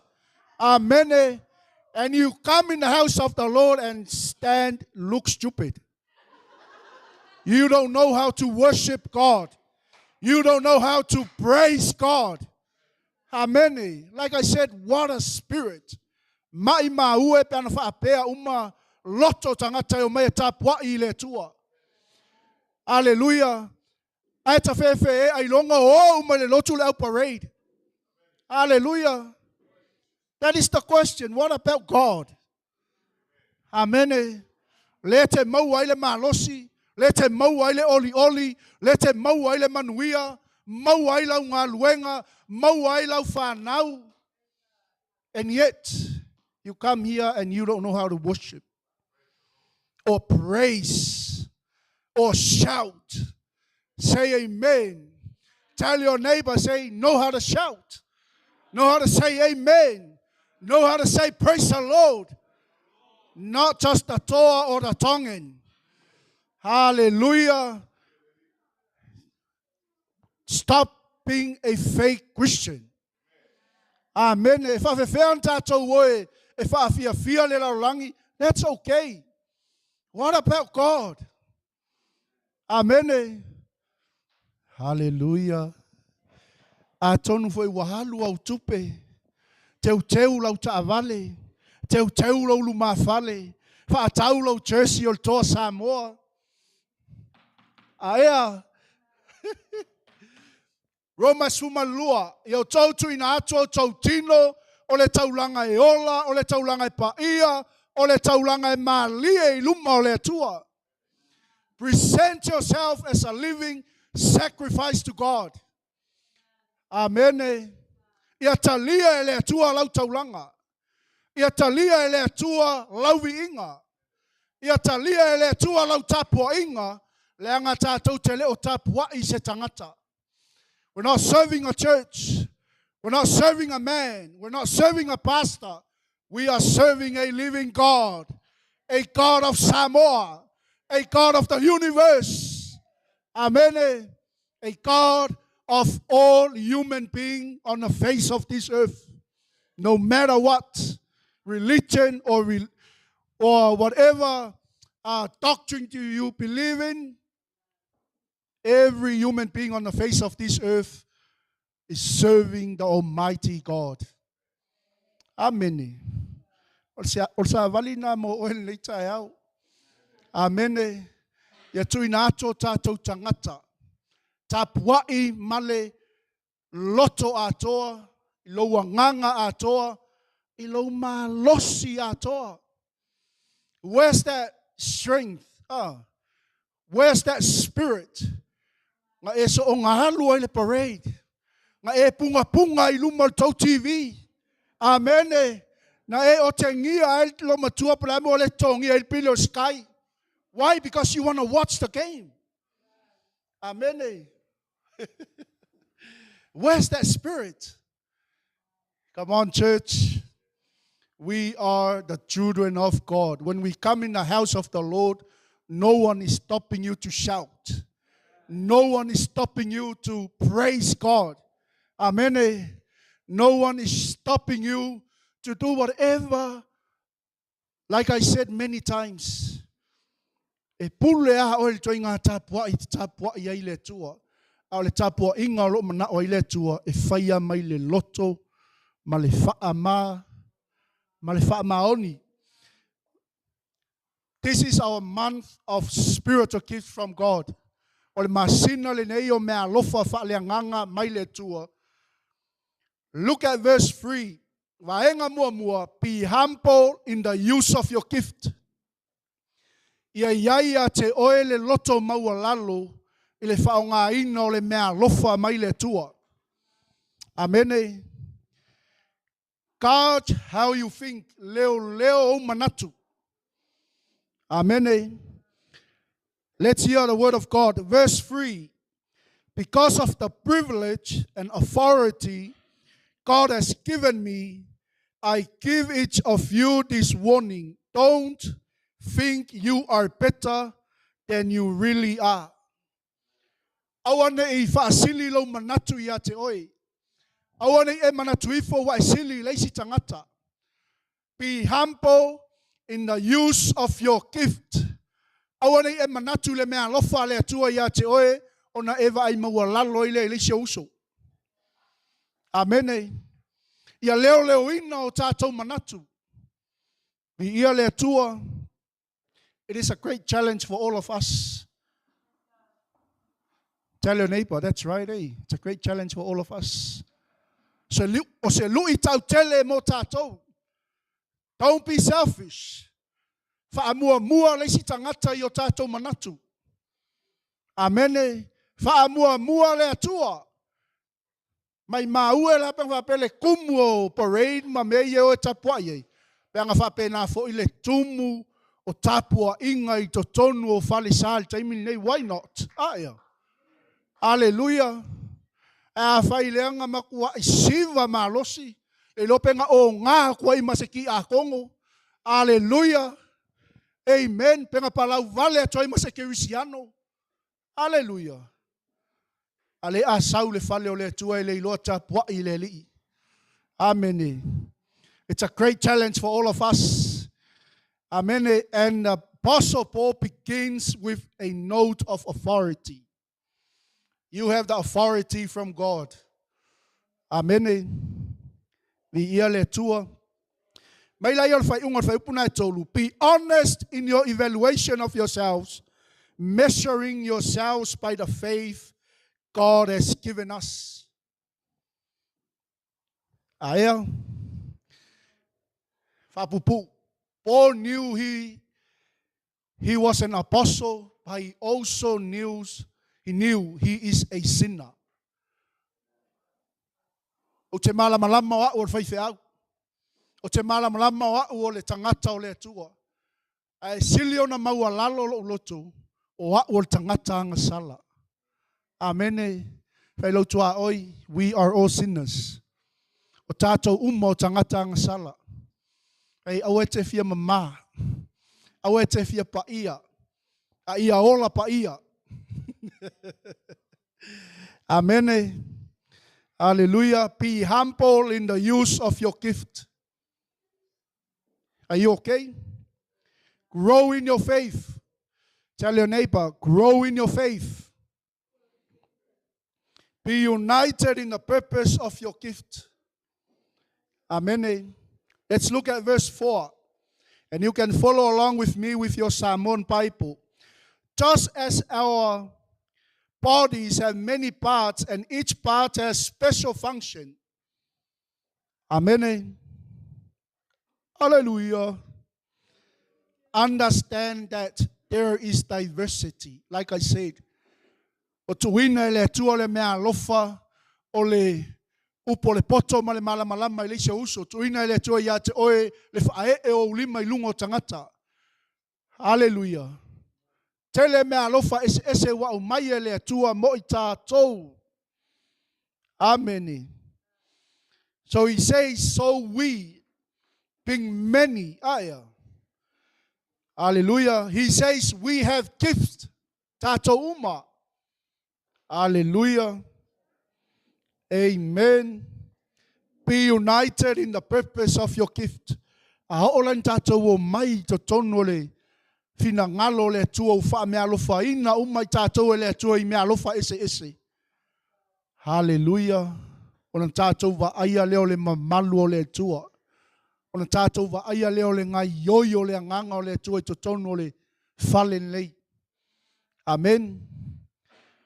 Amen. And you come in the house of the Lord and stand, look stupid. You don't know how to worship God. You don't know how to praise God. Amen. Like I said, what a spirit. Mai maue pe ana whaapea uma loto tangata e o mai e tapuai i le Atua. Hallelujah. Ae ta whewhe e ai longa o uma le lotu le au parade. Hallelujah. That is the question. What about God? Amen. Le te maua ai le malosi, le te maua ai le olioli, le te maua ai le manuia, maua ai lau galuega, maua ai lau whanau. And yet, you come here and you don't know how to worship or praise or shout. Say amen. Tell your neighbor, say, know how to shout. Know how to say amen. Know how to say praise the Lord. Not just the Toa or the Tongan. Hallelujah. Stop being a fake Christian. Amen. E whawhewhea an tātou oe, e whaafiafia le lalolagi. That's okay. What about God? Amen. Hallelujah. Atonu foi ua alu au tupe, teuteu lau taavale, teuteu lou lumafale, faatau lou jersey o le Toa Samoa. Aea. Roma 12, ia outou tuuina atu outou tino, o le taulaga e ola, o le taulaga e paia, o le taulaga e malie i luma o le Atua. Present yourself as a living sacrifice to God. Amene. Ia talia e le Atua lau taulaga. Ia talia e le Atua lau viiga. Ia talia e le Atua lau tapuaiga, leaga tatou te le o tapuai se tagata. We're not serving a church. We're not serving a man. We're not serving a pastor. We are serving a living God, a God of Samoa, A God of the universe. Amen. A God of all human being on the face of this earth. No matter what religion or, or whatever doctrine do you believe in, every human being on the face of this earth is serving the Almighty God. Amene. O le savali na mo oe lenei taeao. Amene. Ia tuuina atu o tātou tagata. Tapuai ma le loto atoa, i lou agaga atoa, i lou malosi atoa. Where's that strength? Where's that spirit? Na e so o ngā alu ai le parade. Na e pungapunga i luma o le tou TV. Amene. Na e otegia ai lo matua po le a mea ua le totogia ai le pili o le Sky. Why? Because you want to watch the game. Amene. Where's that spirit? Come on, church. We are the children of God. When we come in the house of the Lord, no one is stopping you to shout. No one is stopping you to praise God. Amen. No one is stopping you to do whatever. Like I said many times, e pule a oe le toiga tapuai te tapuai ai le Atua. A o le tapuaiga o loo manao ai le Atua e faia mai le loto ma le faama ma le faamaoni. This is our month of spiritual gifts from God. O le masina lenei o mea alofa faaleagaga mai le Atua. Look at verse 3. Vaega muamua, be humble in the use of your gift. Ia iai ia te oe le loto maualalo i le faaaogaina o le mea alofa mai le Atua. Amene. Guard how you think, leoleo ou manatu. Amene. Let's hear the word of God. Verse 3. Because of the privilege and authority God has given me, I give each of you this warning. Don't think you are better than you really are. Aua ne i faasili lou manatu ia te oe. Aua ne i e manatu ifo ua e sili i le isi tagata. Be humble in the use of your gift. Aua ne i e manatu i le mea alofa a le Atua ia te oe ona e vaai maualalo ai lea i le isi ou uso. Amene. Ia leoleoina o tātou manatu. Viia le Atua. It is a great challenge for all of us. Tell your neighbor, that's right, eh? It's a great challenge for all of us. So, o se lui tautele mo tātou. Don't be selfish. Whaamuamua le isi tagata i o tātou manatu. Amene. Whaamuamua le Atua. Mai maua e la pe faapea le kumu o parade ma mea ia e o e tapuai ai. Pe aga faapena foi le tumu o tapuaiga i totonu o falesa i le taimi lenei. Why not? Aea. Aleluia. Ae afai leaga matuai siva malosi, le iloa pe na oga atu ai ma se tiakono. Aleluia. Amen. Pe na palau vale atu ai ma se kerisiano. Aleluia. A le a sau le fale o le Atua e le iloa tapuai i le Alii. Amene. It's a great challenge for all of us. Amen. And the Apostle Paul begins with a note of authority. You have the authority from God. Amene. Viia le Atua. Mai laia o le faaiuga o le fuaiupu lena e tolu. Be honest in your evaluation of yourselves, measuring yourselves by the faith God has given us. Aea. Faapuupuu. Paul knew he was an apostle, but he also knew he is a sinner. Ou te malamalama o au o le faifeau. Ou te malamalama o au o le tagata o le Atua. Ae sili ona maualalo lou loto, o au o le tagata agasala. Amene. Fai i lou tuaoi, we are all sinners. O tātou uma o tagata agasala. Ei, aua e te fia mamā. Aua e te fia paia. A ia ola paia. Amene. Hallelujah. Be humble in the use of your gift. Are you okay? Grow in your faith. Tell your neighbor, grow in your faith. Be united in the purpose of your gift. Amen. Let's look at verse 4. And you can follow along with me with your Samoan Bible. Just as our bodies have many parts and each part has special function. Amen. Hallelujah. Understand that there is diversity. Like I said, o tuuina e le Atua le meaalofa o le upu o le poto ma le malamalama i le isi ou uso. Tuuina e le Atua ia te oe le faaee o ou lima i luga o tagata. Aleluia. Tele meaalofa eseese ua aumai e le Atua mo i tatou. Amene. So he says, so we, being many, aia. Hallelujah. He says we have gifts. Tatou uma. Hallelujah. Amen. Be united in the purpose of your gift. A oo la ina tatou omai i totonu o le finagalo o le Atua ua faameaalofaina uma i tatou e le Atua i meaalofa eseese. Haleluia! Ona tatou vaaia lea o le mamalu o le Atua. Ona tatou vaaia lea o le gaioi o le Agaga o le Atua i totonu o le fale lenei. Amen.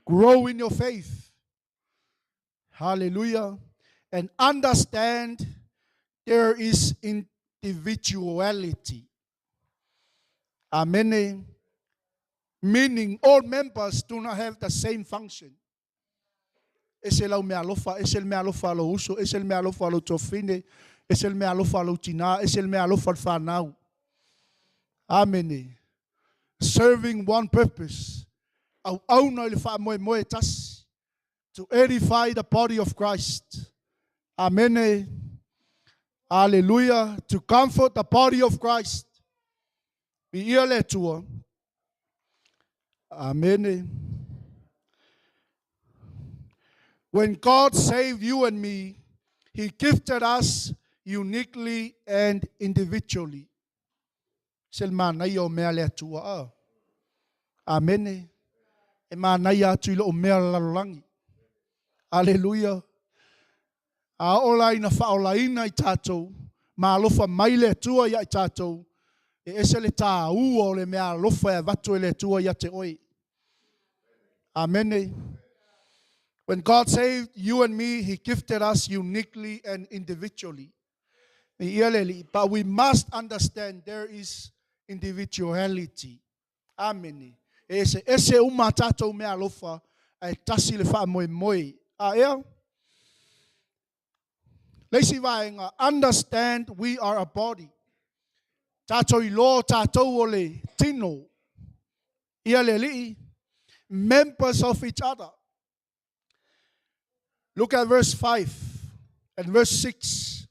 Grow in your faith. Hallelujah. And understand there is individuality. Amen. Meaning all members do not have the same function. Ese lau meaalofa, ese le meaalofa a lou uso, ese le meaalofa a lou tuafafine, ese le meaalofa a lou tinā, ese le meaalofa a le fanau. Amene. Serving one purpose. Auauna i le faamoemoe e tasi. To edify the body of Christ. Amene. Aleluia. To comfort the body of Christ. Viia le Atua. Amene. When God saved you and me, He gifted us uniquely and individually. Se le manaia o mea a le Atua. A. Amene. E manaia atu i loo mea lalolagi. Aleluia. A oo la ina faaolaina i tatou, ma alofa mai le Atua ia i tatou, e ese le tāua o le meaalofa e avatu e le Atua ia te oe. Amene. When God saved you and me, He gifted us uniquely and individually. But we must understand there is individuality. Amene. E eseese uma a tatou meaalofa, ae tasi le faamoemoe. A ea? Le isi vaega, understand we are a body. Tatou iloa o tatou o le tino. Ia le Alii, members of each other. Look at verse 5 and verse 6.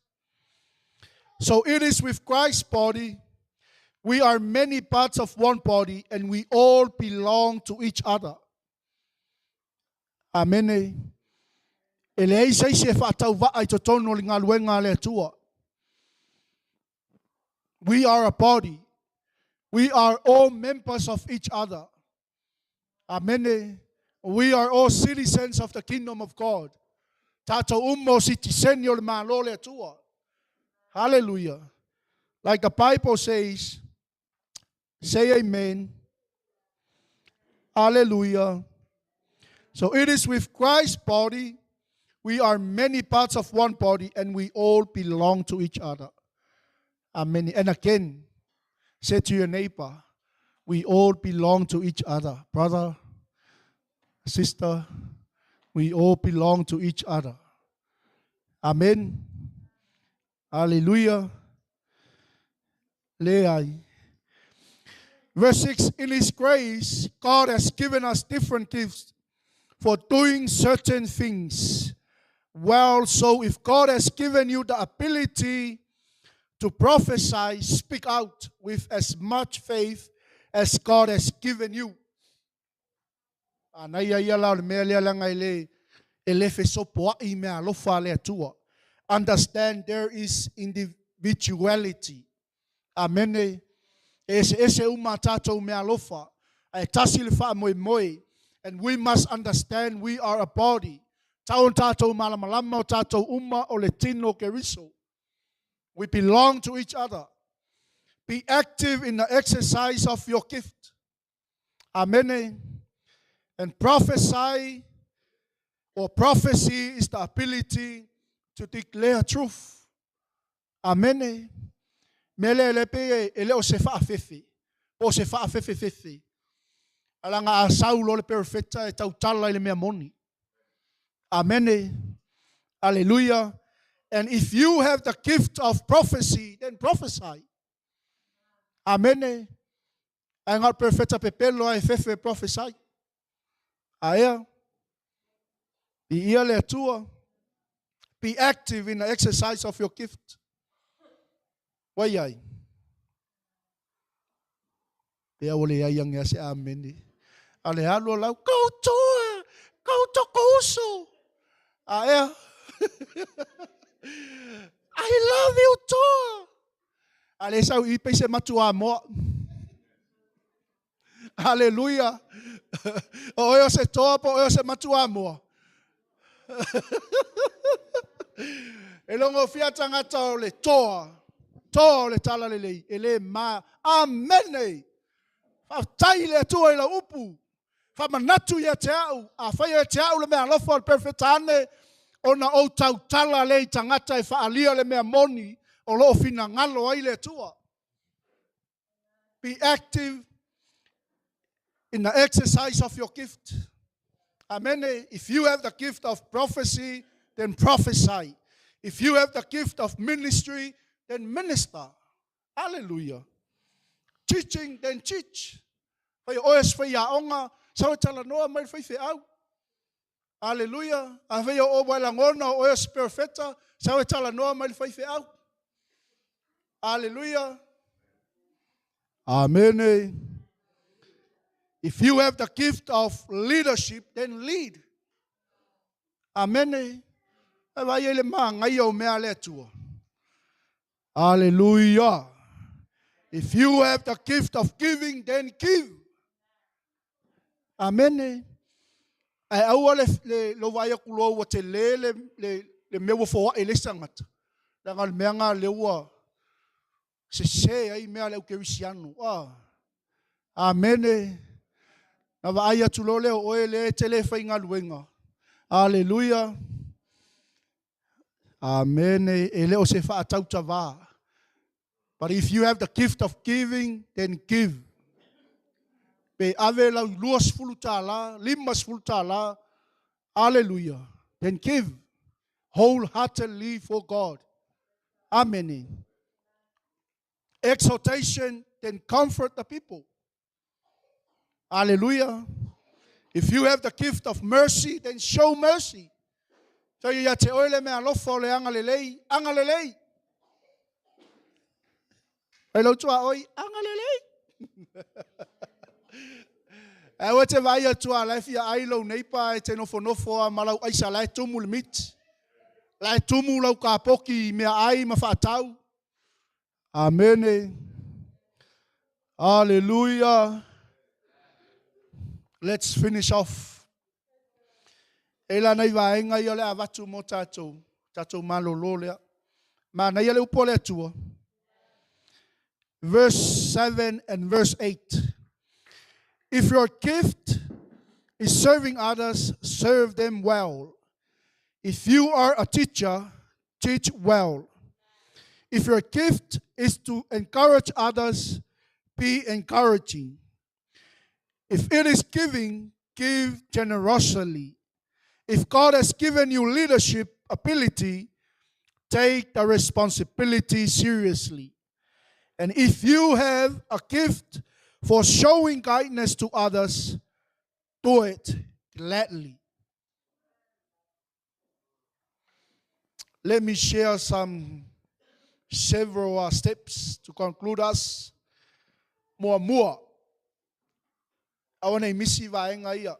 So it is with Christ's body. We are many parts of one body and we all belong to each other. Amene. E leai se isi e faatauvaa i totonu o le galuega a le Atua. We are a body. We are all members of each other. Amene. We are all citizens of the kingdom of God. Tatou uma o sitiseni o le Malo o le Atua. Hallelujah. Like the Bible says, say amen. Hallelujah. So it is with Christ's body. We are many parts of one body and we all belong to each other. Amen. And again, say to your neighbor, we all belong to each other. Brother, sister, we all belong to each other. Amen. Hallelujah. Leai. Verse 6 In His grace, God has given us different gifts for doing certain things. Well, so if God has given you the ability to prophesy, speak out with as much faith as God has given you. Anaia ia la o le mea lea leaga e le e le fesopoai mea alofa a le Atua. Understand there is individuality. Amene. E eseese uma a tatou mea alofa. Ae tasi le faamoemoe. And we must understand we are a body. Tau ona tatou malamalama o tatou uma o le tino o Keriso. We belong to each other. Be active in the exercise of your gift. Amene. And prophesy or prophecy is the ability to declare truth. Amene. Mea lea le pe e le o se faafefe, po o se faafefefefe. Alaga a sau loa le perofeta e tautala i le mea moni. Amene. Alleluia. And if you have the gift of prophecy, then prophesy. Amene. Ae na o le perofeta pepelo lava e fefe e prophesy. Aea. Viia le Atua. Be active in the exercise of your gift. Ua iai. Pea ua leai age a se amene. A le alu o lau, Kou toa! Kou toko uso! Aea. I love you, toa! A le sau i pei se matua moa. Haleluia. O oe o se toa po o oe o se matua moa. E logofia tagata o le toa, toa o le talalelei, e le ma. Amene! Faafetai i le Atua i lau upu. Faamanatu ia te au, afai o ia te au le mea alofa o le perofeta ane, ona ou tautala lea i tagata e faaalia le mea moni o lo o finagalo ai le Atua. Be active in the exercise of your gift. Amen. If you have the gift of prophecy, then prophesy. If you have the gift of ministry, then minister. Hallelujah. Teaching, then teach. Fai o oe se faiaoga, sau e talanoa mai le faifeau. Aleluia. Afai o oe ua e lagona o oe o se perofeta, sau e talanoa mai le faifeau. Aleluia. Amene. If you have the gift of leadership, then lead. Amene. E vaai ai le māgaia o mea a le Atua. Aleluia. If you have the gift of giving, then give. Amene. Ae aua le, le, lou vaai atu loa ua tele le, le, le mea ua foai e le isi tagata. Leaga o le mea lena lea ua sese ai mea a le aukerisiano. Ah. Amene. Na vaai atu loa lea o oe lea e te le faigaluega. Aleluia. Amene. E le o se faatautavā. But if you have the gift of giving, then give. Pe ave lau $20, $50, Alleluia. Then give wholeheartedly for God. Amene. Exhortation, then comfort the people. Alleluia. If you have the gift of mercy, then show mercy. Tau ia te oe le mea alofa o le agalelei, agalelei. Fai lau tuaoi, agalelei. Ae aua te vaai atu a la e fia ai lou neighbor e te nofonofo a ma lau aisa la e tumu le meat. La e tumu lau kapoki i mea ai ma faatau. Amene. Hallelujah. Let's finish off. E la nei vaega ia o le avatu mo tatou, tatou malolo lea. Manaia le upu a le Atua. Verse 7 and verse 8. If your gift is serving others, serve them well. If you are a teacher, teach well. If your gift is to encourage others, be encouraging. If it is giving, give generously. If God has given you leadership ability, take the responsibility seriously. And if you have a gift for showing kindness to others, do it gladly. Let me share some several steps to conclude us. Muamua. Aua nei misi vaega ia.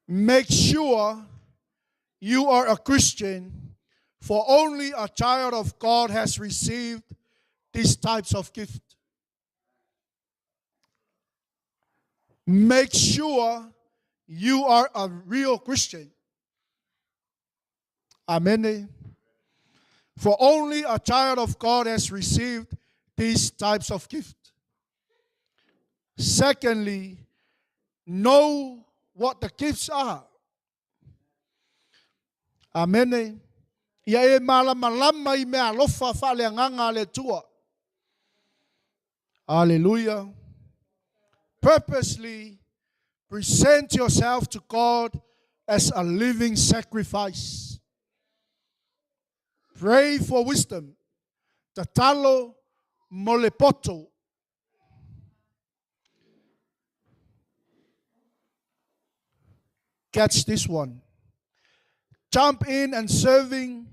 Make sure you are a Christian, for only a child of God has received these types of gift. Make sure you are a real Christian. Amen. For only a child of God has received these types of gift. Secondly, know what the gifts are. Amene. Ia e malamalama i mea alofa faaleagaga a le Atua. Hallelujah. Purposely present yourself to God as a living sacrifice. Pray for wisdom. Tatalo mo le poto. Catch this one. Jump in and serving,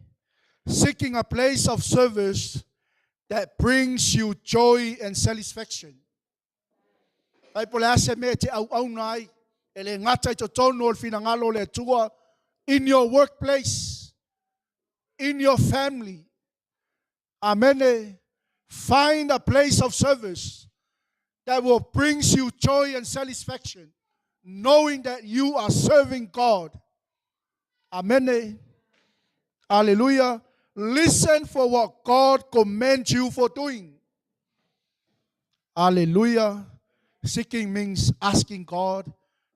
seeking a place of service that brings you joy and satisfaction. Ai po le ase me te au au nai, e le ngata i totonu o le finagalo o le Atua, in your workplace, in your family. Amene. Find a place of service that will bring you joy and satisfaction, knowing that you are serving God. Amen. Hallelujah. Listen for what God commands you for doing. Hallelujah. Seeking means asking God,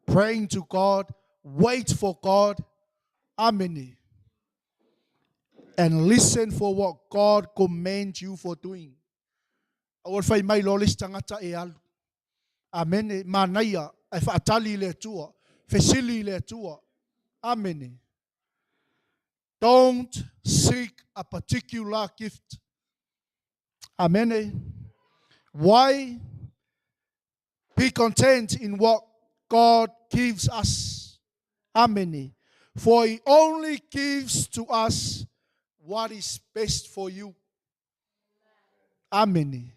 praying to God, wait for God. Amen. And listen for what God commands you for doing. Aua le fai mai loa le isi tagata e alu. Amene. Manaia, ae faatali i le Atua. Fesili i le Atua. Amene. Don't seek a particular gift. Amene. Why? Be content in what God gives us. Amene. For he only gives to us what is best for you. Amene.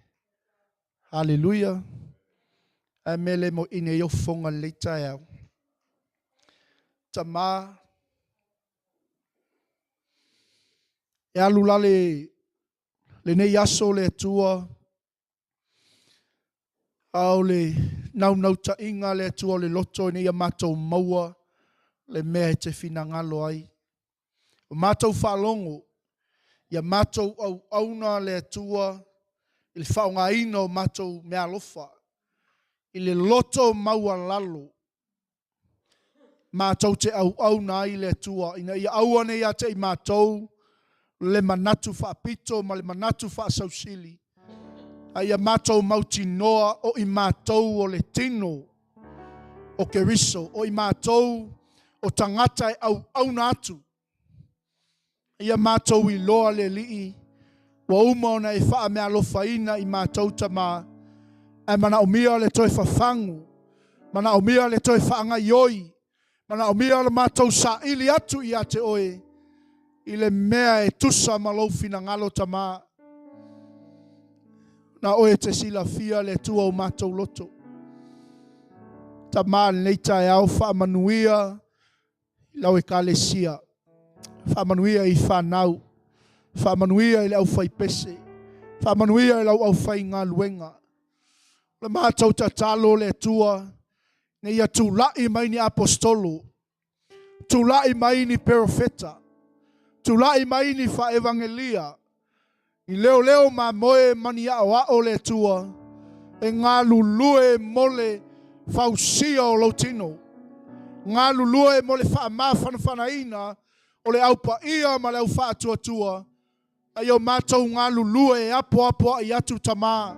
Hallelujah. Ae mea le mo ine i ofonga le taeao. Tama. E alu la le lenei aso le Atua. A o le naunautaiga le Atua o le loto ina ia matou maua le mea e te finagalo ai. O matou faalogo, ia matou auauna le Atua i le faaaogaina o matou meaalofa, i le loto maualalo matou te auauna ai le Atua, ina ia aua ne i ia te i matou le manatu faapito ma le manatu faasausili, a ia matou mautinoa o i matou o le tino o Keriso, o i matou o tagata e auauna atu. Ia matou iloa le Alii, ua uma ona e faameaalofaina i matou tama, ae manaomia le toe fafagu, manaomia le toe faagaioi, manaomia le matou saili atu ia te oe i le mea e tusa ma lou finagalo tama. Na oe te silafia le Atua o matou loto. Tama lenei taeao faamanuia i lau ekalesia. Faamanuia i whanau. Faamanuia i le aufaipese. Faamanuia i lau aufaigaluega. O le matou tatalo le Atua, ina ia tulai mai ni aposetolo, tulai mai ni perofeta, tulai mai ni faaevagelia, ni leoleo mamoe ma ni aoao le Atua, e galulue mo le fausia o lou tino, galulue mo le faamafanafanaina o le au paia ma le au faatuatua, a ia o matou galulue e apoapoai atu tama.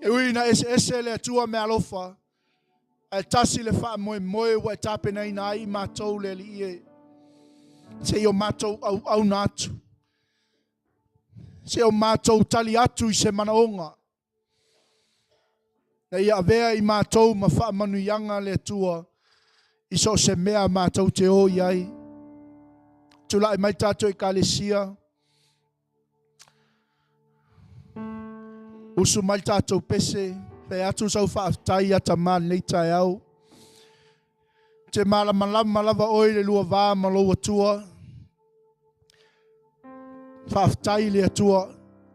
E ui ina eseese le Atua meaalofa, ae tasi le faamoemoe ua e tapenaina ai i matou le Alii e. Se i o matou auauna atu. Se i o matou tali atu i se manaoga. Na ia avea i matou ma faamanuiaga le Atua i so o se mea matou te o i ai. Tulai mai tatou ekalesia. Usu mai le tatou pese, fai atu sau faafetai ia tamā lenei taeao. Te malamalama lava oe i le lua va ma lou Atua. Faafetai i le Atua,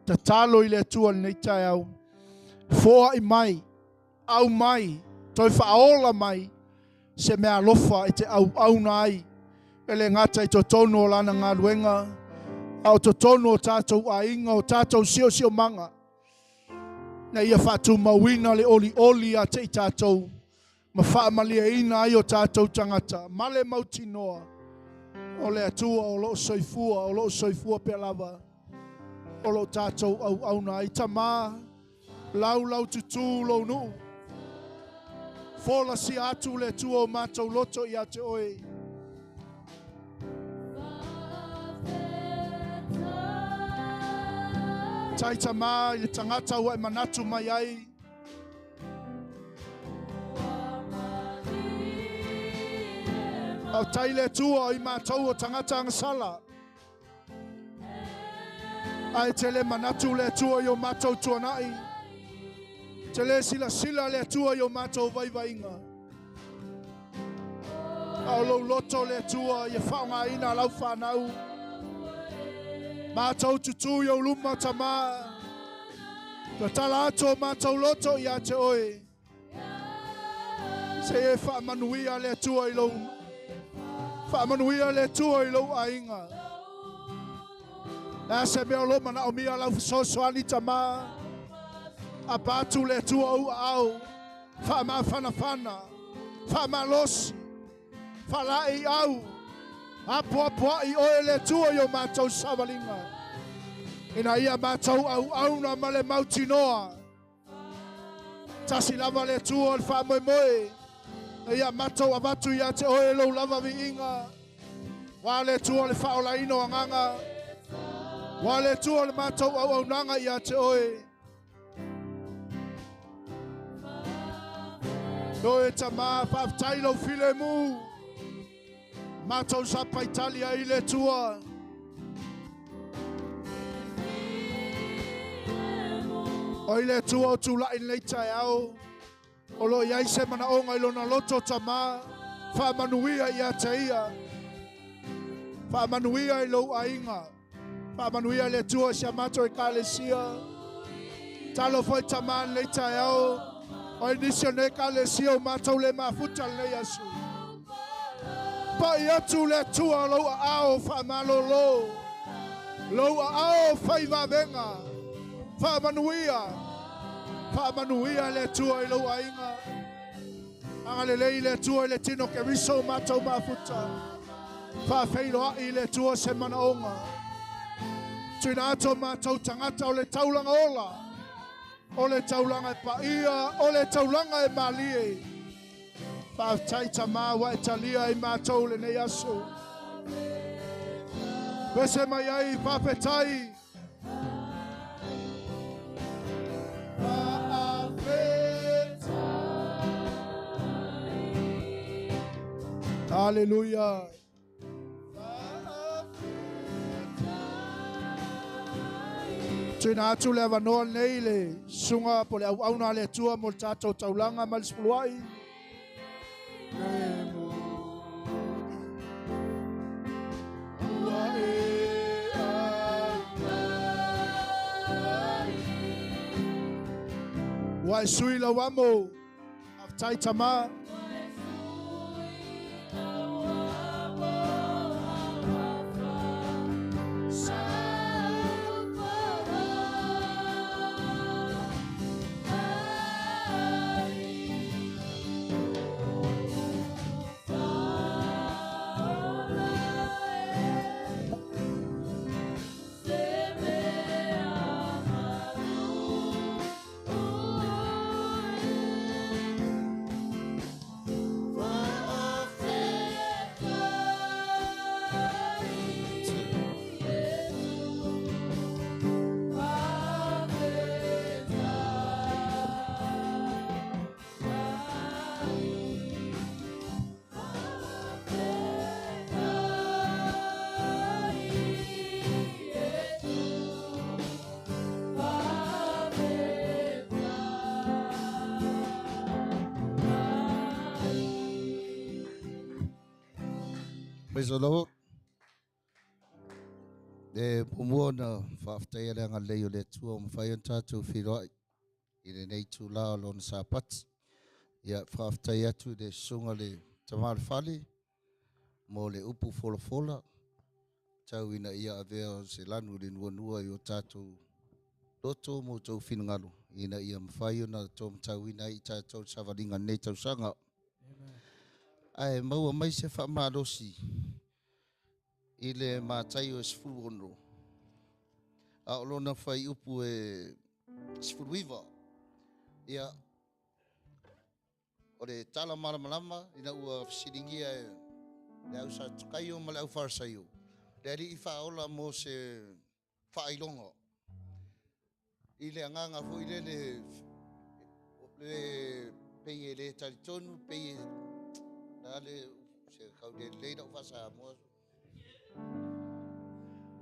tatalo i le Atua i lenei taeao. Foai mai, aumai, toe faaola mai se meaalofa e te auauna ai, e le gata i totonu o Lana galuega, a o totonu o tatou aiga, o tatou siosiomaga, ina ia faatumauina le olioli ia te i tatou, ma faamalieina ai o tatou tagata, ma le mautinoa o le Atua o lo o soifua, o lo o soifua pea lava, o lo o tatou auauna ai. Tama, laulaututu lou nuu, folasia atu le Atua o matou loto ia te oe. Tai tamā i le tagata ua e manatu mai ai. Faafetai i le Atua i matou o tagata agasala. Ae te le manatu le Atua i o matou tuanai. Te le silasila le Atua i o matou vaivaiga. A o lou loto le Atua ia faaaogaina lau fanau. Matou tutū i ou luma tamā. Tatala atu o matou loto ia te oe. Se e faamanuia le Atua i lou faamanuia le Atua i lou aiga. Le a se mea o lo o manaomia lau fesoasoani tamā. Apa atu le Atua ou aao. Faamafanafana, faamalosi, faalaeiau, apoapoai oe le Atua i o matou savaliga, ina ia matou auauna ma le mautinoa. Tasi lava le Atua o le faamoemoe, ina ia matou avatu ia te oe lou lava viiga. Ua le Atua o le faaolaina o agaga, ua le Atua o le matou auaunaga ia te oe. Ioe tamā, faafetai lou filemu. Matou sa paitali ai i le Atua. O i le Atua o tulai lenei taeao, o lo o i ai se manaoga i lona loto tamā, faamanuia ia te ia. Faamanuia i lou aiga. Faamanuia le Atua i si a matou Ekalesia. Talofa i tamā lenei taeao, o ai nisi o lenei Ekalesia ua matou le mafuta lenei aso. Pai atu le Atua o lou aao faamalolo, lou aao fai vavega. Faamanuia, faamanuia le Atua i lou aiga. Agalelei le Atua i le tino Keriso o matou mafuta. Faafeiloai i le Atua se manaoga. Tuuina atu o matou tagata o le taulaga ola, o le taulaga e paia, o le taulaga e malie. Faafetai tamā ua e talia i matou lenei aso. Pese mai ai, faafetai. Hallelujah. Tuuina atu le avanoa lenei i le susuga po o le auauna a le Atua mo le tatou taulaga ma le sefuluai. Ua e sui lau amo. Faafetai tamā. Praise the Lord. E muamua ona faafetaia le agalelei o le Atua ua mafai ona tatou feiloai i lenei itulā o Lona Sapati. Ia, faafetai atu i le Susuga i le Tama o le Fale mo le upu folafola tau ina ia avea o se lanu i le nuanua i o tatou loto ma outou finagalo ina ia mafai ona taumatauina ai i tatou le savaliga i lenei tausaga. Ae maua mai se faamalosi i le Mataio e 16, a o lona fuaiupu e 19. Ia, o le tala malamalama ina ua fesiligia e le au Satukaio ma le au Farisaio le Alii Faaola mo se faailoga i le agaga foi lele le pei e le talitonu, pei e na le se kau le lelei lau faa-Samoa.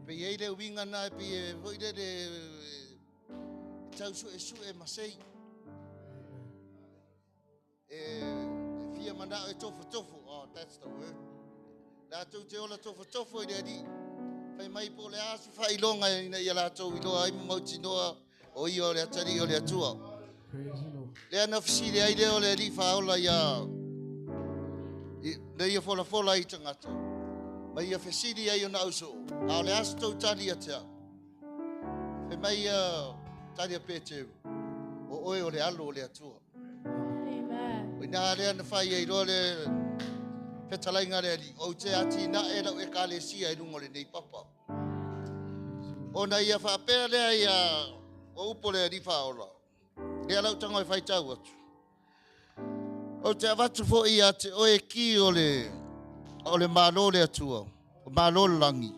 Pei e i ai le uiga na e pei e foi lele e tau suesue ma sei. E fia manao e tofotofo. Oh, that's the word. Latou te ola tofotofo i le Alii. Fai mai po o le a se faailoga ina ia latou iloa ai ma mautinoa o ia o le atalii o le Atua. Lea na fesili ai lea o le Alii Faaola ia na ia folafola ai i tagata, ma ia fesili ai ona ausoo, a o le a se tou tali ia te au? Fai mai ia tali a Peteru, o oe o le alo o le Atua. Amen. O ina lea na fai ai loa le fetalaiga a le Alii, ou te atinae lau ekalesia i luga o lenei papa. Ona ia faapea lea ia o upu o le Alii Faaola, lea lau tago e faitau atu. Ou te avatu foi ia te oe ki o le, o le Malo o le Atua, o Malo o le lagi.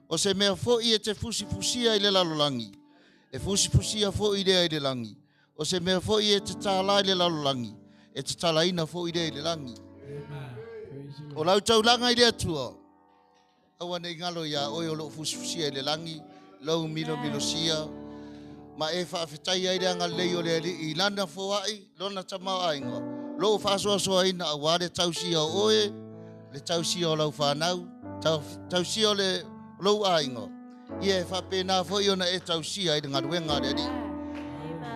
O se mea foi e te fusifusia i le lalolagi, e fusifusia foi lea i le lagi. O se mea foi e te tālā i le lalolagi, e tatalaina foi lea i le lagi. O lau taulaga i le Atua, Aua ne i galo iā oe o lo o fusifusia i le lagi lou milomilosia, ma e faafetai ai le agalelei o le Alii i Lana foai, Lona tamaoaiga, lou faasoasoaina aua le tausia o oe, le tausia o lau fanau, tausia o le lou aiga, ia e faapena foi ona e tausia ai le galuega a le Alii.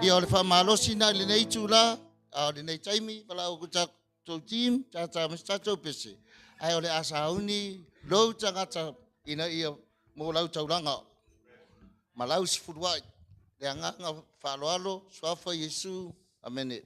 Ia o le faamalosi na i lenei itula, a o lenei taimi, valaau atu tou team, tata ma se tatou pese, ae o le a sauni lou tagata ina ia mo lau taulaga ma lau sefuluai. Le agaga faaaloalo, suafa Iesu. Amene.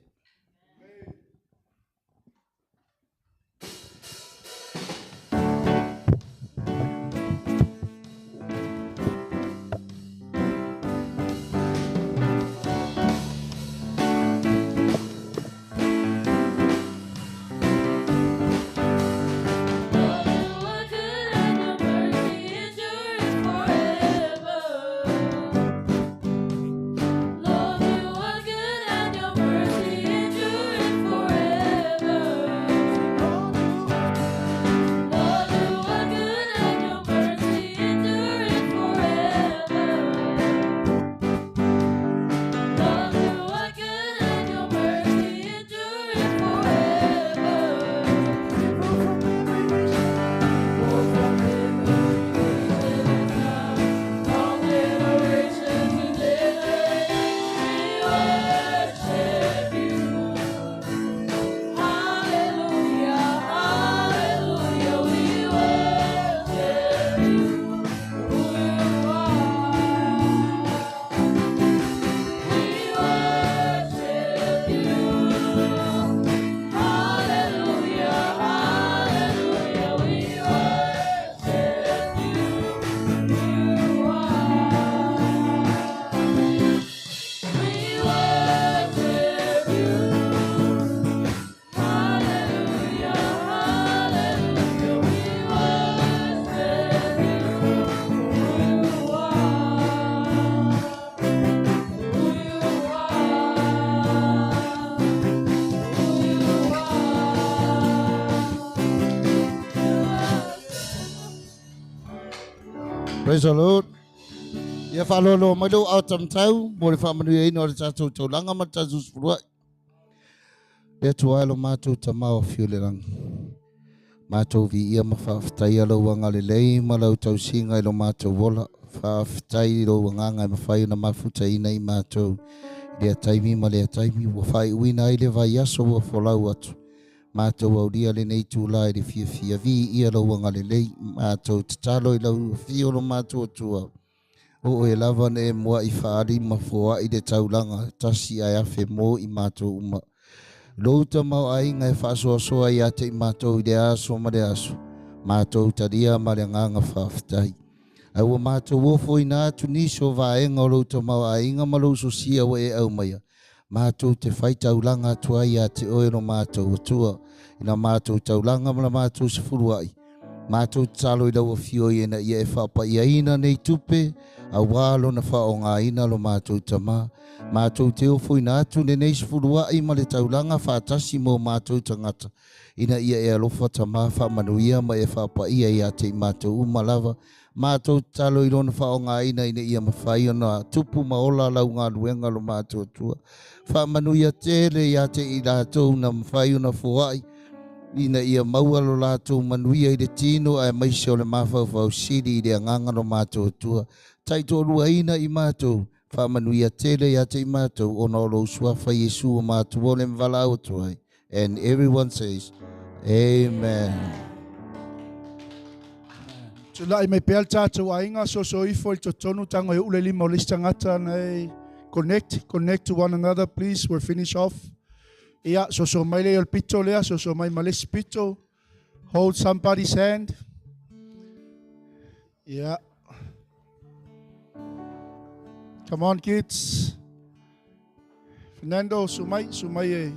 Praise the Lord. Ia faaloaloa mai lou ao tamatau mo le faamanuiaina o le tatou taulaga ma le tatou sefuluai. Le Atua e lo matou tamao afio i le lagi. Matou viia ma faafetaia lou agalelei ma lau tausiga i lo matou ola. Faafetai i lou agaga e mafai ona mafutaina i matou i lea taimi ma lea taimi ua faaiuina ai le vaiaso ua folau atu. Matou aulia lenei itula i le fiafia. Viia lou agalelei. Matou tatalo i lau afio o lo matou Atua. O oe lava na e muaʻi faaali ma foaʻi le taulaga tasi ae afe mo i matou uma. Lou tamaoaiga e faasoasoa ia te i matou i le aso ma le aso, matou talia ma le agaga faafetai. Ae ua matou ofoina atu nisi o vaega o lou tamaoaiga ma lou sosia ua e aumaia, matou te fai taulaga atu ai ia te oe lo matou Atua, i la matou taulaga ma la matou sefuluai. Matou tatalo i lau Afio ina ia e faapaiaina nei tupe, auā lona faaaogaina lo matou Tamā. Matou te ofoina atu lenei sefuluai ma le taulaga faatasi mo matou tagata, ina ia e alofa Tamā faamanuia ma e faapaia ia te i matou uma lava. Matou tatalo i lona faaaogaina ina ia mafai ona tupu ma ola lau galuega lo matou Atua. Faamanuia tele ia te i latou na mafai ona foai ina ia maua lo latou manuia i le tino aemaise o le mafaufau sili i le agaga lo matou Atua. Taitoaluaina i matou, faamanuia tele ia te i matou ona o lou suafa Iesu o matou ole ma valaau atu ai. And everyone says, Amen. Tulai mai pea le tatou aiga, soso ifo i totonu tago e uu le lima o le isi tagata na e connect, connect to one another please, we'll finish off. Ia, soso mai le o le pito lea, soso mai ma le isi pito. Hold somebody's hand. Yeah. Come on kids. Fernando, sumai, sumai e.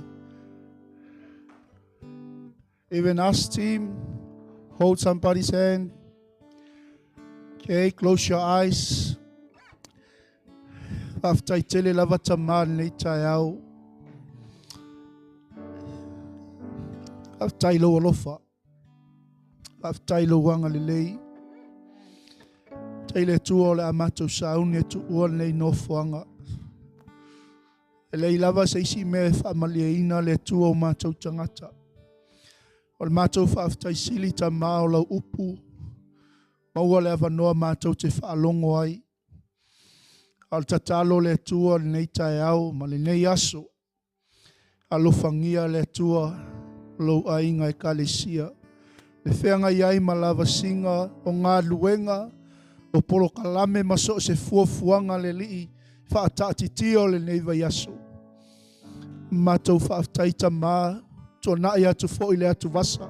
Even us team, hold somebody's hand. Okay, close your eyes. Faafetai tele lava Tamā i lenei taeao. Faafetai i lou alofa. Faafetai i lou agalelei. Faafetai i le Atua o le a matou sauni e tuua lenei nofoaga. E leai lava se isi mea e faamalieina le Atua o matou tagata. O le matou faafetai sili Tamā o lau upu, maua le avanoa matou te faalogo ai. A o le tatalo le Atua lenei taeao ma lenei aso, alofagia le Atua lou aiga ekalesia. Le feagai ai ma lavasiga o galuega o polokalame ma so o se fuafuaga a le Alii faataatitia o lenei vaiaso. Matou faafetai Tamā, tuanai atu foi le atuvasa.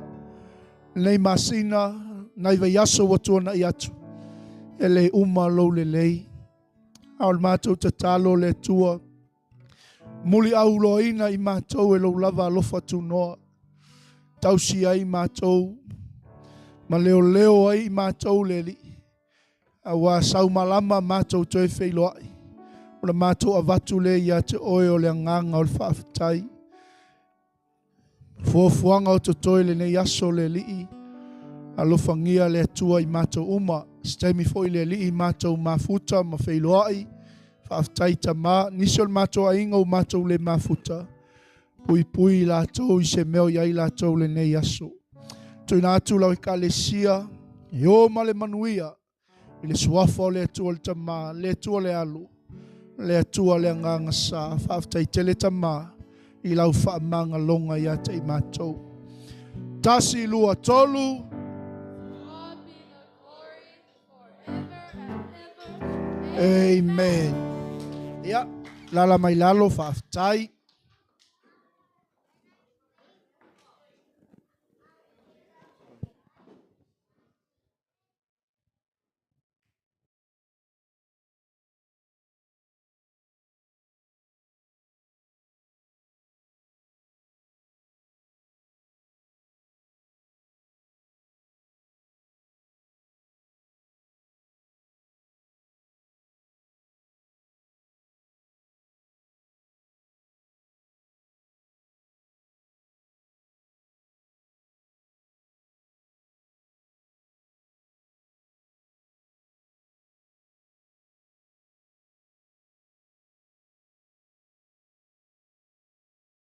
Lenei masina, nai vaiaso ua tuanai atu, e le uma lou lelei. A o le matou tatalo le Atua, muliauloaina i matou e lou lava alofa tunoa. Tausi ai matou, ma leoleo ai i matou le Alii. Aua sau malama matou toe feiloai, o le matou avatu lea ia te oe o le agaga o le faafetai. Fuafuaga o totoe lenei aso le Alii, alofagia le Atua i matou uma. Se taimi foi le Alii matou mafuta ma feiloai, faafetai Tamā, nisi o le matou aiga ua matou le mafuta, puipui i latou i se mea o i ai latou lenei aso. Tuuina atu lau ekalesia e o ma le manuia i le suafa o le Atua le Tamā, le Atua le Alo, le Atua le Agaga Sa. Faafetai tele Tamā i lau faamagaloga ia te i matou. 1, 2, 3. Amen. Ia, lala mai lalo, faafetai.